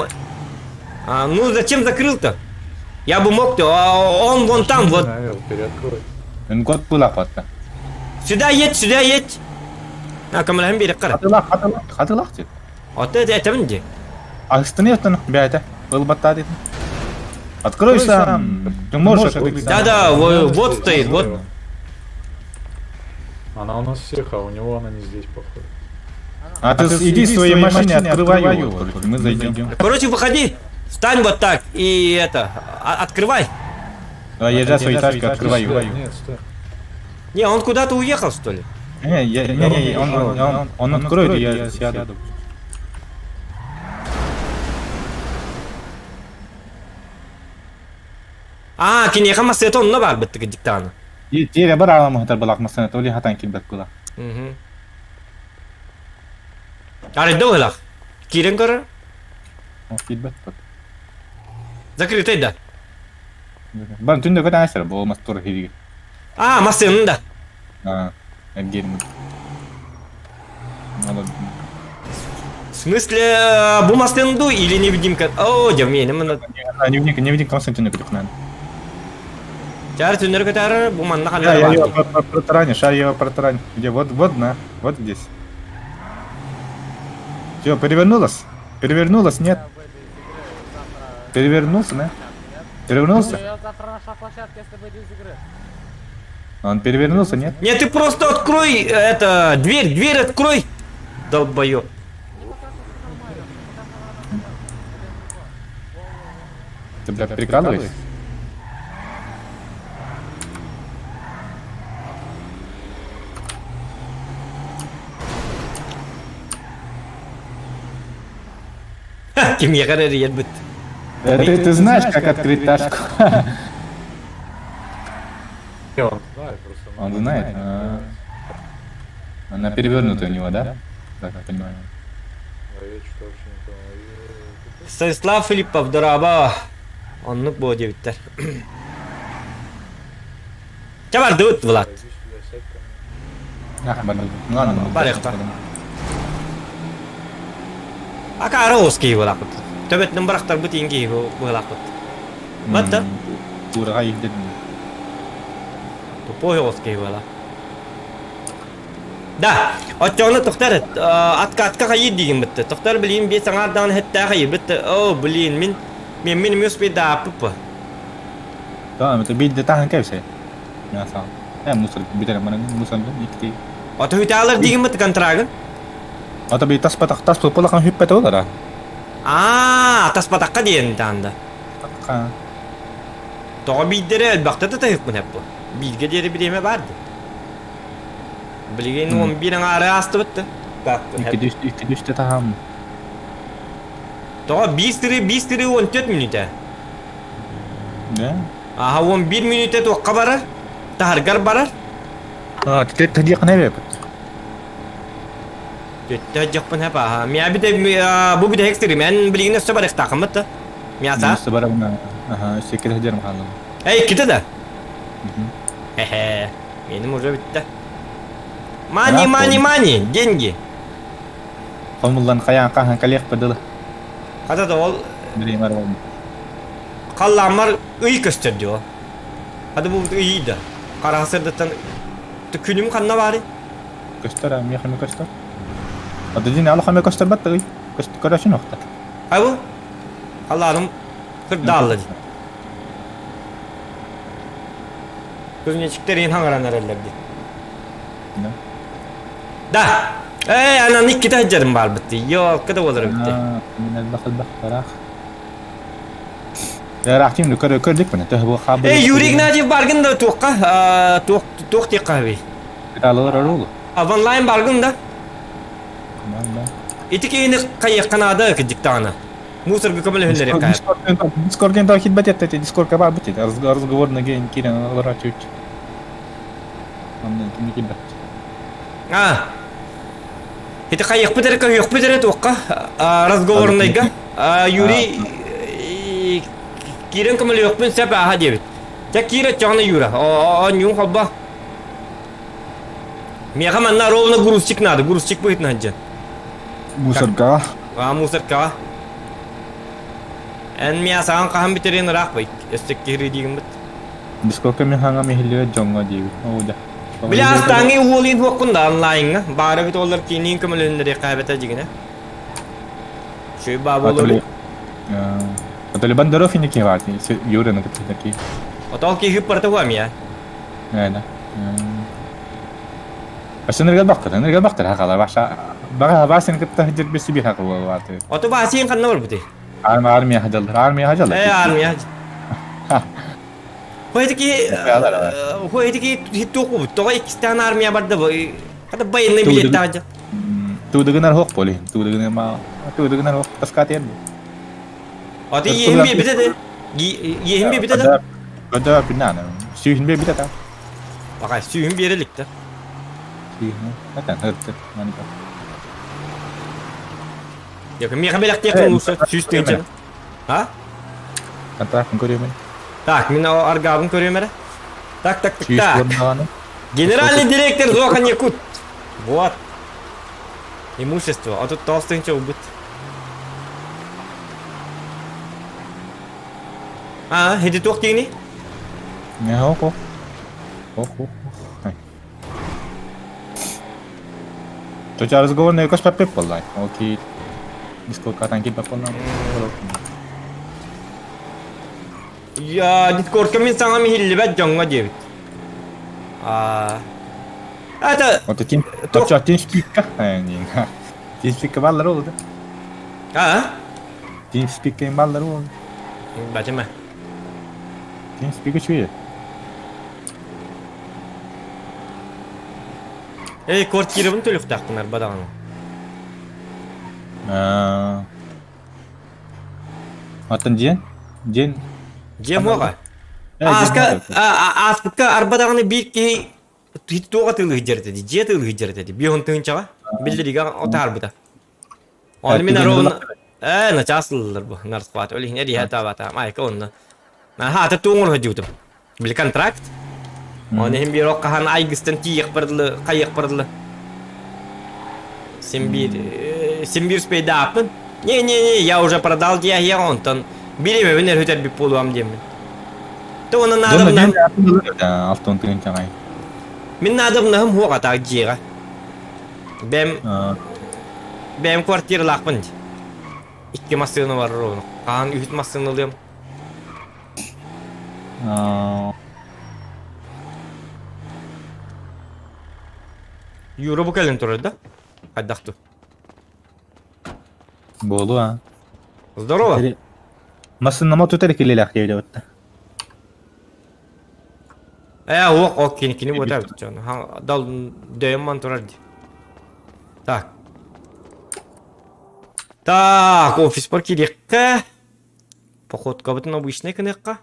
А, ну, зачем закрыл-то? Я бы мог-то, а он вон там, вот. Год булапатта. Сюда едь, сюда едь. А, көмөлөһөн биэрик кара. Хатылах, хатылах, хатылах диэн. Ото это этэмин дии. Ахыстыны оттон бэйэтэ ылбаттаа диэтин. Открой сам. Ты можешь открыть сам. Да-да, вот стоит, вот. Она у нас всех, а у него она не здесь, походу. А ты иди в своей машине, открывай ее. Мы зайдем. Короче, выходи, встань вот так и это, открывай. Давай, езжай своей тачкой, открывай ее. Нет, стой. Не, он куда-то уехал, что ли? Не, я, не, не, он, он, он откроет, и я сяду. А, киниэхэ массыата онно баар быттыгы диктааны. Тиэрэ бар аламыһытар балак масына, толи хатан килбэт кула. Угу. Арыйда уһулах. Киирэн көрөр. Килбэт бат. Закрытый да. Бар түндө көтөн асыр, бу мастур хириге. А, массыынын да. А, эргерим. В смысле, бу массыынын или невидимка? О, дьэ, миэнэ Невидимка, невидимка массыын түндө көтөн. Чаар түннэр көтөр, бу манна Да, я ханна его бар. протараню, шар я его протараню. Где? Вот, вот, на, вот здесь. Все, перевернулась? Перевернулась, нет? Я выйду из игры завтра. Перевернулся, да? Нет? Перевернулся? Ну, я завтра на площадке, если выйду из игры. Он перевернулся, нет? Нет, ты просто открой, это, дверь, дверь открой. Долбоёб. Ты, бля, прикалываешься? Кимиэхэ эрэ эрийэр быт. Ты, ты знаешь, как открыть тачку? Не, он знает просто. Он знает? А. Она перевернутая у него, да? Так, я понимаю. А я что-то вообще не понял. Станислав Филиппов, дорообо. Оннук буо диэбиттэр. Чэ бардыбыт, Влад. Иди сюда, сядь ко мне. Ах, бардыбыт. Ну ладно. Барыахта. Акаары оҕус киһи буолаахпыт. Төбөтүнэн бырахтарбыт иин киһи буолаахпыт. Батта. Тураға иһден. Тупой оҕус киһи буола. Да, оччоҕуна тохтор атка атка хайыр диигин бытты. Тохтор билигин биэс аҥаардаҕына хэттээх хайыр бытты. О, блин, мин мен мин эмиэ успейдааппыппа. Tamam, это биирдэ таһан кэбисэ. Мясал. Э, мусор бүтэр манан мусор икки. Ото хүтаалар диигин бытты контрагын. Ата би тас патах тас пулахан хүппэтэ олара. Аа, таспатахха диэн таанда. Тоҕо биирдэрэ элбэхтэ да таһыппын эппу. Бииргэ диэри бириэмэ баар дии. Билигин он биир аҥаары аастыбытты. Икки дүстэ таһам. Тоҕо биир сырыы биир сырыы он төрт мүнүүтэ. Да? Аха он биир мүнүүтэ туохха барар? Таһаргар барар. А, теперь тадиакна эбэпит. Төттө дьохпун хэп аха. Миа бите бу бите хекстери мен билигин өссө барыахтаахыммыт да. Миаса. Өссө барабына. Аха, өссө иккитэ сылдьарым хаалла. Эй, иккитэ да? Хе-хе. Меним уже бүттэ. Мани, мани, мани, деньги. Хомуллан хайаан хаһан кэлиэхпэ дылы. Хата да ол Билиим арбам. халлааммар ый көстөр дии ол. Хата бу ый да. Хараҕа сырдыттан күнүм ханна баарый? Көстөр, а миэхэ эмэ көстөр. Ата дьиҥ алах эмэ көстөрбөт да ый. Көрөөчүн охта. Ай бу халлааным кырдаалла дии. Кузнечиктэр иһин хаҥаран эрэллэр дии. Да. Ээ, анан иккитэ сылдьарым баарбыт дии. Ёлка да буолар эбит дии. Мин элбэх элбэх тараах. Рахтим көр көрдүк міне төһө бу хабы. Эй, Юрий Игнатьев баргын да туохха туох туох диэххэ эбий? Кыталылар орулу. А в онлайн баргын да? Ити киһини хайыахха наада кырдьыктаҕына. Мусорга көмөлөһүннэриэххэ. Дискорден да хитбет этте, Дискордка бар бит. Разговорный ген кирен олора чуть. Онно кими килбэт. А. Ити хайыахпыт эрэ көһүөхпүт эрэ туохха разговорнайга Юрий киирэн көмөлөһүөхпүн сөп ааха диэбит. Чэ киир оччоҕуна Юра. Оонньуун холбо. Миэхэ манна ровно грузчик надо. Грузчик быһыытынан сылдьан. Мусоркаҕа. А, мусоркаҕа. Эн миэхэ саҕан хаһан бүтэрин ыраах бай. Өссө киһи диигин бит. Дискорка мин хаҥам иһиллибэт дьоҥҥо диэбит. Оо да. Били астааҥҥы уолуйун хуоххун да онлайҥҥа. Баара эбит олор кииниин көмөлөһүннэриэххэ эбэтэ дьигинэ. Үчүгэй баа буолуо. Атали Бондаров инники баар Юрины кытта такие. Отол киһи барыта хуамия. Ээ Өссө бахтар, энергия бахтар хакала баша бага басын кытта хыдьыр беси би хакала бааты. Ото басын ханна барбыты? Армия армия хадаллар, армия хадаллар. Э армия. Хойтики хойтики хиттуку тоҕо иккистээн армия барда бу. Хата байынны билеттаажа. Туудыгынар хоқ боли, туудыгынар ма, туудыгынар хоқ таскатер. Ати еһин биэбитэ де. Еһин биэбитэ да. Көдө бинана. Сүүһүн биэбитэ та. Бакай сүүһүн биэрэ иликтэ. Сүүһүн. Хатан хырты. Маника. Yok, миэхэ бэлэхтиэх муса 100 тыһыынча. А? Контрактын көрүөмүн. Так, мин аргаабын көрүөм эрэ. Так, так, так, так. Генеральный директор Зохан Якут. Вот. Имущество. А тут толстынча убыт. А, ити туох диигний? Не, ох, ох. Ох, ох, ох. Чоча разговорный көспөппүт буоллай. Ол ки Дискордкатан киирбэт буоллаҕым. Я Дискордка мин саҥам иһиллибэт дьоҥҥо диэбит. А Это Вот тин Оччо TeamSpeak-ка TeamSpeak-ка бааллар ол да. А? TeamSpeak-ка бааллар ол. Батыма. TeamSpeak үчүгэй. Эй, квартирабын төлүөхтээхпин арба даҕаны. Оттон дьиэн? Дьиэн? Дьиэм уоҕа. Ааска, ааспыкка арба даҕаны биир киһи туох атыылыы сылдьар этэ дии, дьиэ атыылыы сылдьар этэ дии, биир тыһыынчаҕа биллэриигэ отаарбыта. Оны мин ровно ээ начаас ыллылар бу нарсхват ол иһин эриһэ таабата майка онно хаата туоҥур сылдьыбытым били контракт Оны иһин биир хаһан айгыстан тиийиэх бардылы хайыах бардылы син биир син биир успейдааппын не не не я уже продал диэһиэх онтон биримэбин өрүтэрбит буолуом диэммин то оны наадабынан Алтон тыгын мин наадабнаһым хуох атаак дьиэҕэ Бэм бэйэм квартиралаахпын дии. Икки массыына бар ровно. Хаһан үһүс массыына ылыам. Юра бу кэлэн турар да? Хайдах ту? Буолуо. Здорово. Массыынама тутар килилээх диэбит Э, ох, ок, кини кини буота дьон. Дал дөйөн ман турар ди. Так. Так, офиспар кириэххэ. Походкабытын обычный гыныахха.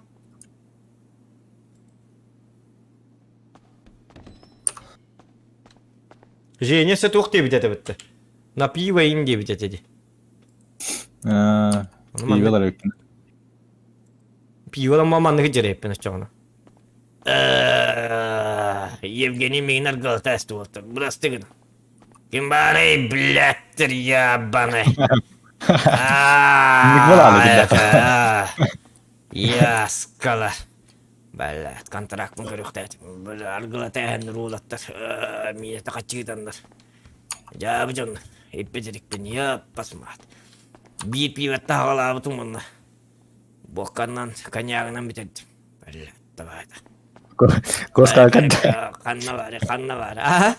Женя все туох диэбит этэ битте. На пиво им диэбит этэ ди. Пиво Пиво манныгы дьэрэйэппин оччоҕуна. Евгений миигин аргылата эстибиттэр. Бырастыы гына. Ким баарый, блядтер, ябаны. Яскала. Блядь, контрактын көрүөхтээтим. Бля, аргылата эһэннэр уулаттар. Миэтэ хаччыытаннар. Дьаабы дьоннор. Иппитирикпин, яппасмаат. Биир пиво таһалаабытым уонна Буокканан, коньягынан бүтэрдим. Бля, давай. Коска кадда. Ханна баар, ханна баар, а?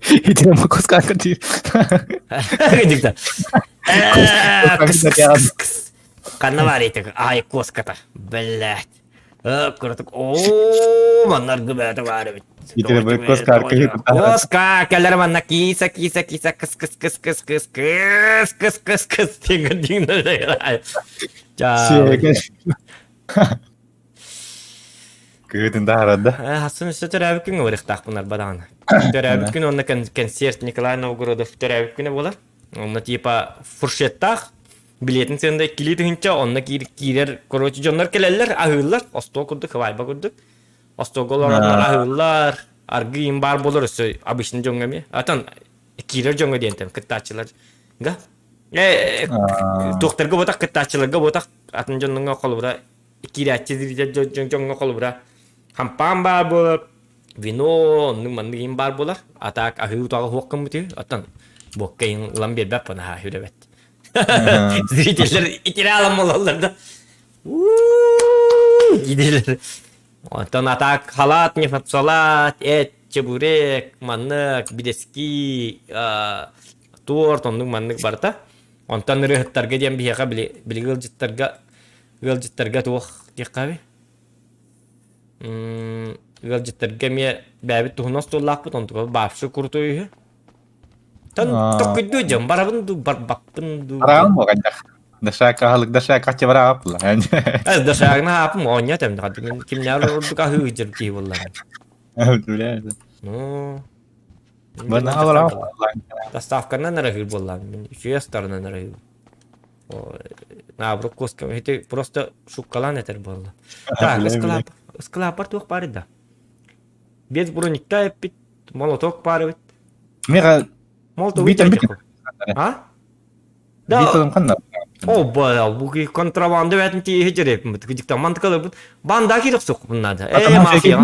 Итинэн коска кадды. Дикта. Ханна баар ити ай куоската? Блять. Кырытык оо маннаргы бэйэтэ баар эбит. Итини бу куоска аркыһы Куоска кэлэр манна киса киса киса кыс кыс кыс кыс кыс кыс кыс кыс кыс диҥ диҥ Кыытын таһаарар да. Хасын өссө төрөөбүт күҥҥэ барыахтаахпын арба даҕаны. Төрөөбүт күн уонна концерт Николай Новгородов төрөөбүт күнэ буолар. Онно типа фуршеттаах билиэтин сыанда иккилии тыһыынча онно киирэр короче дьоннор кэлэллэр аһыыллар остуол курдук хабайба курдук остуолга олороннор аһыыллар аргыйын баар буолар өссө обычный дьоҥҥо эмиэ атын киирэр дьоҥҥо диэнтэн кыттааччыларга э туохтарга буотах кыттааччыларга буотах атын дьонноҥҥо холобура киирээччи дьоҥҥо холобура хампаан баар буолар вино оннук маннык иһин баар буолар а так аһыы утаҕы суох гыммыт үһү оттон буокка иһин ылан биэрбэт наһаа үрэбэт зрителлэр итирэ алан буолаллар да диилэр оттон а так халат не салат эт чебурек маннык бидэски торт оннук маннык барыта онтон ырыаһыттарга диэн биһиэхэ били били ыалдьыттарга ыалдьыттарга туох диэххэ Ыалдьыттарга эмиэ бэйэбит туһунан остуоллаахпыт, онтуга баапшы крутой үһү. Тон токкуйдуу дьон барабын дуу, барбаппын дуу. Араҕан буолганньах. Дашак аһылык дашак хаччы барааппыла. Э, дашагына хаапым оонньоо тэмдэ кимнээр ордук аһыы дьэр киһи буоллар. Ну, Доставканан арахыр буоллаам. Мин үчүгэй астарынан арахыр. Наоборот, куоска ити просто шуккалаан этэр буолла. Так, ыскылаап, ыскылааппар туох баар да? Без броникта эппит, молоток баар эбит. Мега Молоток битен бит битен. А? Да. Битен ханна. О, бая, бу контрабанда бәтин тииһи жерепмит. Кыдьыктан мантыкаларбыт. Банда киирэх суох надо. Э, мафия.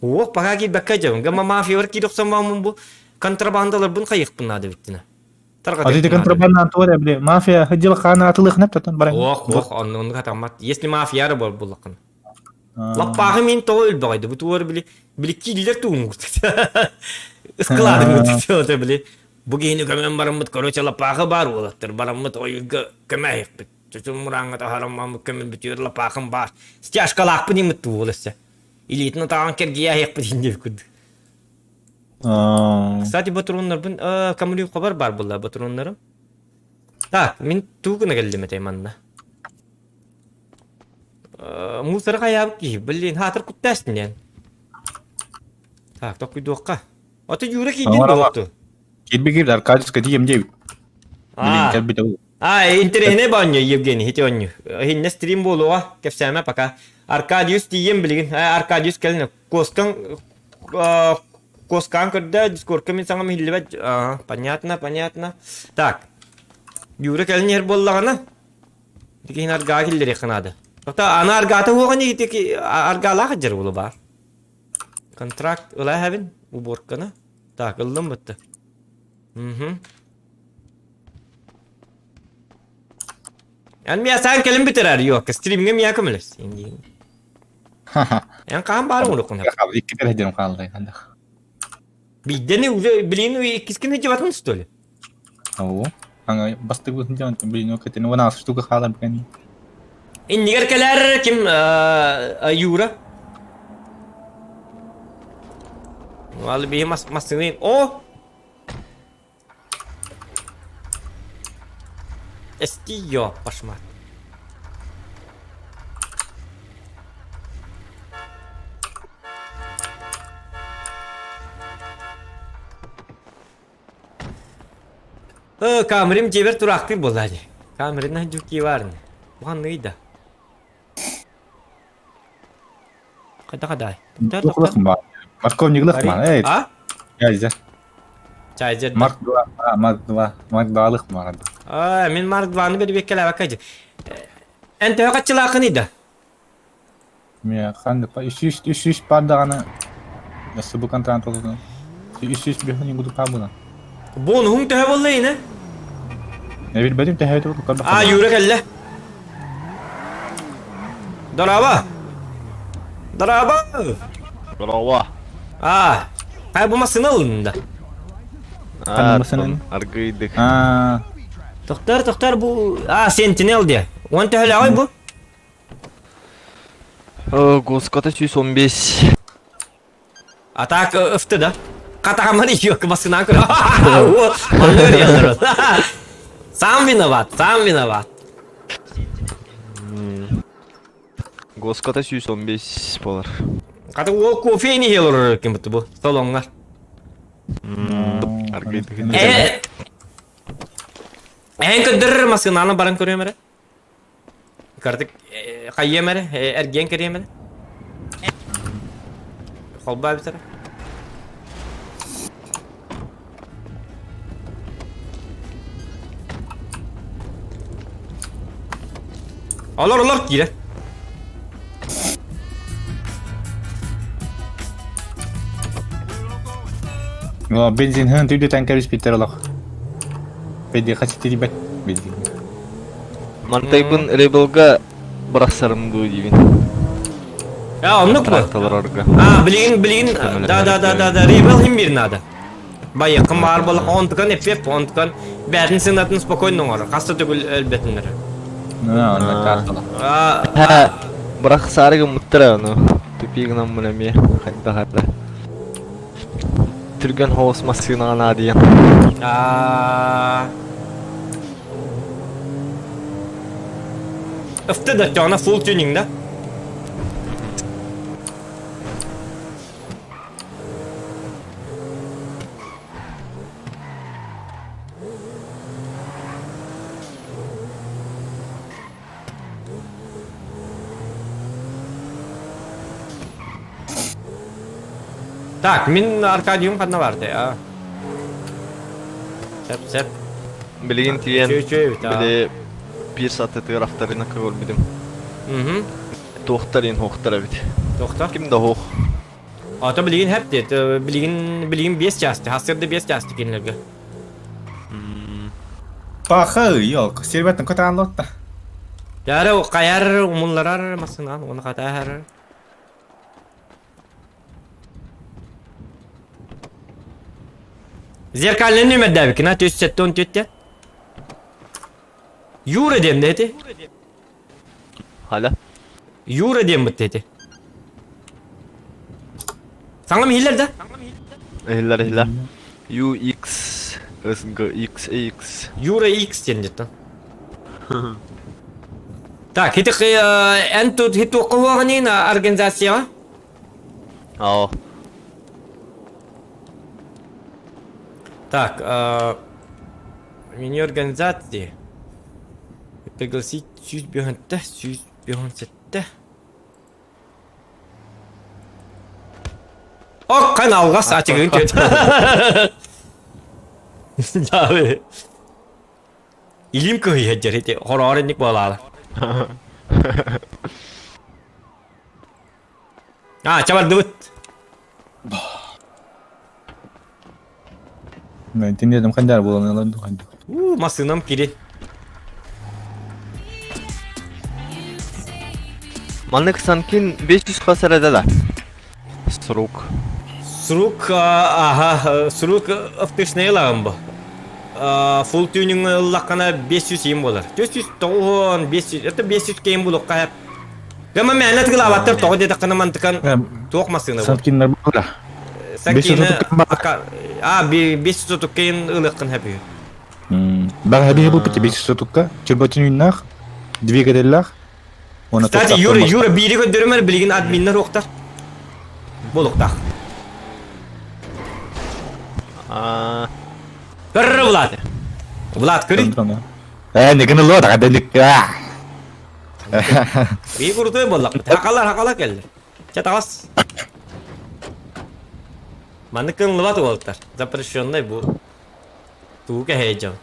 Ох, пока киирбэккэ дьабын. Гама мафиялар киирэх соммаммын бу контрабандаларбын хайыхпын надо биттина. Ати контрабандаан туох эрэ били мафия сылдьыл хаана атылыахнап татан баран. Ох, ох, оннук хатаммат. Если мафияра бол буллакын. Лаппааҕы мин тоҕо өлбөҕөйдө бу туор били били кииллер тугун ыскыладым бут били бу киһини көмөн бараммыт короче лаппааҕы баар уолаттар бараммыт ойуурга көмө чочум мурааҥҥа таһараммаммыт көмөн бүтүөр лапаахым баар стяжкалаахпын иммит уол өссө илиитин атаҕын кэргийээһиэхпит индиэбит курдук Кстати, ботуруоннарбын Камрюхабар баар буолла ботуруоннарым. Так, мин тугу гына кэллим этэй манна? Мусора хайаабыт киһи, блин, хаатыр куттаастын диэн. Так, токуйдуохха. Ото Юра киирдин дуотту? Кирби кирди, Аркадьевска тиийем диэбит. Блин, кэлбит ол. А, интэриэһинэй баанньа Евгений, ити онньу. Иһиннэ стрим буолуоҕа, кэпсээмэ пока. Аркадиус тиийем билигин. Аркадиус кэлин. Куоскаҥ Куоскаан көрдө, дискордка мин саҥам иһиллибэт. Понятно, понятно. Так, Юра кэлин иһэр буоллаҕына, ити аргаа киллэриэххэ наада. Тота аны аргаата уоҕан ити аргаалаах дьэр буолу баар. Контракт ыла эһэбин, уборканы. Так, ыллым бытты. Угу. Эн миэсээн кэлин бүтэрэр, юокка, стримҥэ миэ көмөлөс. Эн хаан баар оҥоруоххун сөп. Икки переходим хааллай хандах. Биирдэни уже блин иккискин сылдьыбатын что ли? Оо. Аңа бастык сылдьан блин окетин уона штука хаалар бикани. Иннигэр кэлэр ким Юра? Ал биһи массыны О! Эстио пошмат. Камерим дьиэбэр тураахтыыр буолла дии. Камерина дьүкки баарны. Бу да. Хайда хадай. Морковник ма, эй. А? Чайзер. Чайзер. Марк 2, Марк 2, Марк 2 лых маар. А, мин Марк 2-ны бербеккелээбэккэ дьи. Эн төһө хаччылааххыный да? Мия ханды па 300 пардаҕаны өссө бу контракт толордум. 300 бөхүн буду пабына. Бонуһуҥ төһө буолла ини? Не билбэтим төһө тугу А, Юра кэллэ. Дорообо! Дорообо! Дорообо! А, хай бу массыына ылынна да. А, аргыйдык. А, Тохтор, тохтор бу... А, Sentinel диye. Уон төһөлөөҕүй бу? Госкота 115. А так өвтө да. Катамар yok басынан көр. Сам виноват, сам виноват. Госкота 115 болар. Ката ол кофе не хелор кем бу столоңар. Э, Эн көддөр маскынаны баран көрөм эрэ. Картык хайыам эрэ, эргиэн кэриэм эрэ. Холбаа бүтэрэ. Олор олор киирэ. Бензин хын түйдү кэбиспиттэр олох. Бэди хачы тирибэт бензин. Мантайбын ребелга бырахсарым дуу диибин. А, оннук бу? Толорорго. А, билигин, билигин, да, да, да, да, да, ребел хим бир надо. Байыкын бар болық, онтукан эппеп, онтукан бәрін сынатын спокойно оңор. Хаста төгүл өлбетиннер. А, бырахсарыгы муттара ону. Тупигынан мунами хайда хайда. Түргэн хоос массыынаҕа наадыйан. Аа. Өвтө да тёна full tuning да. Так, мин Аркадиум ханна барды, а? Сеп, сеп. Билигин тиийэн Чү-чү, били биир саатытыгар авторынакка көрбүтүм. Мгм. Туохтар иин хуохтар эбит. Туохтар? Ким да хуох. Ото билигин хэп диэт, билигин билигин биэс чаасты, хасырда биэс чаасты кинилэргэ. Паха, ёлка, сербеттен көтөҕөн лотта. Яра каяр умулларар масынан, оны катаар. Зеркальный нүмердәбикин, а 474. Юра диэн дети. Халя. Юра диэн бытты эти. Саҥам иһиллэр да? Иһиллэр иһиллэр. UX SG X X. Юра X диэн деттон. Так, хити эн тут хитуққуһуоҕунин организацияҕа? Оо. Так, меню организации. Пригласить 105 157. Оккан алҕас ачыгын көт. Илим кыһыйа дьэр хороор инник буолаала. А, чабардыбыт. Тинедим хандар буолан ылан духанды. У, масынам кири. Маннык Санкин 500 хас эрэ да. Срук. Срук, аха, срук автышный ылаҕым бу. Фул тюнинг ыллаххына 500 им болар. 490, 500, это 500 кейм булукка. Гама мээнэ тыгылаабаттар тоҕо диэтэххинэ мантыкан туох массыына бу? Санкиннар була. Санкины а 530 кейн ылыаххын хэпүй. Бага биһи бу пити 530-ка чурбатын двигателлах. Кстати, Юра, Юра биири көрдөрүмэр билигин админнар уохтар. Болуктаах. Көрөр Влад. Влад, көрүй. Э, не ло, да дәлик. Бии крутой боллақ. Хақалар, хақалар келді. Ча тағас. Маннык кынлыбат уолтар. Запрещенный бу. Тугу кэһээдьон.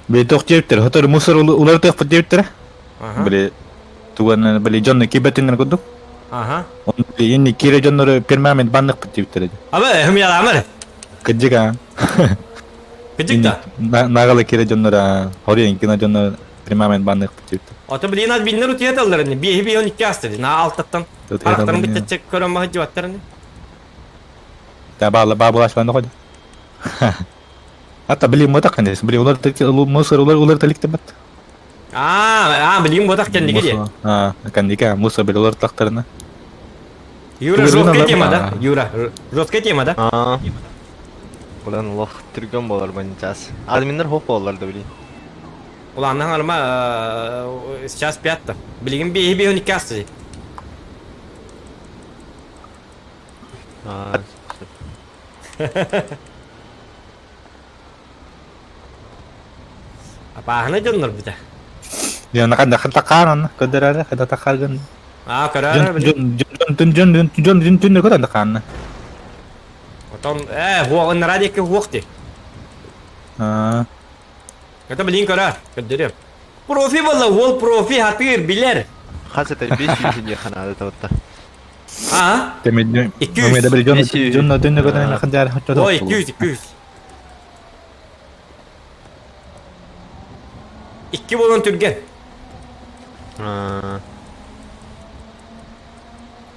Били тох диэбиттэр, хотор мусор уларытыахпыт диэбиттэрэ. Били туган били дьонно киирбэтиннэр курдук. Аха. Онно били инни киирэ дьоннору пермамент банныхпыт диэбиттэр этэ. Абы, хымьяламыр. Кырдьык аа. Кырдьык да? Нагалы киирэ дьоннор хоруйан кина дьоннор пермамент банныхпыт диэбиттэр. Ото билин ат биннер утуяталлар биэһи бион икки аста на алтаттан. Харахтарын бүттече көрөн баһыдьыбаттар Та баала баабылашпан да ходи. Ата билим ботах кэннес. Били улар мусор улар улар таликтебат. А, а, билим ботах кэнники дии. А, кэнники мусор били улар тахтарына. Юра, жесткая тема, да? Юра, жесткая тема, да? Аа. Улан олох түргөн болар банчас. Админнер хоп болалар да билин. Улааннаһан арма сейчас пятта. Билигин биэһи биэһин икки асты. Аа. Апааһына дьоннор бүтэ. Дьон ханна хатакаан көдөрөр хата такаргын. Аа көрөр Дьон дьон дьон дьон дьон дьон түннө көрөн такаанна. Отон ээ хуоҕуннара диэки хуох ти. Аа. Это билин көрөр, көрдөрүм. Профи болла, уол профи хатыр билер. Хас это 500 не ханада таватта. Аа? Темедне. 200. Меда били дьон дьон түннө көрөн хандар хатта. Ой, 200, 200. Икки болон түрген. Аа.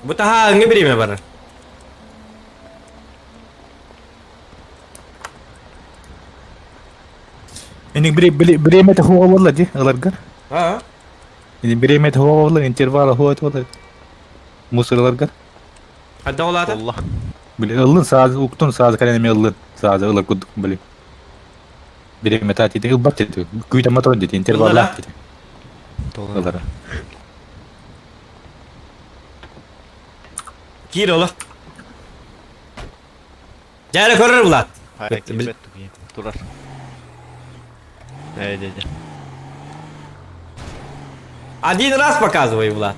Бу таһа ыңы бириме барар. Эник бири бири биремете хуга болла ди ыларгар. Аа. Ини биремете хуга болла интервал хуга болла. Мусор ыларгар. Хадда олаата? Олла. Били ыллын сааз уктун сааз кален ыллын сааз ылар кудук били. Биремете ати ылбат деди. Күйдө мотор деди интервал Ыллара? деди. Ыллара. Киир ола. Дьэ көрөр Влад. Хайа кимбет турар. Эй, дядя. Один раз показывай, Влад.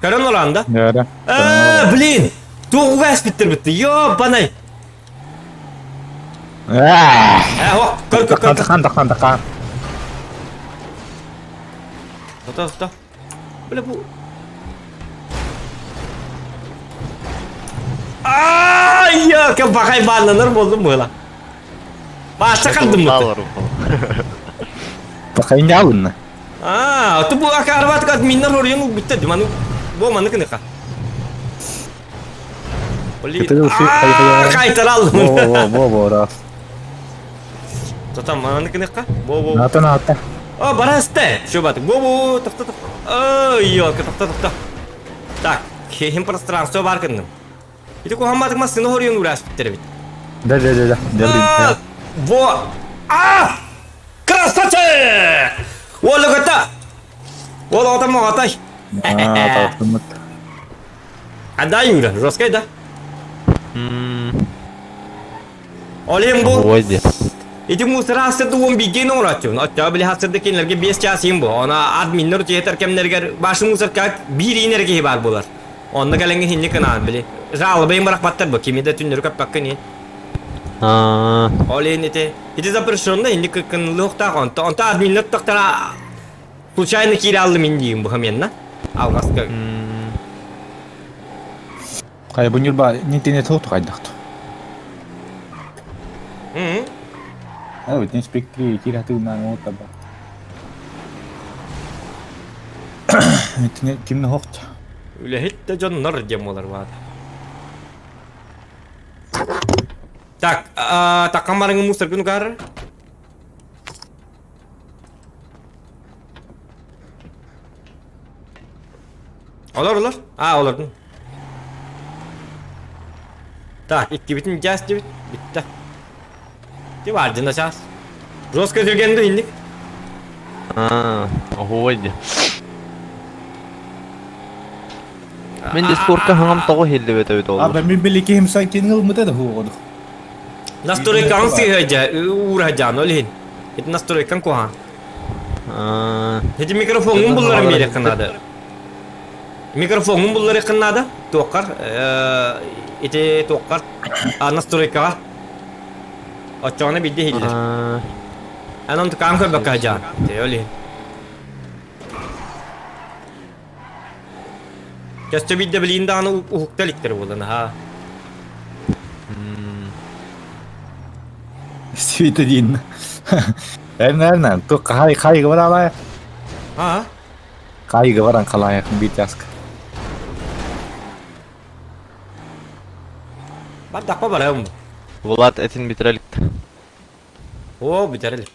Көрөн олан да? Да, Э, блин! Тугуга эспиттер битти. Ёбаный. да. Э, о, көр көр көр. Тахан тахан тахан. Тоқта, тоқта. Бля, бу. Ай, я, кем бақай баннаныр болдым бұла. Баша қалдым мұты. Бақай не алынна? А, ту бу ака арбат кат миннер орыйын битте, маны бу маны кыныка. Блин. Кайтарал. Во во во во раз. Тота маны кыныка. Во во. Ната ната. О, барасте. Шо бат. Во во, тохто тохто. Ой, ёлка, тохто тохто. Так, хем пространство бар кындым. Ити кухамматык масыны хорыйын урас биттер бит. Да да да да. Во! А! Красавчик! Ол көтө! Ол ота моҕотой. А, тахтымыт. А да, Юра, жесткай да? Олем бу. Ой, де. Ити мусора хасырды он бигген оңратчун. Отта били хасырды кинлерге 5 час им бу. Она админнер жетер кемнерге башы мусор как бир инерге бар булар. Онны каленге хинни кынан били. Жалобы барак бу. Кимиде түннөр көп баккын. Аа. Олен ити. Ити запрещенный хинни кыкын лохта онта. Онта админнер токтара случайно кире алды мен дейм бу хаменна. Алгаска. Кай бу нюрба интернет хот кайдакты. А, вот не спектри кираты на ота ба. Интернет кимне хот? Үлэһит дьоннор диэн буолар баата. Так, таккан барыңы мусор күн кар. Олар олар. А, олардың. Так, икки бүтүн жас дебит. Битте. Ти бар дина жас. Жестко жүргенді индик. Аа, ой, де. Мен Дискордка хаңам тоҕо иһиллибэт эбит А, оллар. мен били ким сан кин мыта да хуоду. Настройкаң сыйхайжа, уурайжан олин. Ити настройкаң кухан. Аа, Ити микрофоңун булларын бери кынады. Микрофоңун буллары кынады. Туоккар, ити туоккар настройкага. Очоны бидде хиллер. аа, Анан тукам көр бакажан. Те олин. Көстө бидде билин дааны ухукталиктер болан ха. Свита дин. Эрна эрна, ту кай кай гыбар А? Кай гыбаран калая бит яск. Бар дакпа барам. Влад этин битирелик. О, бүтэр илик.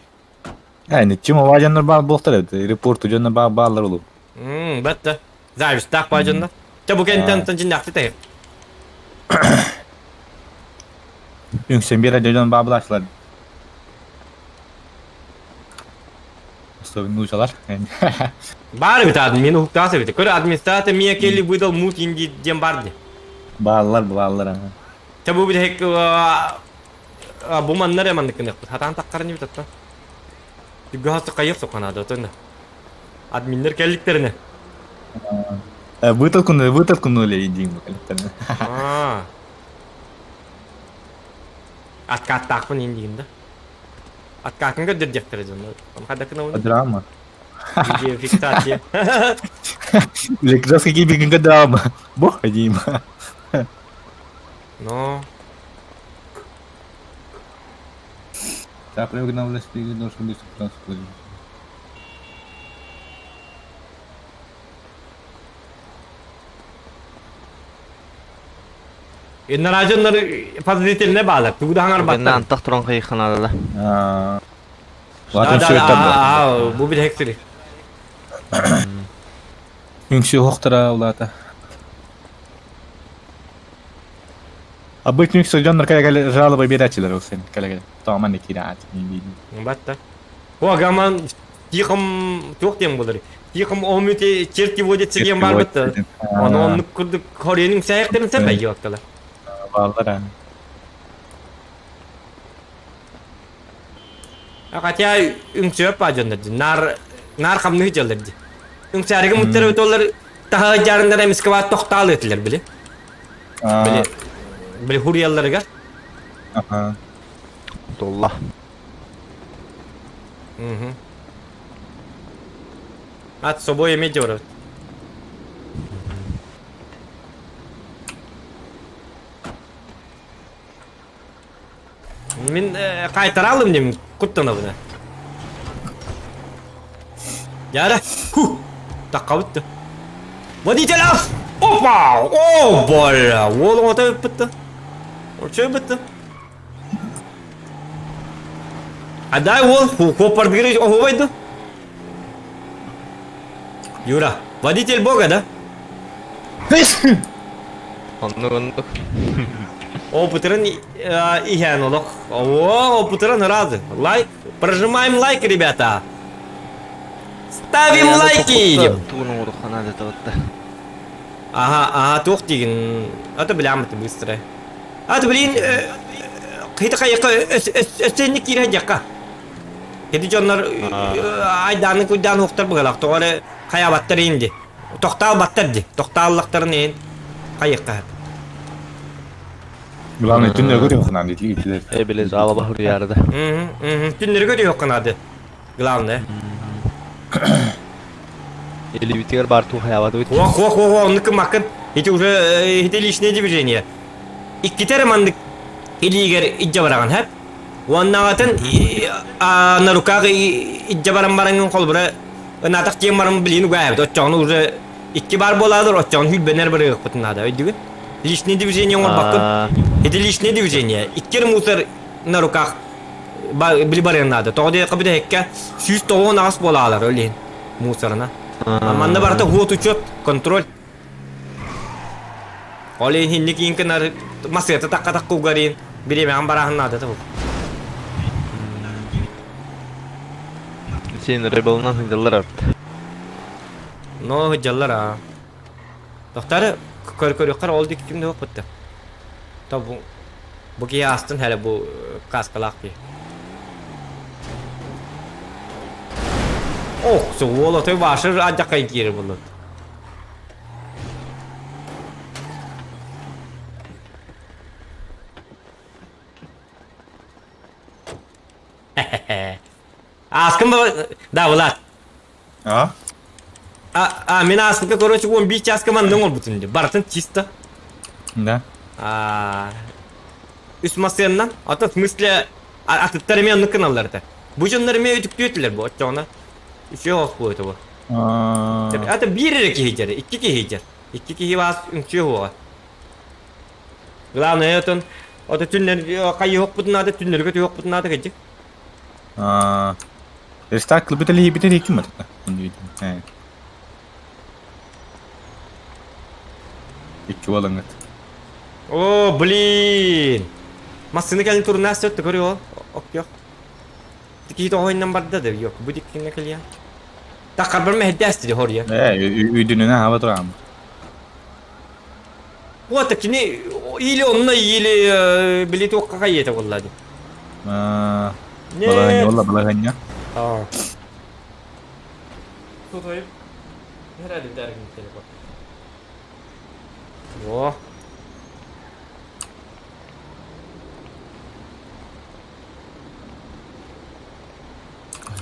Э, ничем ова дьоннор баар буолтар эбит. Репорту дьоннор баар бааллар улуу. Мм, бэтте. Завистаах баа дьоннор. Чэ, бу кэнтэн дьиннэхти тэһи. Үҥсэн биэрэ дьон баа булааччылар. Особенно нуучалар. Баар эбит админ уһуктаас эбит. Көр администратор мия келли выдал мут инди диэн бар ди. Бааллар, бааллар. Чэ бу бүтэһик бу манна эрэ маннык гыныахпыт. Хатаан таххарын эбит оттон. Түггө хайыах соканаада отон. Админнер кэлликтерине. Вытолкнули, вытолкнули индиин кэлликтерине. Аа. Откаттаахпын индиин да. Откатын көрдөрдөхтөрө дьоннор. Хадакына Драма. Видеофиксация. Как какие бегинга драма. Бог Дима. Но. Так, прыгнул, должен быть транспорт. Наражыннар подозрительне баалар. Тугу да хаңар Бенна баттар. антах туран кыйханалала. Аа. Да, Латын да, сүйөттөр да, а, бу бир хексили. Үҥсүү уһуктара улаата. Обычно үҥсүү дьоннор кэлэ-кэлэ жалоба биэрээччилэр ол син кэлэ-кэлэ. Тоҕо манна киирээт Батта. О, гаман тихом туох диэн буолар. Тихом омүте черти водится диэн бар бытта. Оны оннук курдук хоренин саяктарын сәпә йокталар. Бааллар А хотя үҥсүөп ба дьоннор ди. Нар нар хамны дьаллар ди. Үҥсээригэ муттар өтөлөр таһа жарындар эмискэ баа тохтаал этилер били. Били били хуриялларыгар. Аха. Долла. Мгм. Ат собой эме дьорот. Мин кайтаралым дим куттанабына. Яра, ху, такка бутты. Водитель ас! Опа! О, бля! Уолуң ота бітті. Очой бітті. Адай уол, хоппардыгыр охобайды. Юра, водитель бога, да? Оннук оннук. Опытырын иһэн олох. О, опытырын разы. Лайк. Прожимаем лайк, ребята. Ставим лайки! Тугун оҥоруохха наада табатта. Ага, ага, туох диигин. А то билям это быстро. А то блин, кыйта кайыкка өссөннүк киирэ дьакка. Кеди дьоннор айдааны куйдаан уохтар быгалах тоҕо хайабаттар инди. Тохтаал баттар ди. Тохтааллахтарын иһин хайыкка. Главное, түннөргө көрүөххүнан дии итилер. Э били жалоба хуруйарда. Түннөргө көрүөххүнады. Главное. Элибитигэр бар туу хаябат Ох, ох, ох, оннук макын. Ити уже ити личное движение. Иккитер мандык илиигэр идже бараган хэп. Уоннаҕатын на руках идже баран барангын холбура ынатах тиэн баран билин угаабыт. Оччоҕуну уже икки бар буолаадыр, оччоҕун хүлбэнэр барыахпытын наада. Өйдүгүн? Личное движение оҥорбаккын. Ити личное движение. Иккер мусор на руках били барыан наада. Тоҕо диэххэ бүтэһиккэ 198 буолаалар өлүн мусорына. Манна барыта хуот учет, контроль. Ол иһин киин кынар масыата такка такка угарин бириэмэҕин барааһын наада табыл. Сен ребелынан сылдьаллар арт. Но сылдьаллар аа. Тохтары көр көрүөххэр ол диэки ким да бытта. То бу бу киһи астын хәле бу каскалаах киһи. Ох, уол отой башыр адьаккай киирэр буоллут. Ааскын да, Влад. А? А, а, мин ааспыкка, короче, 11 часка манныҥ олбутун Барытын чисто. Да. А, үс массыаннан, ата в смысле, атыттар эмиэ оннук гыналлар этэ. Бу дьоннор эмиэ үтүктүөтүлэр бу, оччоҕуна. Үчүгэй оҕус буо этэ бу. Ата биир эрэ киһи дьэр, икки киһи дьэр. Икки киһи баас үҥсүө уоҕа. Главное, отон, ото түннэр хайыһыахпытын наада, түннэргэ түһүөхпүтүн наада кырдьык. Аа. Рестак бүтэлиһи бүтэлиһи ким это? Икки уолаҥыт. О, блин! Массыына кэлин турунаас сөттө көрү ол. Оккёх. Тики тоҕойунан барда да yok. Бу диккинге кэлиэн. Таххарбар мэһэйдээс дири хорья. Ээ, үйдүнүнэ хаба турам. Вот кини или онно или били туохха хайыта буолла ди. Аа. Балаһанньа буолла, балаһанньа. Аа. Тутуйуп. Herhalde dergin telefon. О.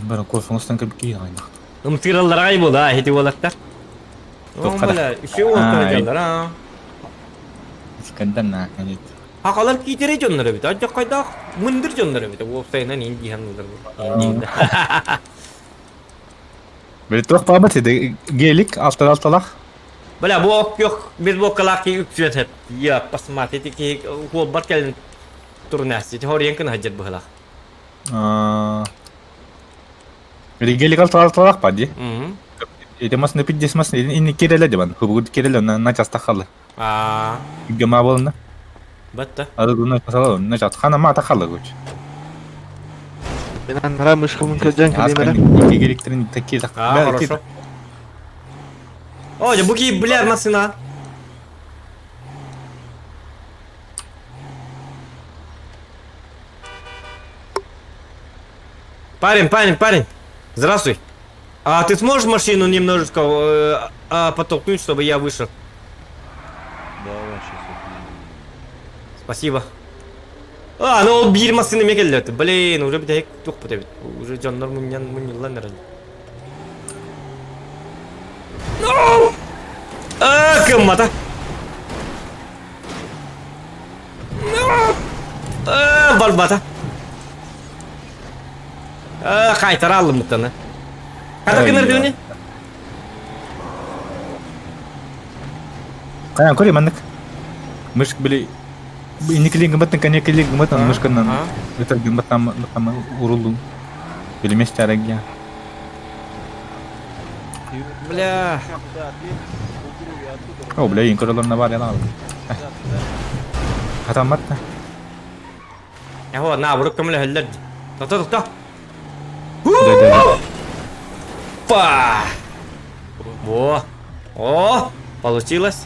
Бары кофеңостан кэлбит киһи аҕайдах. Ымсыыраллара аҕай буолла, ити уолаттар. Туохха да. Бля, үчүгэй уолаттар дьоннор, а. Искандер на, конечно. Хахалар киитэрэй дьоннор эбит, алдьархайдаах мындыр дьоннор эбит, уопсайынан иин дии саныыллар бу. Били туох баабат ити гелик алтан алталах. Бля, бу ок без буоккалаах киһи үксүөн сөп. Я, посмотри, ити киһи хуолбар кэлин турунаас, ити хоруйан кына сылдьар быһылаах. Били гелик алтан алталах ба ди. Ити масны пиддес масны инни киреле дебан. Хубугут киреле на часта халы. Аа. Гема болна. Батта. Арыгына сала на чат хана ма тахалы гуч. Мен анара мышкамын көзжан кэлимэрэ. Ики геликтерин такие А, хорошо. О, бу ки, бля, машина. Парень, парень, парень. Здравствуй. А ты сможешь машину немножечко э, а, подтолкнуть, чтобы я вышел? Давай сейчас Спасибо. А, ну ол биир массыына эмиэ кэллэ. Блин, уже бүтэһик туохпут эбит. Уже дьоннор мунньан мунньуллан эрэл. No! А, кыммата. No! А, барбата. А, хайтара алыммыттаны. Хата гынар дивини? Каян көрей маннык. Мышк били инникилин гымматтан коньякилин гымматтан мышканан өтөр гымматтан уруллун. Билимес чарагия. Бля. О, бля, ин көрөлөр на бар яла. Хатаммат. Эһо, наоборот көмөлөһөллөр дии. Тохто, тохто. Па! Во! О! Получилось?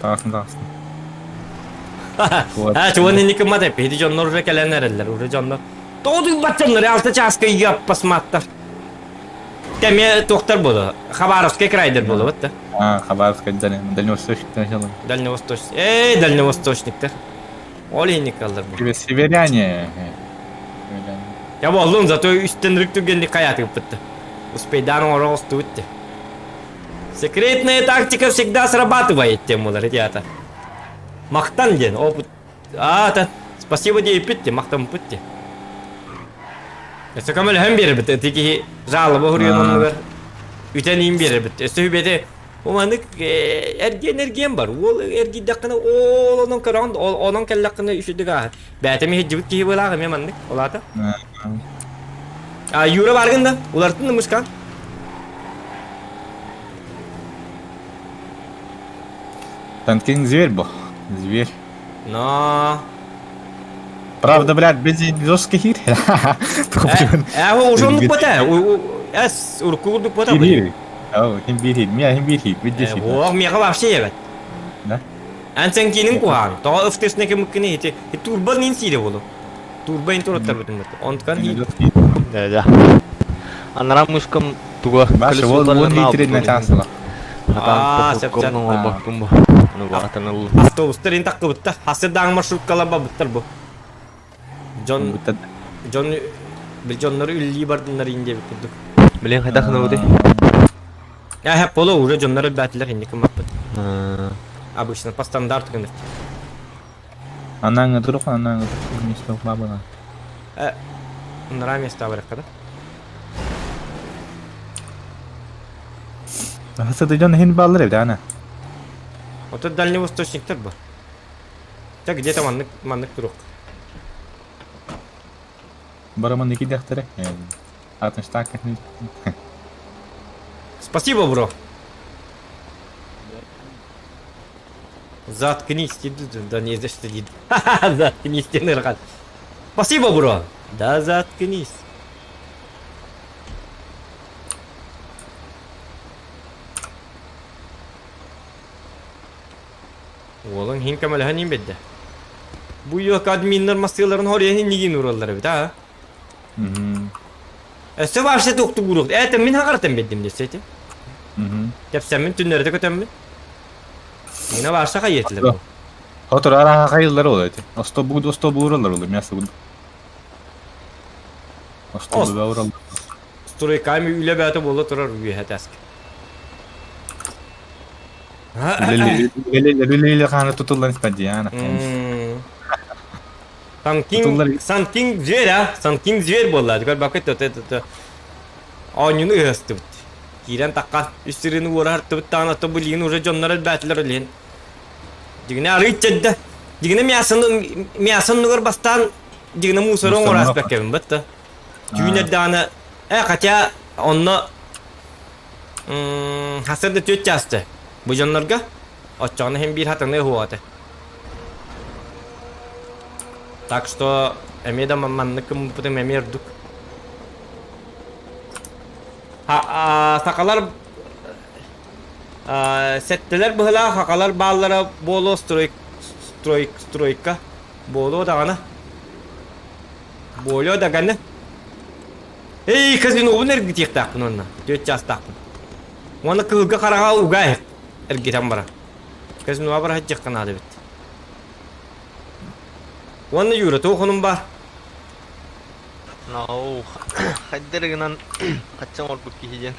Тағасын, тағасын. А, чего не никому да, пиди дьоннор уже кэлэн эрэллэр, уже дьоннор. Тоҕу баччаннар, алта чааска яппасматтар. Кэме туохтар буолу, Хабаровскай крайдер буолу, вот да. А, Хабаровскай, Дальневосточник начало. Дальневосточник. Эй, дальневосточниктар. Ол иникаллар бу. Тебе северяне. Я буоллун, зато үстен рык түгенник хайатыппытты. Успейдан оҥоро устубут Секретная тактика всегда срабатывает, темулар, ребята. Махтан диэн, опыт. А, та, спасибо диэппит махтаммыппыт дии. Өссө көмөлөһөн биэрбит, ити киһи жалоба хуруйан оннугар үтэн иин биэрбит. Өссө үбэтэ Уманык эргиэн эргиэн бар. Уол эргийдэххинэ ол онон көрөҕүн, онон кэллэххинэ үчүгэй ааһар. Бэйэтэ иһирдьибит киһи быылаах эмиэ маннык, улаата. А Юра баргын да, улартын да мышкан. Танкин зверь был. Зверь. Но... Правда, блядь, без жесткий хир. Э, уже оннук бата. Эс, урукку курдук бата. Хим биир, хим биир, видишь. О, меха вообще ебет. Да? Эн сен кинин куһаан. Тоҕо ыфтысна кемиккини ити. Турба нин сире болу. Турба ин тураттар бүтүн бит. Онткан хи. Да, да. Анара мышкам туга. Башы, ол он литр на часыла. Аа, сөп сөп. Автобустар ин таккыбытта. Хасырдаң маршруткалар бабыттар бу. Дьон дьон бил дьоннору үллии бардыннар ин диэбит курдук. Блин, хайдах гынабытый? Я хэп боло уже дьоннор өлбээтилэр инники маппыт. Обычно по стандарту гыныр. Анаҥы турук, анаҥы турук, место бабына. Э, нара место баракка да? Хасады дьон иһин бааллар эбит ана. Ото дальневосточниктар бу. Так где-то маннык маннык турук. Бараман икидехтере. Атын штак. Спасибо, бро. Заткнись, да не за что не. Заткнись, Нырхан. Спасибо, бро. Да заткнись. Уолуҥ иһин көмөлөһөн иһин биэрдэ. Бу йок админнар массыыларын хоруйан иннигин уураллар эбит аа. Өссө вообще туохтук ууруох. Это мин хаҕаратан биэрдим дессе ити. Кэпсэммин түннэрдэ көтөммүн. Мина вообще хайыатылар бу. Хотур араха хайыллар ол эти. Остобу остобу уураллар ол мясо буду. Остобу уураллар. Стройками үлэ бээтэ буола турар үөһэ таска. Үлэлиилэ хааны тутуллан испадьяна. Санкин, Санкин зверь, а? Санкин зверь буолла. Көр бакыт то то то. Оонньууну ыһастыбыт. Киирэн таххан үс сырыыны уора артыбыт даҕаны то билигин уже дьоннор элбээтилэр илиһин. Дьигинэ арыый чэддэ. Дьигинэ мясоны мясо оннугар бастаан дьигинэ мусоры оҥораспаккабын бытта. Түүн эрдэҕинэ э хотя онно Хасыр да түөрт чааста бу дьоннорго оччоҕуна иһин биир хатыҥы уһуох этэ. Так что эмиэ да маннык гыммыппытым эмиэ ордук. Сахалар сэттэлэр быһылаах хахалар бааллара буолуо строй строй стройка буолуо даҕаны буолуо даганы Эй, казинобун эргитиэхтээхпин уонна. Түөрт чаастаахпын. Уонна кыһылга хараҕа угай эргитэн баран. Казиноға бара сылдьыахха наада эбит. Уонна Юра, туох онун баар? Нау, хайдары гынан хаччан оҥорбут киһи диэн.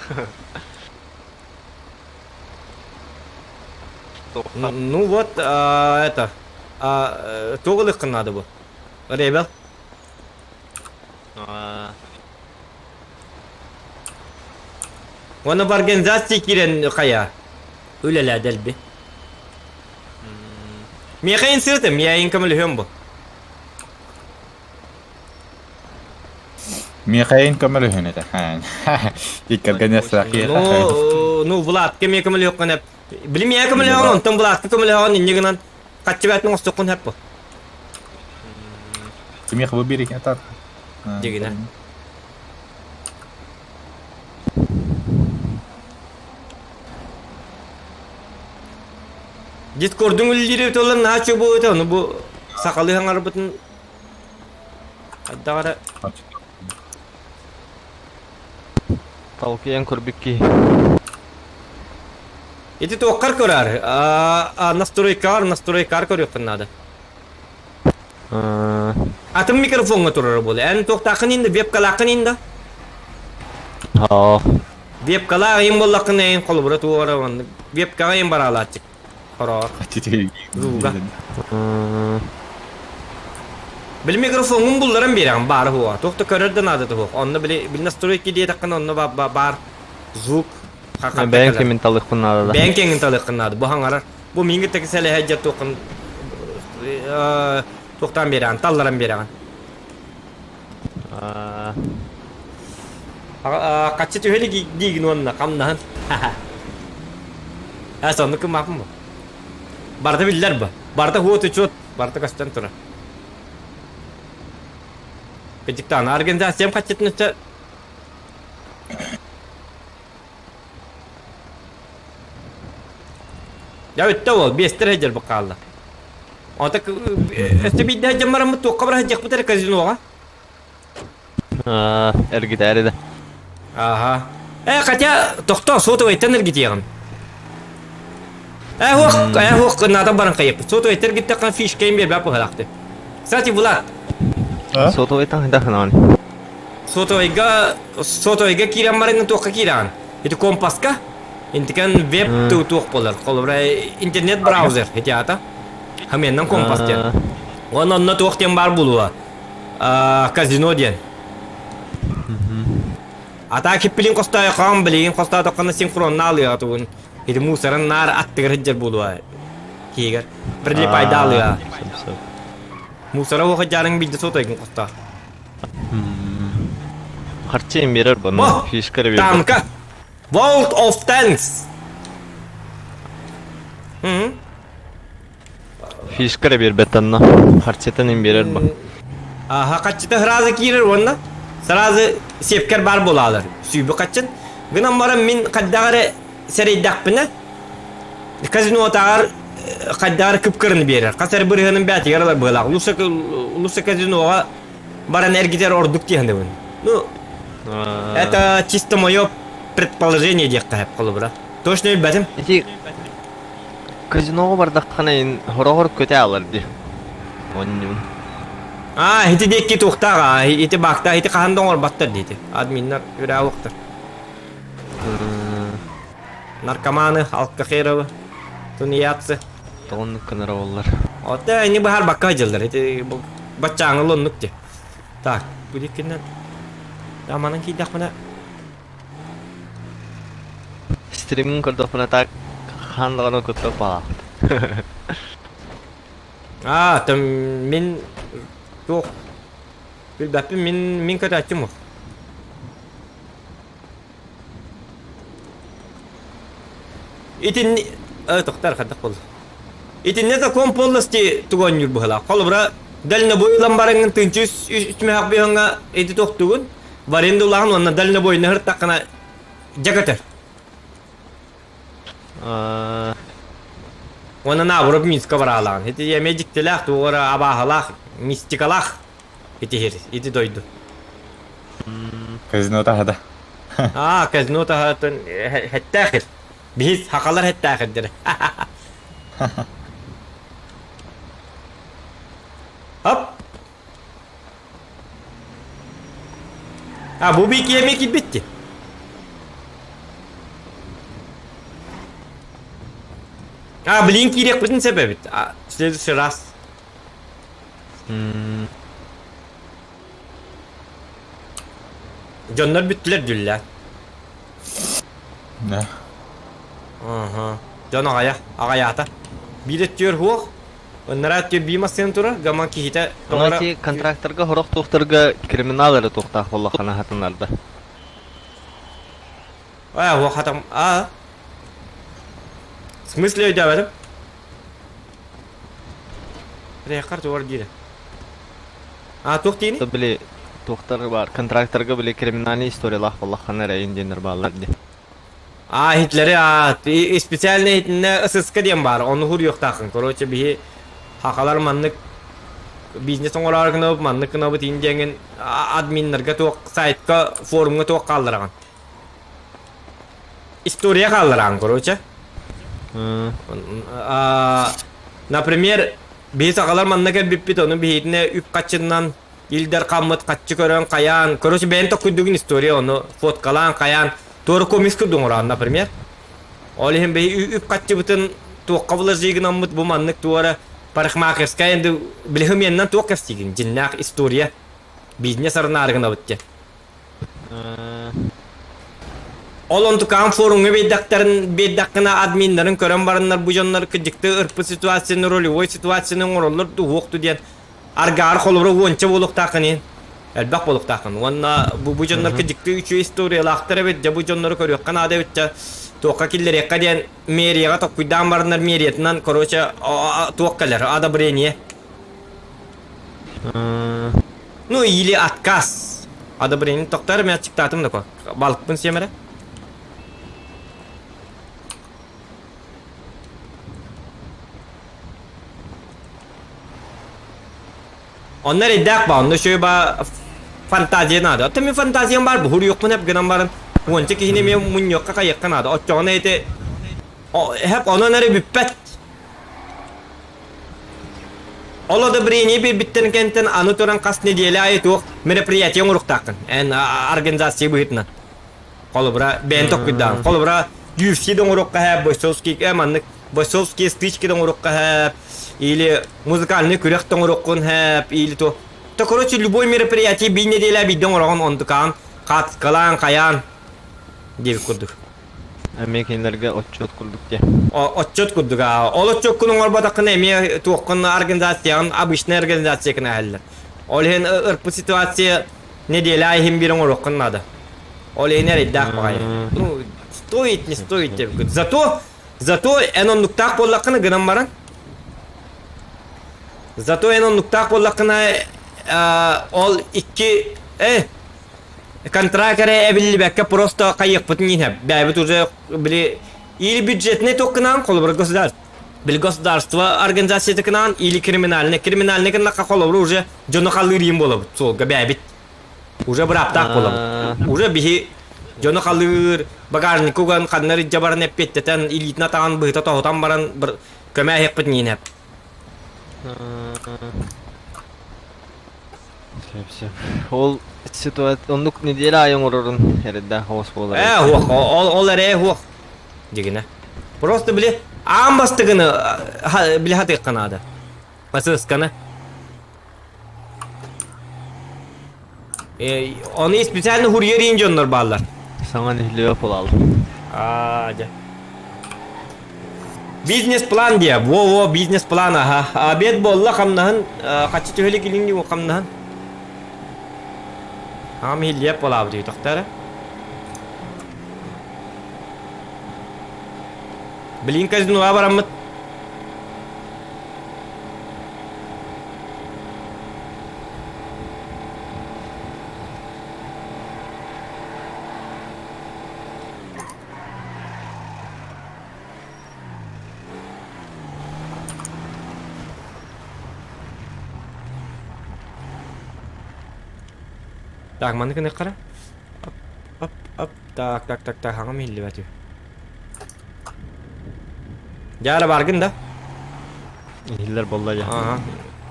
Ну вот, это, туох ылыаххын наада бу? Ребел? Уонна в организация киирэн хайа үлэлээ дэлби. Миэхэ инсырытым, я ин көмөлөһүөм бу. Миэхэ ин көмөлөһүн этэ. Иккэргэнэ Ну, ну, Владка миэхэ көмөлөһүөххүн эп. Били миэхэ көмөлөһөҕүн, онтон Владка көмөлөһөҕүн инньэ гынан хаччы бээтин оҥостуоххун эп бу. Кимиэхэ бу биир атар. Дьигинэ. Дискордуҥ үллиир эбит олор наһаа чугу этэ, ону бу сахалыы хаҥарбытын хайдах эрэ Талкыйан көрбүт киһи. Ити туоххар көрөр? А, настройкаар, настройкаар көрүөххүн наада. Атын микрофоҥҥа турара буолуо. Эн туохтааххын инде, вебкалааххын инде? Аа. Вебкалаах иин буоллаххына эйин холобура туора оннук. Вебкаҕа иин бараалааччык. Хороор. Звуга. Били микрофоҥҥун булларан биэрэҕин баара хуоҕа. Туох да көрөр да наадата суох. Онно били били настройки диэтэххинэ онно баар звук Бэйэҥ кэмин талыаххын наада да. Бэйэҥ кэмин талыаххын наада. Бу хаҥарар. Бу миигин кытта сэлэһэ дьэ туоххун туохтаан биэрэҕин, талларан биэрэҕин. Хаччы түһэ диигин уонна хамнаһын. Ээ, соннук кымааппын бу. Барыта биллэр бу. Барыта хуот учуот, барыта көстөн турар. Кыдьыктаан, организациям хаччытын өссө Дьэ бүттэ уол, биэстэр сылдьар бу хаалла. Ото өссө биирдэ сылдьан бараммыт туохха бара сылдьыахпыт эрэ казиноҕа. Аа, эргитээри да. Аха. Э, хотя, тохтоо, сотовайтан эргитиэҕин. Э, хуох, э, хуох, надо баран хайыппыт. Сотовайтан эргиттэххэ фишкайын биэрбэт быһалаахты. Кстати, Влад. Сотовайтан хайдах гынаҕын? Сотовайга, сотовайга киирэн баран туохха киирэҕин? Ити компаска? Интикен веб туох буолар? Холобура, интернет браузер ити аата. Хаменнан компас диэн. Уонна онно туох диэн баар буолуо? Казино диэн. Ата киппилин хостоойхоон билигин хостоотоххуна синхронна алыаҕа тугун. Ити мусорын наар аттыгар сылдьар буолуо. Киигэр. Прилипайда алыа. Мусора уохадьаарыҥ биирдэ сотойгун хостоо. Харчы имбирер Бо! бұны. Фишка бербет. Танка! World of Tanks! Hı? Фишка бербет анна. Харчытын имбирер бу. Аха, каччыта сразу киирер уонна сразу сиэпкэр баар буолаалар. Сүүбү каччын. Гынан баран мин хайдах эрэ сэрэйдэхпинэ, казинотааҕар хайдах эрэ кып-кыраны биэрэр. Хас эрэ бырыһыанын бээтигэр ылар быһыылаах. Лучше, лучше казиноҕа баран эргитэр ордук дии саныыбын. Ну, это чисто мое предположение диэххэ сөп холобура. Точно билбэтим. Ити казиноҕа бардаххына ин хороҕор көтө алар дии. Онньуун. Аа, ити диэки туохтаах аа, ити баактаах, ити хаһан да оҥорботтор диэти. Админнар үрээх Наркоманы, алкохеровы, тунеядцы. Тоҕоннук гынара буоллар. Ота ини быһаарбакка сылдьаллар. Ити баччааҥы оннук дии. Так, бу диэкинэн Таманан киирдэхпинэ Стримин көрдөхпүнэ так хаан даҕаны куттал баалаахпыт. Аа, там мин туох билбэппин мин мин көтөөччүм ол. Итинни э тохтор хайдах буолла. Итиннэ закон полностью тугонньур быһылаах. Холобура дальнобой ылан бараҥҥын тыынчы үс түмэһэх быһыҥҥа ити тохтугун в аренда улахан уонна дальнобойны һыртаххына дьэ көтөр. Уонна наоборот Минска бараалаан. Ити эмиэ дьиктилээх, туох эрэ абааһылаах, мистикалаах ити сир, ити дойду. Казино таһада. Аа, казино таһатын хэттээх ир. Биһис хахалар хэттээх ирдэрэ. Хоп! А, бу бики эмиэ киирбит А, блин, киириэхпитин сөп эбит. А, в следующий раз. Дьоннор бүттүлэр дүллэ. Да. Ага. Дьон аҕайа, аҕайаата. Биир өттүгэр суох, ыннараа өттүгэр биир массыына турар, гаман киһитэ Ону ити контракторга сорох туохтарга криминал эрэ туохтаах буоллаххына хатанарда. Аа, уох хатам, аа. В смысле өйдөөбөтүм? Рехар туор диирэ. А туох диини? Били туохтар бар, контракторга били криминальный историялаах буоллаххына эрэ индиэннэр бааллар дии. А Хитлери а специально итиннэ ССК диэн баар, ону хуруйуохтааххын. Короче, биһи хахалар маннык бизнес оҥороору гынабыт, маннык гынабыт иин диэҥин админнарга туох сайтка, форумҥа туох хааллараҕын. История хааллараҕын, короче. Например, биһи сахалар манна кэлбиппит, ону биһитинэ үп хаччыннан Ил Дархаммыт хаччы көрөн хайаан, короче бэйэн токуйдугун история ону фоткалаан хайаан, туора комикс курдук оҥороон, например. Ол иһин биһи үп хаччыбытын туохха вложигынаммыт бу маннык туора парикмахерская енді билиһимиэннэн туох кэпсиигин дьиннээх история бизнес арынаарыгынабыт диэн. Ол онтукаан форумҥа биэрдэхтэрин биэрдэххинэ админнарын көрөн бараннар бу дьоннор кырдьыкты ырпыт ситуацияны ролевой ситуацияны оҥороллор дуһуохту диэн аргаар холобура уонча буолуохтааххын иһин элбэх буолуохтааххын уонна бу бу дьоннор кырдьыкты үчүгэй историялаахтар эбит дьэ бу дьоннору көрүөххэ наада эбит дьэ туохха киллэриэххэ диэн мэрияҕа токкуйдаан бараннар мэриятынан короче туох кэлэр одобрение ну или отказ одобрение тохтор мен ачыктаатым да балыкпын сиэм эрэ Онно эрэйдээх баа, онно үчүгэй баа фантазия наада. Оттон мин фантазиям баар, буһуруйуохпун эп гынан баран, уонча киһини эмиэ мунньуохха хайыахха наада. Оччоҕуна ити эһэп онон эрэ бүппэт. Ол одобрение биэрбиттэн кэнтэн аны туран хас нэдиэлэ аайы туох мероприятие оҥоруохтааххын эн организация быһыытынан. Холобура, бэйэн токкуйдаан. Холобура, UFC да оҥоруохха һэ, бойцовский, э, маннык бойцовские стычки да оҥоруохха һэ, или музыкальный күрэх да оҥоруоххун һэ, или то. То, короче, любой мероприятие биир неделя биирдэ оҥороҕун онтукаан, хаатыскалаан, хайаан диэбит курдук. Эмиэ кинилэргэ отчет курдук диэ. Отчет курдук аа. Ол отчеккун оҥорботоххуна эмиэ туоххун организацияҕын обычная организация гына иһэллэр. Ол иһин ырпыт ситуация. Неделя аайы иһин биир оҥоруоххун наада. Ол иһин эрэйдээх баҕайы. Ну, стоит, не стоит диэбиккит. Зато, зато эн оннуктаах буоллаххына гынан баран, зато эн оннуктаах буоллаххына, ол икки, э, контракт эрэ эбиллибэккэ просто хайыахпытын иһэ. Бэйэбит уже били или бюджетный туохкунаан холобур государство били государство организациятыкынаан или криминальный криминальный гыннахха холобур уже дьону халыыр иин буолабыт суолга бэйэбит уже бырааптаах буолабыт уже биһи дьону халыыр багажник уган ханна илдьэ баран эппиэттэтэн илиитин атаҕын быһыта тоһутан баран көмө эһиэхпит иинэп Сөп сөп. Ол ситуация оннук неделя аайы оҥорорун эрэйдээх оҕус буолар. Ээ хуох, ол ол эрээ хуох дигинэ. Просто били аан бастыгыны били хатыахха наада. Басысканы. Э, оны специально хурьер дьоннор бааллар. Саҥа нэһилиэк буолалым. Аа, дьэ. Бизнес-план диэ. Во-во, бизнес-план, аха. Обед буолла, хамнаһын, хаччы түһэлик илиҥ хамнаһын. Аҕам иһиллиэп буолаабыт үтөхтөрө. Блин, казиноға бараммыт. Так, маннык гыныаххара. Ап, ап, ап. Так, так, так, так, хаҥам иһиллибэт үһү. Дьаара баргын да? Иһиллэр буолла дьэ. Ага.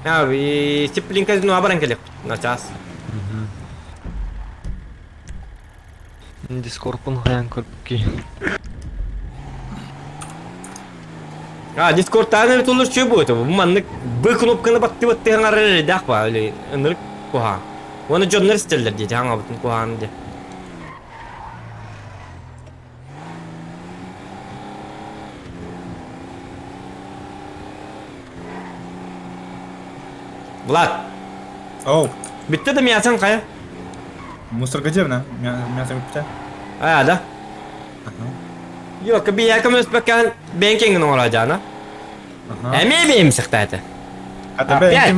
А, и Сиплин казино баран кэлиэхпит. Начаас. Дискордпун хайан көрбүккүй. А, Дискордтаан эбит олор чүө буолуо бу маннык Б кнопканы баттыы-баттыы хаҥарар эрэйдээх баа или ынырык куһаан. Уонна дьоннор истэллэр диэти хаҥабытын куһаан диэ. Влад. Оу. Бүттэ да мясоң хайа? Мусорга дьиэбинэ мясо бүттэ. Аа да. Yok, bir yakın өспөккөн бэйэҥ киэҥин оҥороодьаана. Эмиэ бэйэмсэхтээтэ. Опять.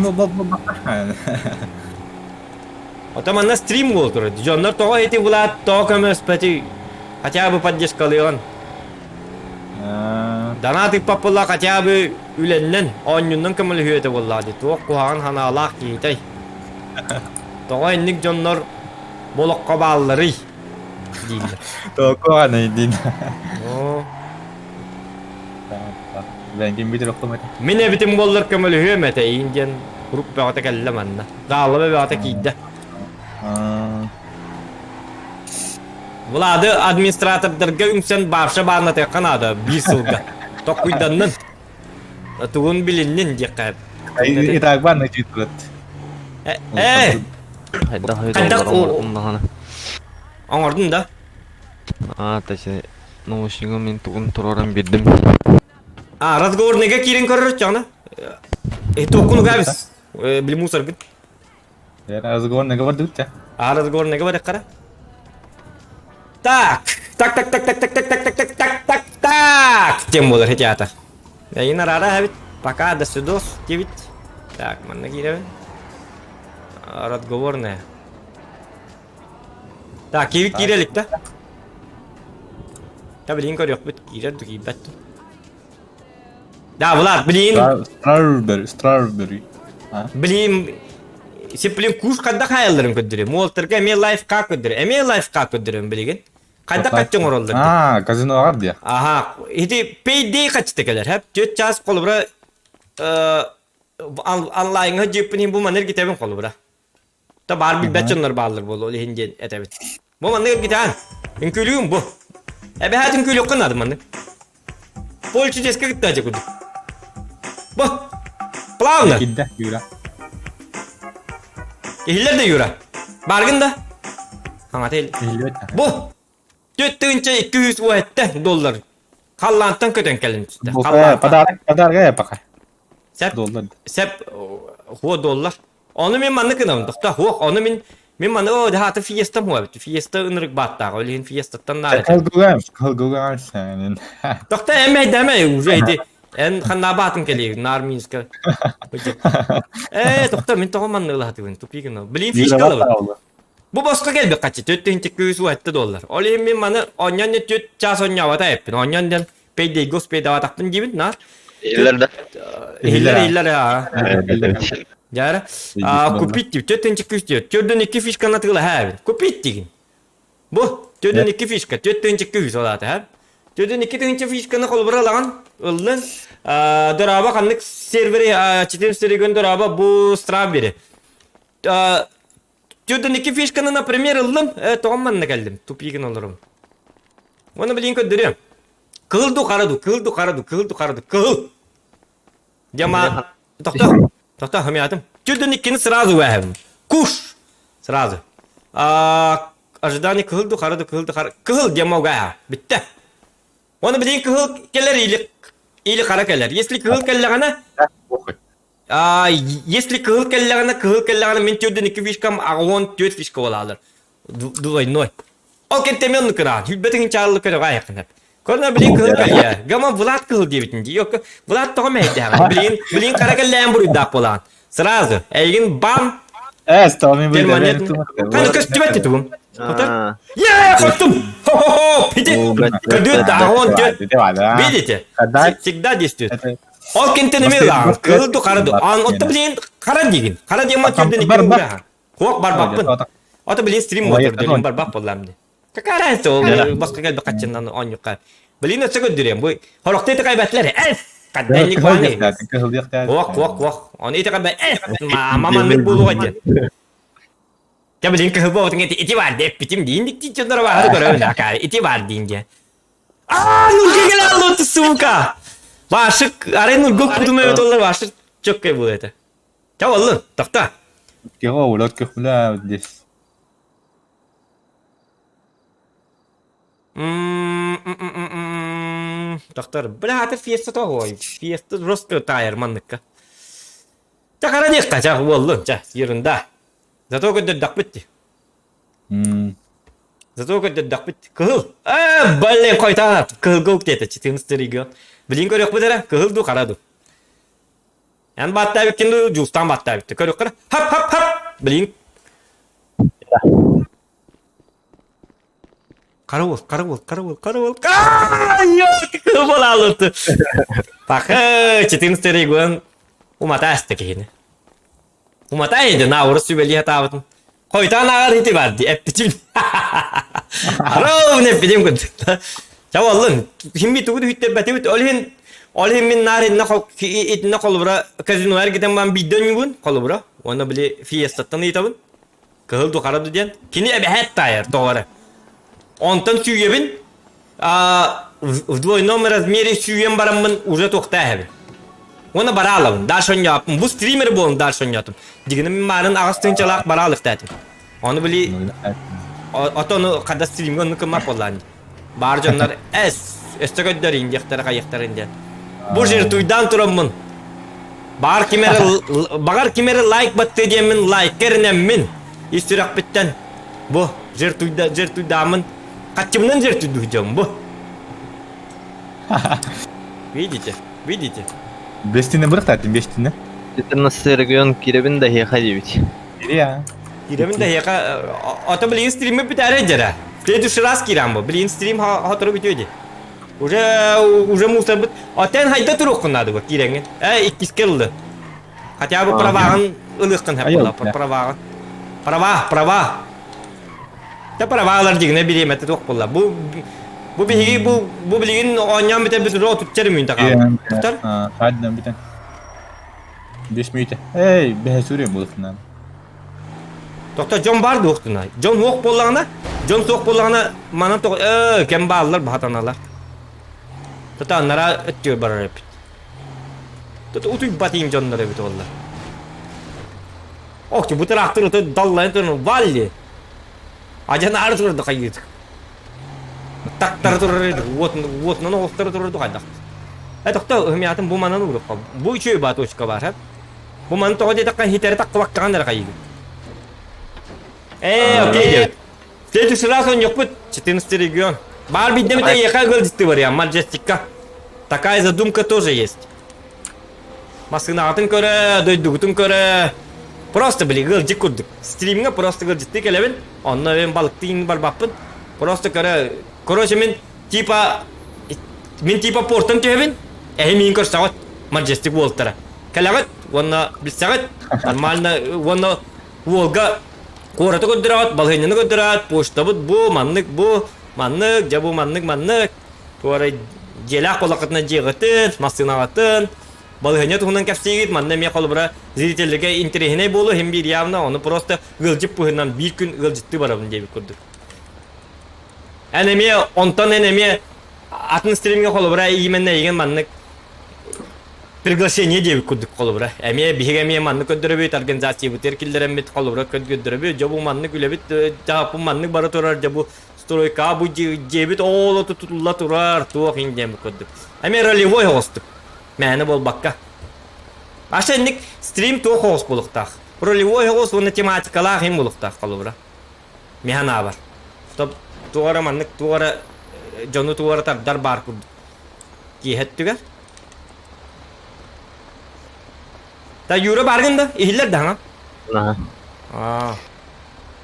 Ото манна стрим буол турар. Дьоннор тоҕо ити Влад тоҕо көмөспөтүй? Хотя бы поддержкалыан. Донат ыппаппылла хотя бы үлэннэн, оонньууннан көмөлөһүө этэ буоллаҕа дии. Туох куһаҕан санаалаах киһитэй. Тоҕо инник дьоннор бу олоххо баалларый? дииллэр. Тоҕо куһаҕаный диин. Оо. Бэйэҥ бүтэр охтум этэ. Мин эбитим буоллар көмөлөһүөм этэ иин диэн курук бөҕөтө кэллэ манна. Дааллаба бөҕөтө киирдэ. Влады администратордарга үҥсэн баарша бааннатыахха наада биир сылга. Токкуйданнын. Тугун билиннин диэххэ. Итак баанна чуйдурат. Э! Хайдах оҥордум Оҥордун да? А, точнее, наушнигым мин тугун туруоран биэрдим. А, разговорныйга киирэн көрөр чаҕына. Э, туохкун угаабыс. Били мусоргын. Разговорныйга бардыбыт да. А, разговорныйга барыаххара. Так, так, так, так, так, так, так, так, так, так, так, так, так. Тем буолар хитята. Эйин арара эбит. Пока до свидос, дебит. Так, манна киирэбин. Разговорная. Так, киирик киирэ да? Та билин көрүөхпүт, киирэр ду киирбэт ду. Да, Влад, блин. Strawberry, strawberry. Блин, сиплин куш хадда хайалларын көрдөрүм. Уолтарга эмиэ лайфхак көрдөрүм. Эмиэ лайфхак көрдөрүм билигин. Хайда хаччы оҥороллор Аа, казиноҕар диэ. Аха, ити payday хаччыта кэлэр. Хэп 4 час холобура онлайнга дьиэппин бу манна эргитэбин холобура. Та баар билбэт дьоннор бааллар буолуо ол иһин диэн этэбит. Бу манна эргитээн. Үҥкүүлүүм бу. Эбэһээт үҥкүүлүөххэ наада маннык. Поле чудеска кытта дьэ курдук. Бу. Плавно. Кидде, Юра. Иһиллэр да Юра. Баргын да. Хаҥата Иһиллибэт. Бу. 4217 доллар. Халлаантан көтөн кэлин түстэ. Халлаантан. Подарок, подарок я пока. Сеп, Доллар. сеп, хуо доллар. Ону мин маннык гынабын, тохто, хуох, ону мин. Мин маны о хаата фиеста муабит. Фиеста ынырык бааттааҕа, ол иһин фиестаттан наара. Кылгылаан, кылгылаан сэнин. Тохто эмэй дэмэй уже ити эн ханнаабаатын кэлиэг наар Минска. Ээ, тохто мин тоҕо манны ылаатыбын тупик гына. Блин фишка ылабын. Бу боско кэлбит хаччы 4 207 доллар. Ол иһин мин маны онньон 4 час онньообото эппин. Онньон ден пейдейге успейдаватахпын диибин наар. Иллер да. Иһиллэр иһиллэр аа. Дьара. Купить дип 4 200 дип. Төрдөн 2 фишканы атыылаһа Купить дигин. Бу төрдөн 2 фишка, 4 200 ол аата һэ. Төрдөн 2 тыһыынча фишканы холобура ылаҕын, ыллын. Дораба ханнык сервери 14 регион дораба бу стран бири. Төрдөн 2 фишканы, например, ыллым. Тоҕом манна кэллим. Тупигин олорум. Оны билин көрдөрүөм. Кыһыл ду хара ду, кыһыл ду хара ду, кыһыл ду хара ду, кыһыл. Дема, тохто, тохто, хамятым. Төрдөн иккини сразу вэхэм. Куш! Сразу. А, ожидание кыһыл ду хара ду, кыһыл ду хара, кыһыл дема угаха. Бүтте. Оны билин кыһыл келер или или хара келер. Если кыһыл келлеҕинэ, а, если кыһыл келлеҕинэ, кыһыл келлеҕинэ мин төрдөн икки фишкам 14 фишка буолалар. Двойной. Ол кэнтэ мен кыраан, хүлбэтин чааллы көрөҕө айакынап. Көрнө билин кыһыл кэлиэ. Гама Влад кыһыл диэбитин дии. Yok, Влад тоҕо мэйдээҕин. Билин, билин хара кэллээн буруйдаах буолаан. Сразу, эйигин бам! Э, стал мен Перманент. Каны көстүбэт тутугум. Е, хоттум! Хо-хо-хо! Пити! Көдүт, агон төт. Видите? Всегда действует. Ол кентен эме лаан, кыһыл ду хара ду. Ан отто билин хара дигин. Хара диэн ма түрден икки ураха. Хуок барбаппын. Ото билин стрим мотор дөрүн барбап боллам ди. Какая разница ол баска келби каччыннан онньукка. Билин өссө көрдүрем. Бу хорохто ити кайбатлар. Эс! Кадданник баны. Хуок хуок хуок. Оны ити кайба эс! Маманнык болуга диэн. Я билин кыһыл боотун эти ити бар деп битим дейин дикти чоннор баары көрөбүн акаары ити бар дейин диэн. Аа, нурга келе алды сука! Башык, арай нурга кудум эбит олар башык чөккөй бул это. Ча боллун, тохто. Кего улот көхүлэ здесь. Тохтор, бля, это фиеста того, фиеста жестко тайр манныкка. Ча хара диэххэ, ча буоллун, ча, ерунда. Зато көрдөрдөхпүт дии. Зато көрдөрдөхпүт. Кыһыл. Э, блин, қойта, кыһылга уктета, 14 регион. Блин, көрүөхпүт эрэ, кыһыл ду, хара ду. Эн баттаабыккын ду, Дьулустаан баттаабытты. Көрүөххэ хап хап хап. Блин. Хара уол, хара уол, хара уол, хара уол. Ёлки буолаалыты. Пахы, 14 регион умата аста киһини. Умата еді, на урус сүбэлии хатаабытын. Хойтаан ааҕар ити бар ди, эппитим. Ровно эппитим курдук. Ча боллун, ким би тугу үттэрбэтибит, ол иһин ол иһин мин наар инна итинне холобура казиноар гитен бан бидден югун холобура, уонна били фиестаттан ыйытабын. Кыһыл ду хара ду диэн. Кини эбэһээт таайар тоҕо Онтон сүүйэбин, в двойном размере сүүйэн бараммын уже туохтаа эһэбин. Уонна бараалабын, дальше онньооппун. Бу стример буолан дальше онньоотум. Дигиним мин маарын аҕыс тыһыынчалаах бараалыктаатым. Ону били ото ону хада стримҥэ онну кыммат буоллаан Баар дьоннор эс өстө көрдөрүн диэхтэрэ хайыахтарын диэн. Бу жертвуйдаан тураммын. Баар ким эрэ баҕар ким эрэ лайк баттыа диэммин лайкка эрэнэммин ис сүрэхпиттэн бу жертвуйда жертвуйдааммын хаччыбынан жертвуйдуу дьон бу. Видите? Видите? Бестине бырахтаатын бестине. 14 регион кирэбин да эһиэхэ диэбит. Кириа. Кирэбин да эһиэхэ ото билигин стриммит бүтээрэй дьэрэ. В следующий раз киирэн бу. Билигин стрим хотору бүтүө дии. Уже уже мусорбыт. Отен хайда туруоххун наада бу киирэҥҥин. Э иккискэ ыллы. Хотя бы праваҕын ылыаххын сөп буолла. Праваҕын. Права, права. Та права ылар дигинэ бириэмэтэ туох буолла. Бу бу биһиги бу бу билигин оонньоон бүтэрбит уже отучча эрэ мүнүүтэ хаалла. Тохтор? Хаадынан бүтэн. 5 мүнүүтэ. Эй, бэһэ сүрүм булуктунан. Тохто дьон баар дуохтуна. Дьон суох буоллаҕына, дьон суох буоллаҕына манан тоҕо ээ кэм бааллар баһатаналар. Тото аннараа өттүгэр барар эбит. Тото утуйбат иин дьоннор эбит оллар. Ох, бу тыраахтыр ото даллайын туран валли. Ажан ары турар хайыт. Тактары турар edi, уотунан оҕустары турар хайдах. Э тохто ыһымятын бу манан уурукка. Бу үчүгэй баа точка бар, Бу маны тоҕо диэтэххэ хитэри таххыбаккаҕын эрэ хайыгын. Ээ, окей диэбит. Следующий раз оонньуохпут 14 регион. Баар биирдэ эмитэ эйиэхэ ыалдьыттыы барыам, Маджестикка. Такая задумка тоже есть. Массыынаҕытын көрө, дойдугутун көрө. Просто били ыалдьыт курдук. Стримҥэ просто ыалдьыттыы кэлэбин. Онно мен балыктыын барбаппын. Просто көрө. Короче, мин типа мин типа портан түһэбин. Эһи миин көрсөҕүт. Маджестик уолтара. Кэлэҕит уонна билсэҕит. Нормально уонна уолга куораты көрдөрөҕүт, балаһыанньаны көрдөрөҕүт, почтабыт бу, маннык бу, маннык, дьэ бу маннык маннык. Туора дьиэлээх буоллаххытына дьиэҕитин, массыынаҕытын, балаһыанньа туһунан кэпсиигит, манна эмиэ холобура зрителлэргэ интэриэһинэй буолуо иһин биир явно, ону просто ыалдьыт быһыынан биир күн ыалдьыттыы барабын диэбит курдук. Эн эмиэ онтон эн эмиэ атын стримҥэ холобура именно эйигин маннык приглашение диэбит курдук холобура. Эмиэ биһиги эмиэ маннык көрдөрөбүт, организациябытыгар киллэрэммит холобура көрдөрөбүт. Дьэ бу маннык үлэбит, дьаһаппын маннык бара турар, дьэ бу стройка бу дьиэбит ооло тутулла турар, туох иһин диэн курдук. Эмиэ ролевой оҕостук. Мээнэ буолбакка. Аша инник стрим туох оҕус буолуохтаах. Ролевой оҕус уонна тематикалаах иһин буолуохтаах холобура. Миһан аабар. Туох эрэ маннык туох эрэ дьону туох эрэ тардар баар курдук. Киэһэ өттүгэр. Та Юра баргын да? Иһиллэр да хаҥа? Наһаа. Аа.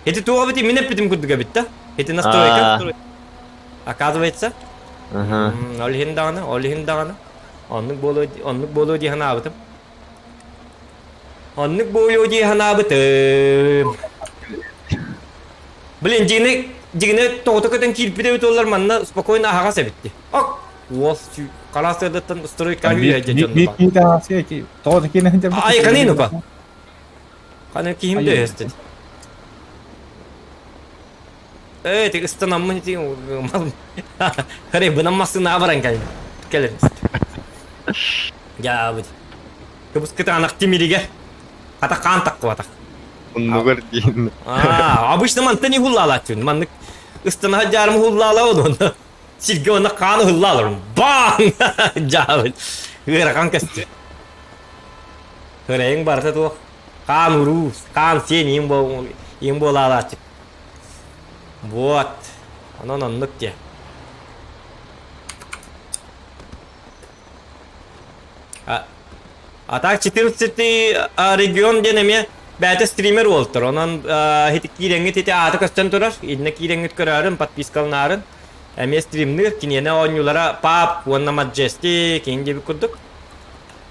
Ити туох эбит мин эппитим курдук эбит да? Ити настройка. Оказывается. Аха. Ол иһин даҕаны, ол иһин даҕаны. Оннук буолуо, оннук буолуо дии санаабытым. Оннук буолуо дии санаабытым. Блин, дьиҥинэ, дьиҥинэ тоҕото көтөн киирбит эбит буоллар манна спокойно аһаҕас эбит дии. Ок! Уол хараас тыадаттан стройка үһэ дьонно Биир киһи аһаҕас ити тоҕо киинэ Ай, канин ука. Ханы киһим да өстөт. Э, тик ыстанаммын ити Хары бынан массыына баран кэлин. Кэлин. Дьаабыт. Кыбыс кытаанах тимиригэ. Хата хаан таххыбатах. Оннугар диин. Аа, обычно мантан и хуллаалааччын. Маннык ыстана жарым хуллаала онно. Сиргэ онно хаан ыһыллааларым. Баң! Дьаабыт. Ыарахан көстүү. Хөрайың барыта туох. Хаан уруу, хаан сиэн иин бол иин буолаалааччык. Вот. Онон оннук диэ. А, а так 14 регион диэн эмиэ бэйэтэ стример уолтар. Онон ити киирэҥҥит ити аата көстөн турар. Иннэ киирэҥҥит көрөөрүн, подпискаланаарын. Эмиэ стримныыр. Киниэнэ оонньуулара PUBG уонна Majestic киин диэбит курдук.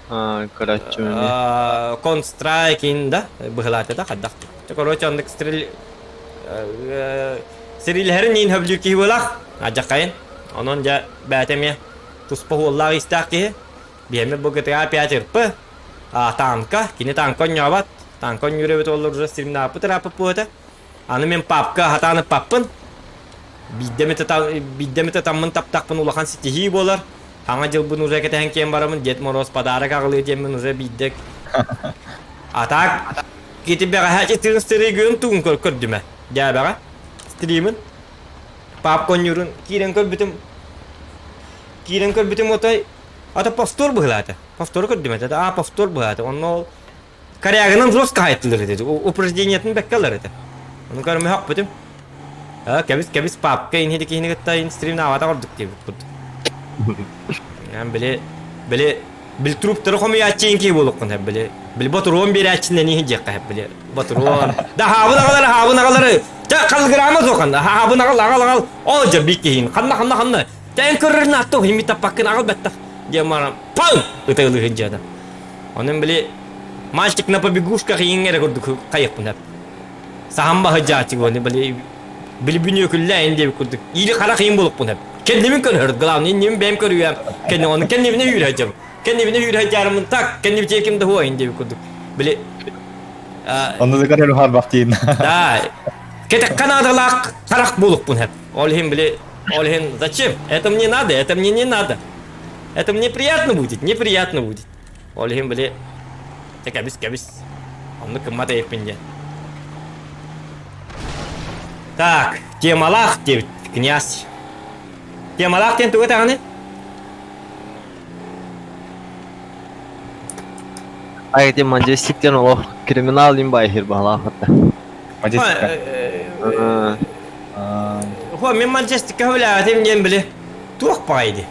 Көрөөччү эмиэ. Counter-Strike киин да быһылаата да хайдах. Короче, оннук стрел сирилэһэрин иин хөбүлүүр киһи буолаах. Адьакайын. Онон дьэ бэйэтэ эмиэ туспа уоллаах истээх киһи. Биһиэмэ бу GTA 5 РП, а, танка, кини танка онньообот. Танка онньуур эбит оллор уже стримнааппыт ырааппыт буота. Аны мен папка хатаан ыппаппын. Биирдэ эмитэ биирдэ эмитэ таммын таптахпын улахан ситиһии буолар. Хаҥа дьылбын уже кэтэһэн киэн барабын, Дед Мороз подарок аҕалыа диэммин уже биирдэ А так, кити бэҕэһээ 14 регион тугун көрдүмэ. Дьээбэҕэ. Стримин. Папка онньуурун киирэн көрбүтүм. Киирэн көрбүтүм отой ата повтор быһылаата. Повтору көрдүм этэ. А повтор быһылаата. Онно ол корягынан жестко хайттылар этэ. Упражнениятын бэккэ ылар этэ. Ону көрмө хоппутум. А кэбис кэбис папка инһи киһини кытта инстримин аабата ордук диэбит курдук. Ян били били били труптары хомуйааччы киһи буолуоххун сөп били били ботуруон биэрээччинэн иһин диэххэ сөп били ботуруон да хаабын аҕалары хаабын аҕалары Чэ халгыраама суохан хаабын аҕал аҕал аҕал оо дьэ бик киһин ханна ханна ханна Тэн көрөрүн аттох химми таппаккын аҕал бэттэх диэн баран паҥ ытыалыһын дьиэдэ онон били мальчик на побегушках иҥ эрэ курдук хайыахпын сөп саһан баһыдьааччы уонна били били бүнүөкүллээн диэбит курдук иили харах иин буолукпун сөп кэннибин көрөр главное иннибин бэйэм көрүөм кэнни ону кэннибинэ үүрэ сылдьабын кэннибинэ үүрэ сылдьаарыммын так кэннибитигэр ким да хуайын диэбит курдук били Онно да көрөр харбах диин. Да. Кэтэххэ наадалаах харах буолукпун сөп. Ол иһин били ол иһин зачем? Это мне надо, это мне не надо. Это мне приятно будет, неприятно будет. Ол иһин били Чэ кэбис кэбис. Оннук кыммат эйиппин диэн. Так, темалаах диэбит князь. Темалаах диэн тугу этэҕиний? Ай, ити Маджестиктен олох криминал им байхир баһалаах атта. Маджестика. Хо, мен Маджестика үлээтим диэн били туох баҕайы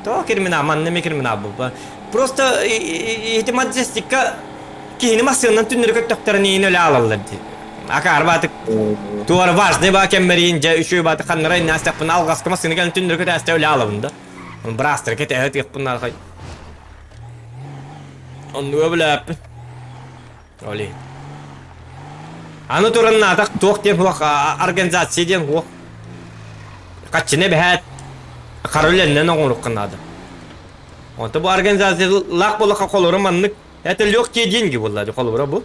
Туох криминал, манна эмиэ криминал буолба. Просто ити Маджестика киһини массыынанан түннэри көттөхтөрүн иин өлө аалаллар дии. Акаар баатык туора важный баа кэммэриин дьэ үчүгэй баатык ханнара иннээстэхпин алҕаска массыына кэлэн түннэри көтөөстө өлө аалабын да. Быраастары кэтэһэ тыахпын наада Оннуга билээппин. Оли. Аны туран наатах туох диэн хуох организация диэн хуох. Хаччыны бэһээт хара үлэннэн оҥорукка наада. Онто бу организация лаах буоллахха холоро маннык это легкие деньги буолла холобура бу.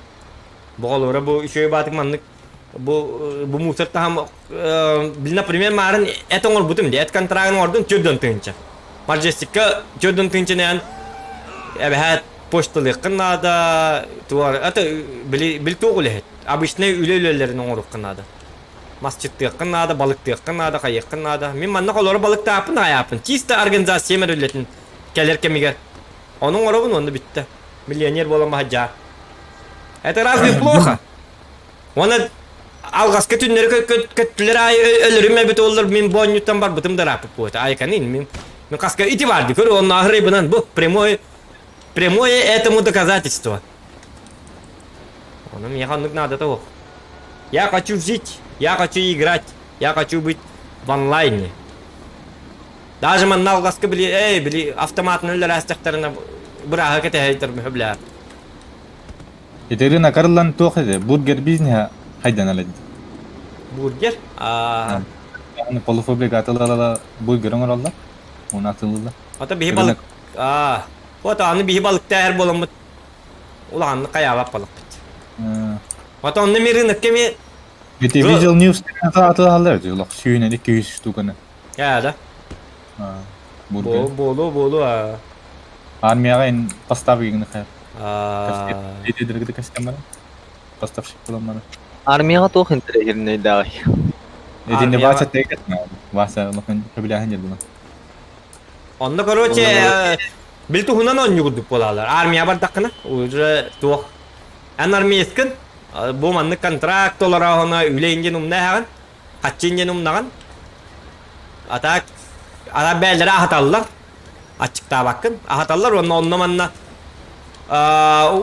Бу холобура бу үчүгэй баатык маннык бу бу мусор таһам например маарын эт оҥорбутум дии эт контрагын оҥордум төрдөн тыһыынча. Маджестикка төрдөн тыһыынчанан эбэһээт почталыаххын наада туар это били били туох үлэһит обычный үлэ үлэлэрин оҥоруоххун наада. Масчыттыаххын наада, балыктыаххын наада, хайыаххын наада. Мин манна холоро балыктааппын аайааппын. Чисто организация үлэтин кэлэр кэмигэр. Ону оҥоробун уонна бүттэ. Миллионер буолан баһадьаа. Это разве плохо? Уонна алҕаска түннэри көттүлэр аайы өлөрүм эбит оллар мин боонньуттан барбытым да ырааппыт буолта. Айканын мин мин хаска ити барды көр онно аһырайбынан бу прямое прямое этому доказательство. Ону миэхэ оннук наадата суох. Я хочу жить, я хочу играть, я хочу быть в онлайне. Даже манна алҕаска били, эй, били автоматынан үлэлээстэхтэринэ бырааһы кэтэһэйтэр бля. Ити накарыллан туох этэ? Бургер бизнеһа хайдан элэ Бургер? А... Полуфабрикат ылала бургер оҥороллор. Уну атылылар. Ата биһи балык... А, вот аны биһи балыктаар буоламмыт улаханнык хайаабат балыкпыт. Ата онно ми рынокка ми Ити Visual News атылалар олох сүүнэн 200 штуканы. Я да. Бургер. Болу болу а. Армияға ин поставка гына хайр. Поставщик буламманы. Армияға туох интэриэһиринэйдээҕий? Итинне Вася тегет Вася улахан хөбүлээһин дьэр була. Онно короче бил туһунан оонньуу курдук буолалар. Армия бардаххына уже туох эн армейскын бу маннык контракт толороохуна үлэ индин умна эһэҕин хаччы индин умнаҕын а так ара бээлэрэ аһаталлар аччыктаабаккын аһаталлар уонна онно манна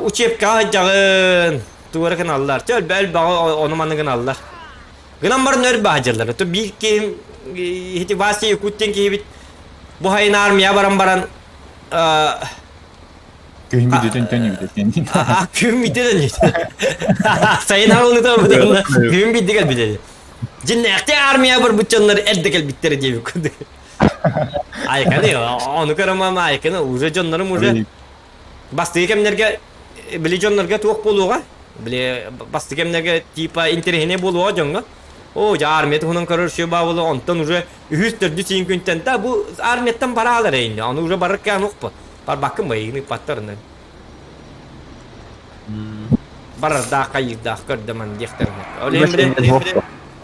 учебкаҕа сылдьаҕын тугу эрэ гыналлар чэ өлбө элбэҕи ону маны гыналлар гынан баран өр баһдьаллар то биир киһим ити Вася Якут диэн киһибит бу хайын армия баран баран Күһүн бүтүтүн төннүбүтэ Күһүн бүтү төннүбүтэ сайын арылыта күһүн бүтү кэлбитэ дьиннээхти армия барбыт дьоннор эрдэ кэлбиттэрэ диэбит курдук Айканы, ону көрөмөм айканы, уже дьоннорум уже бастыгы кэмнэргэ били дьоннорго туох буолуоҕа? Били бастыгы кэмнэргэ типа интэриэһинэй буолуоҕа дьоҥҥо. О, дьэ армия туһунан көрөр сүө баабылы, онтон уже үһүс төрдүс иин күнтэн да бу армияттан бараалар эйинне, ону уже барар кээн охпо. Барбаккын байыгын ыппаттарынан. Барардаах хайыырдаах көрдөмөн диэхтэрин. Ол иһин били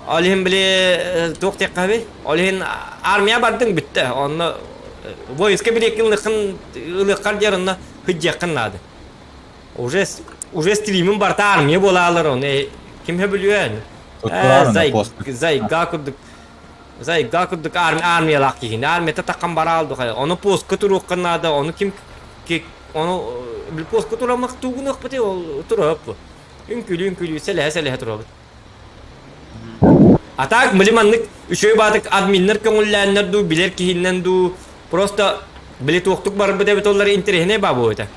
Ол иһин били туох диэххэ Ол иһин армия бардыҥ бүттэ. Онно войска билиэккин ылыаххын ылыаххар диэр онно сылдьыаххын наада. Уже уже стримим барта армия буолаалар оны ким хөбүлүөн? Зайга курдук Зайга курдук армиялаах киһини армията таххан бараал духай. Ону постка туруохха наада, ону ким ону постка турамах тугунуохпут ол туруоп. Үҥкүлүү үҥкүлүү сэлэһэ сэлэһэ туруобут. А так били маннык үчүгэй баатык админнар көҥүллээннэр дуу, билэр киһиннэн дуу, просто били туохтук барбыт эбит оллар интэриэһинэй баа буолуо этэ.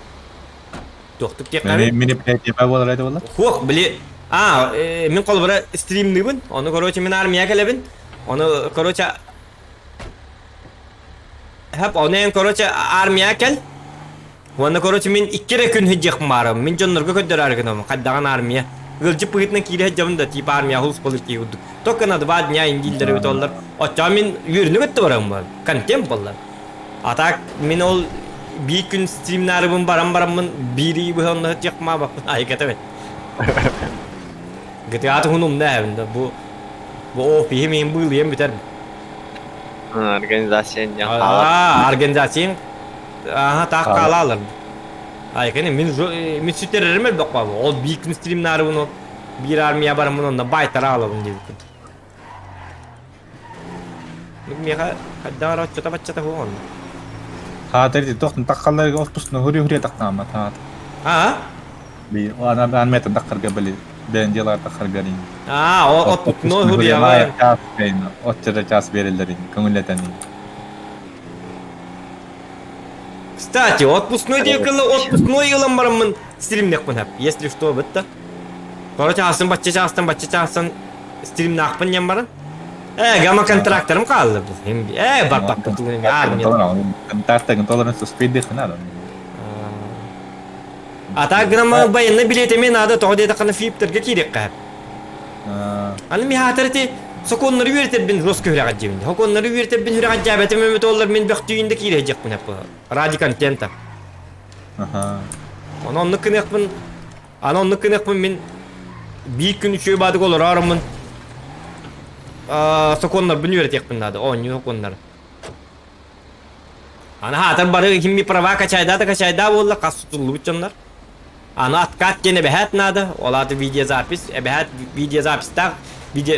Туохтук диэххэ Мероприятие буолар этэ буолла? Хуох, били а, мин холобура стримныыбын, ону короче мин армия кэлэбин, ону короче Хап, ону эн короче армия кэл, Уонна короче мин икки эрэ күн сылдьыахпын баарым. Мин дьоннорго көрдөрөөрү гынабын. Хайдаҕын армия. Ыалдьыт быһыытынан киирэ сылдьабын да, типа армия хулус болur киһи курдук. Только на два дня индииллэр эбит оллар. Оччоҕо мин үөрүнү кытта бараммын. Контент буолла. А так мин ол биир күн стримнаарыбын баран бараммын биир ый быһа онно сылдьыахпын баабаппын. Айыката бэт. GTA туһун умна эһэбин да. Бу бу офиһи мин быылыйан бүтэр. Организация Аа, организация Аха таах хаалаалар. Айканы мин мин сүтэрэрим элбэх баабы. Ол биир күн стримнаарыбын ол. Биир армия бараммын онно байтара аҕалабын диэбиппин. Миэхэ хайдах эрэ оччото-баччата суох онно. Хаатыр ити тохтун таххалларга отпускны хури-хури тахтааммат хаат. Аа? Би ана армиятын таххарга били бэйэн дьыалаҕар таххарга рин. Аа, отпускной хуриаҕа. Час бэйн отчата час береллерин көҥүллэтэн. Кстати, отпускной диэкылы отпускной ылан бараммын стримнехпын хап. Если что, бытта. Короче, аасын бачча чаастан бачча чаастан стримнаахпын диэн баран. Э, гама контракторым хаалла. Э, барбакка тулун армия. Контрактагын толорун суспейдыхын надо. А так гына военный билетими надо, тоҕо диэтэххинэ ФИПтерге киириэххэ. Аны миһаатар ити сокуоннары үөрэтэрбин рос күһүрэҕэ дьиэбин. Сокуоннары үөрэтэрбин хүрэҕэ дьээбэтим эмит оллар мин бөхтүйүн да киирэһдьэхпин ради контента. Ону оннук гыныахпын Аны оннук гыныахпын мин биир күн үчүгэй баадык олороороммун сокуоннарбын үөрэтиэхпин наада, оонньуу сокуоннары. Аны хаатар бары кимми права качайда да качайда буолла, хас тутуллубут дьоннор. Аны откат диэн эбэһээт наада, ол аата видеозапись, эбэһээт видеозаписьтаах, видео,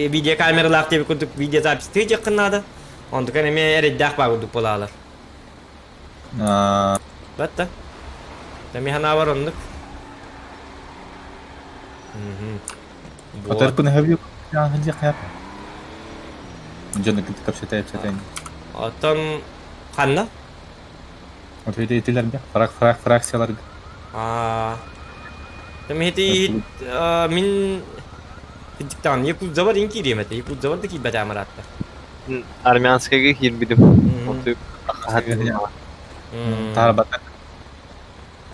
видеокамералаах диэбит курдук видеозаписьтыы дьиэххин наада. Онтукан эмиэ эрэйдээх баа курдук буолаалар. Батта. Эми ханаабар оннук. Отарпын өһөбү диэх Дьону кытта кэпсэтэ-кэпсэтэ. Оттон ханна? Вот эти этилерге, фрак фрак фракцияларга. Аа. Эми ити мин Тиктан Якутза бар ин киириэм этэ. Якутза бар да киирбэтэ амараатта. Армянскайга киирбитим. Отуй Таарбата.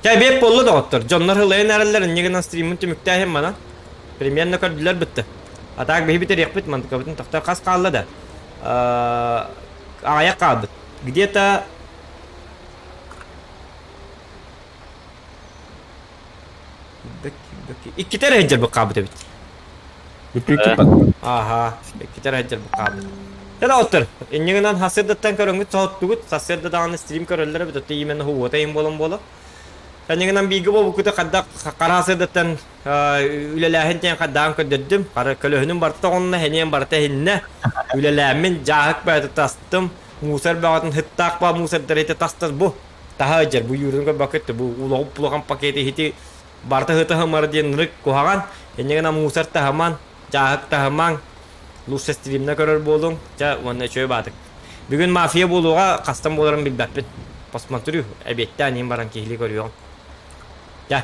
Чэ, бэп буолла доҕоттор. Дьоннор ылайан эрэллэр, инньэ гынан стриммын түмүктээһин манан. Примерно көрдүлэр бытты. А так биһи бүтэриэхпит, мантыкабытын тохтор хас хаалла да. Аҕыйах хаалбыт. Где-то Иккитэ эрэ сылдьарбыт хаалбыт эбит. Аха, иккитэ эрэ сылдьарбыт хаалбыт. Дьэ доҕоттор, инньэ гынан сарсыардаттан көрөҥҥүт соһуттугут, сарсыарда даҕаны стрим көрөллөр эбит, оттон именно уота иһин буолан буола. Инньэ гынан бииргэ буолбуккута хайдах хара сарсыардаттан үлэлээһин диэн хайдаҕын көрдөрдүм. Хара көлөһүнүм барыта тоҕунна, эниэм барыта иһиннэ. Үлэлээммин, дьааһык бөҕөтө тастым, мусор бөҕөтүн сыттаах баа мусордары ити тас-тас бу. Таһа ыдьар бу юрун көрбөккүт бу улахан улахан пакеты иһити барыта ыһытыһымар диэн ынырык куһаҕан инньэ гынан мусор таһыман дьааһык таһымаҥ лучше стримна көрөр буолуҥ чэ уонна үчүгэй баатык бүгүн мафия буолуоҕа хастан буоларын билбэппин посмотрю эбиэттээн иһин баран киһилии көрүөҕүм дьэ.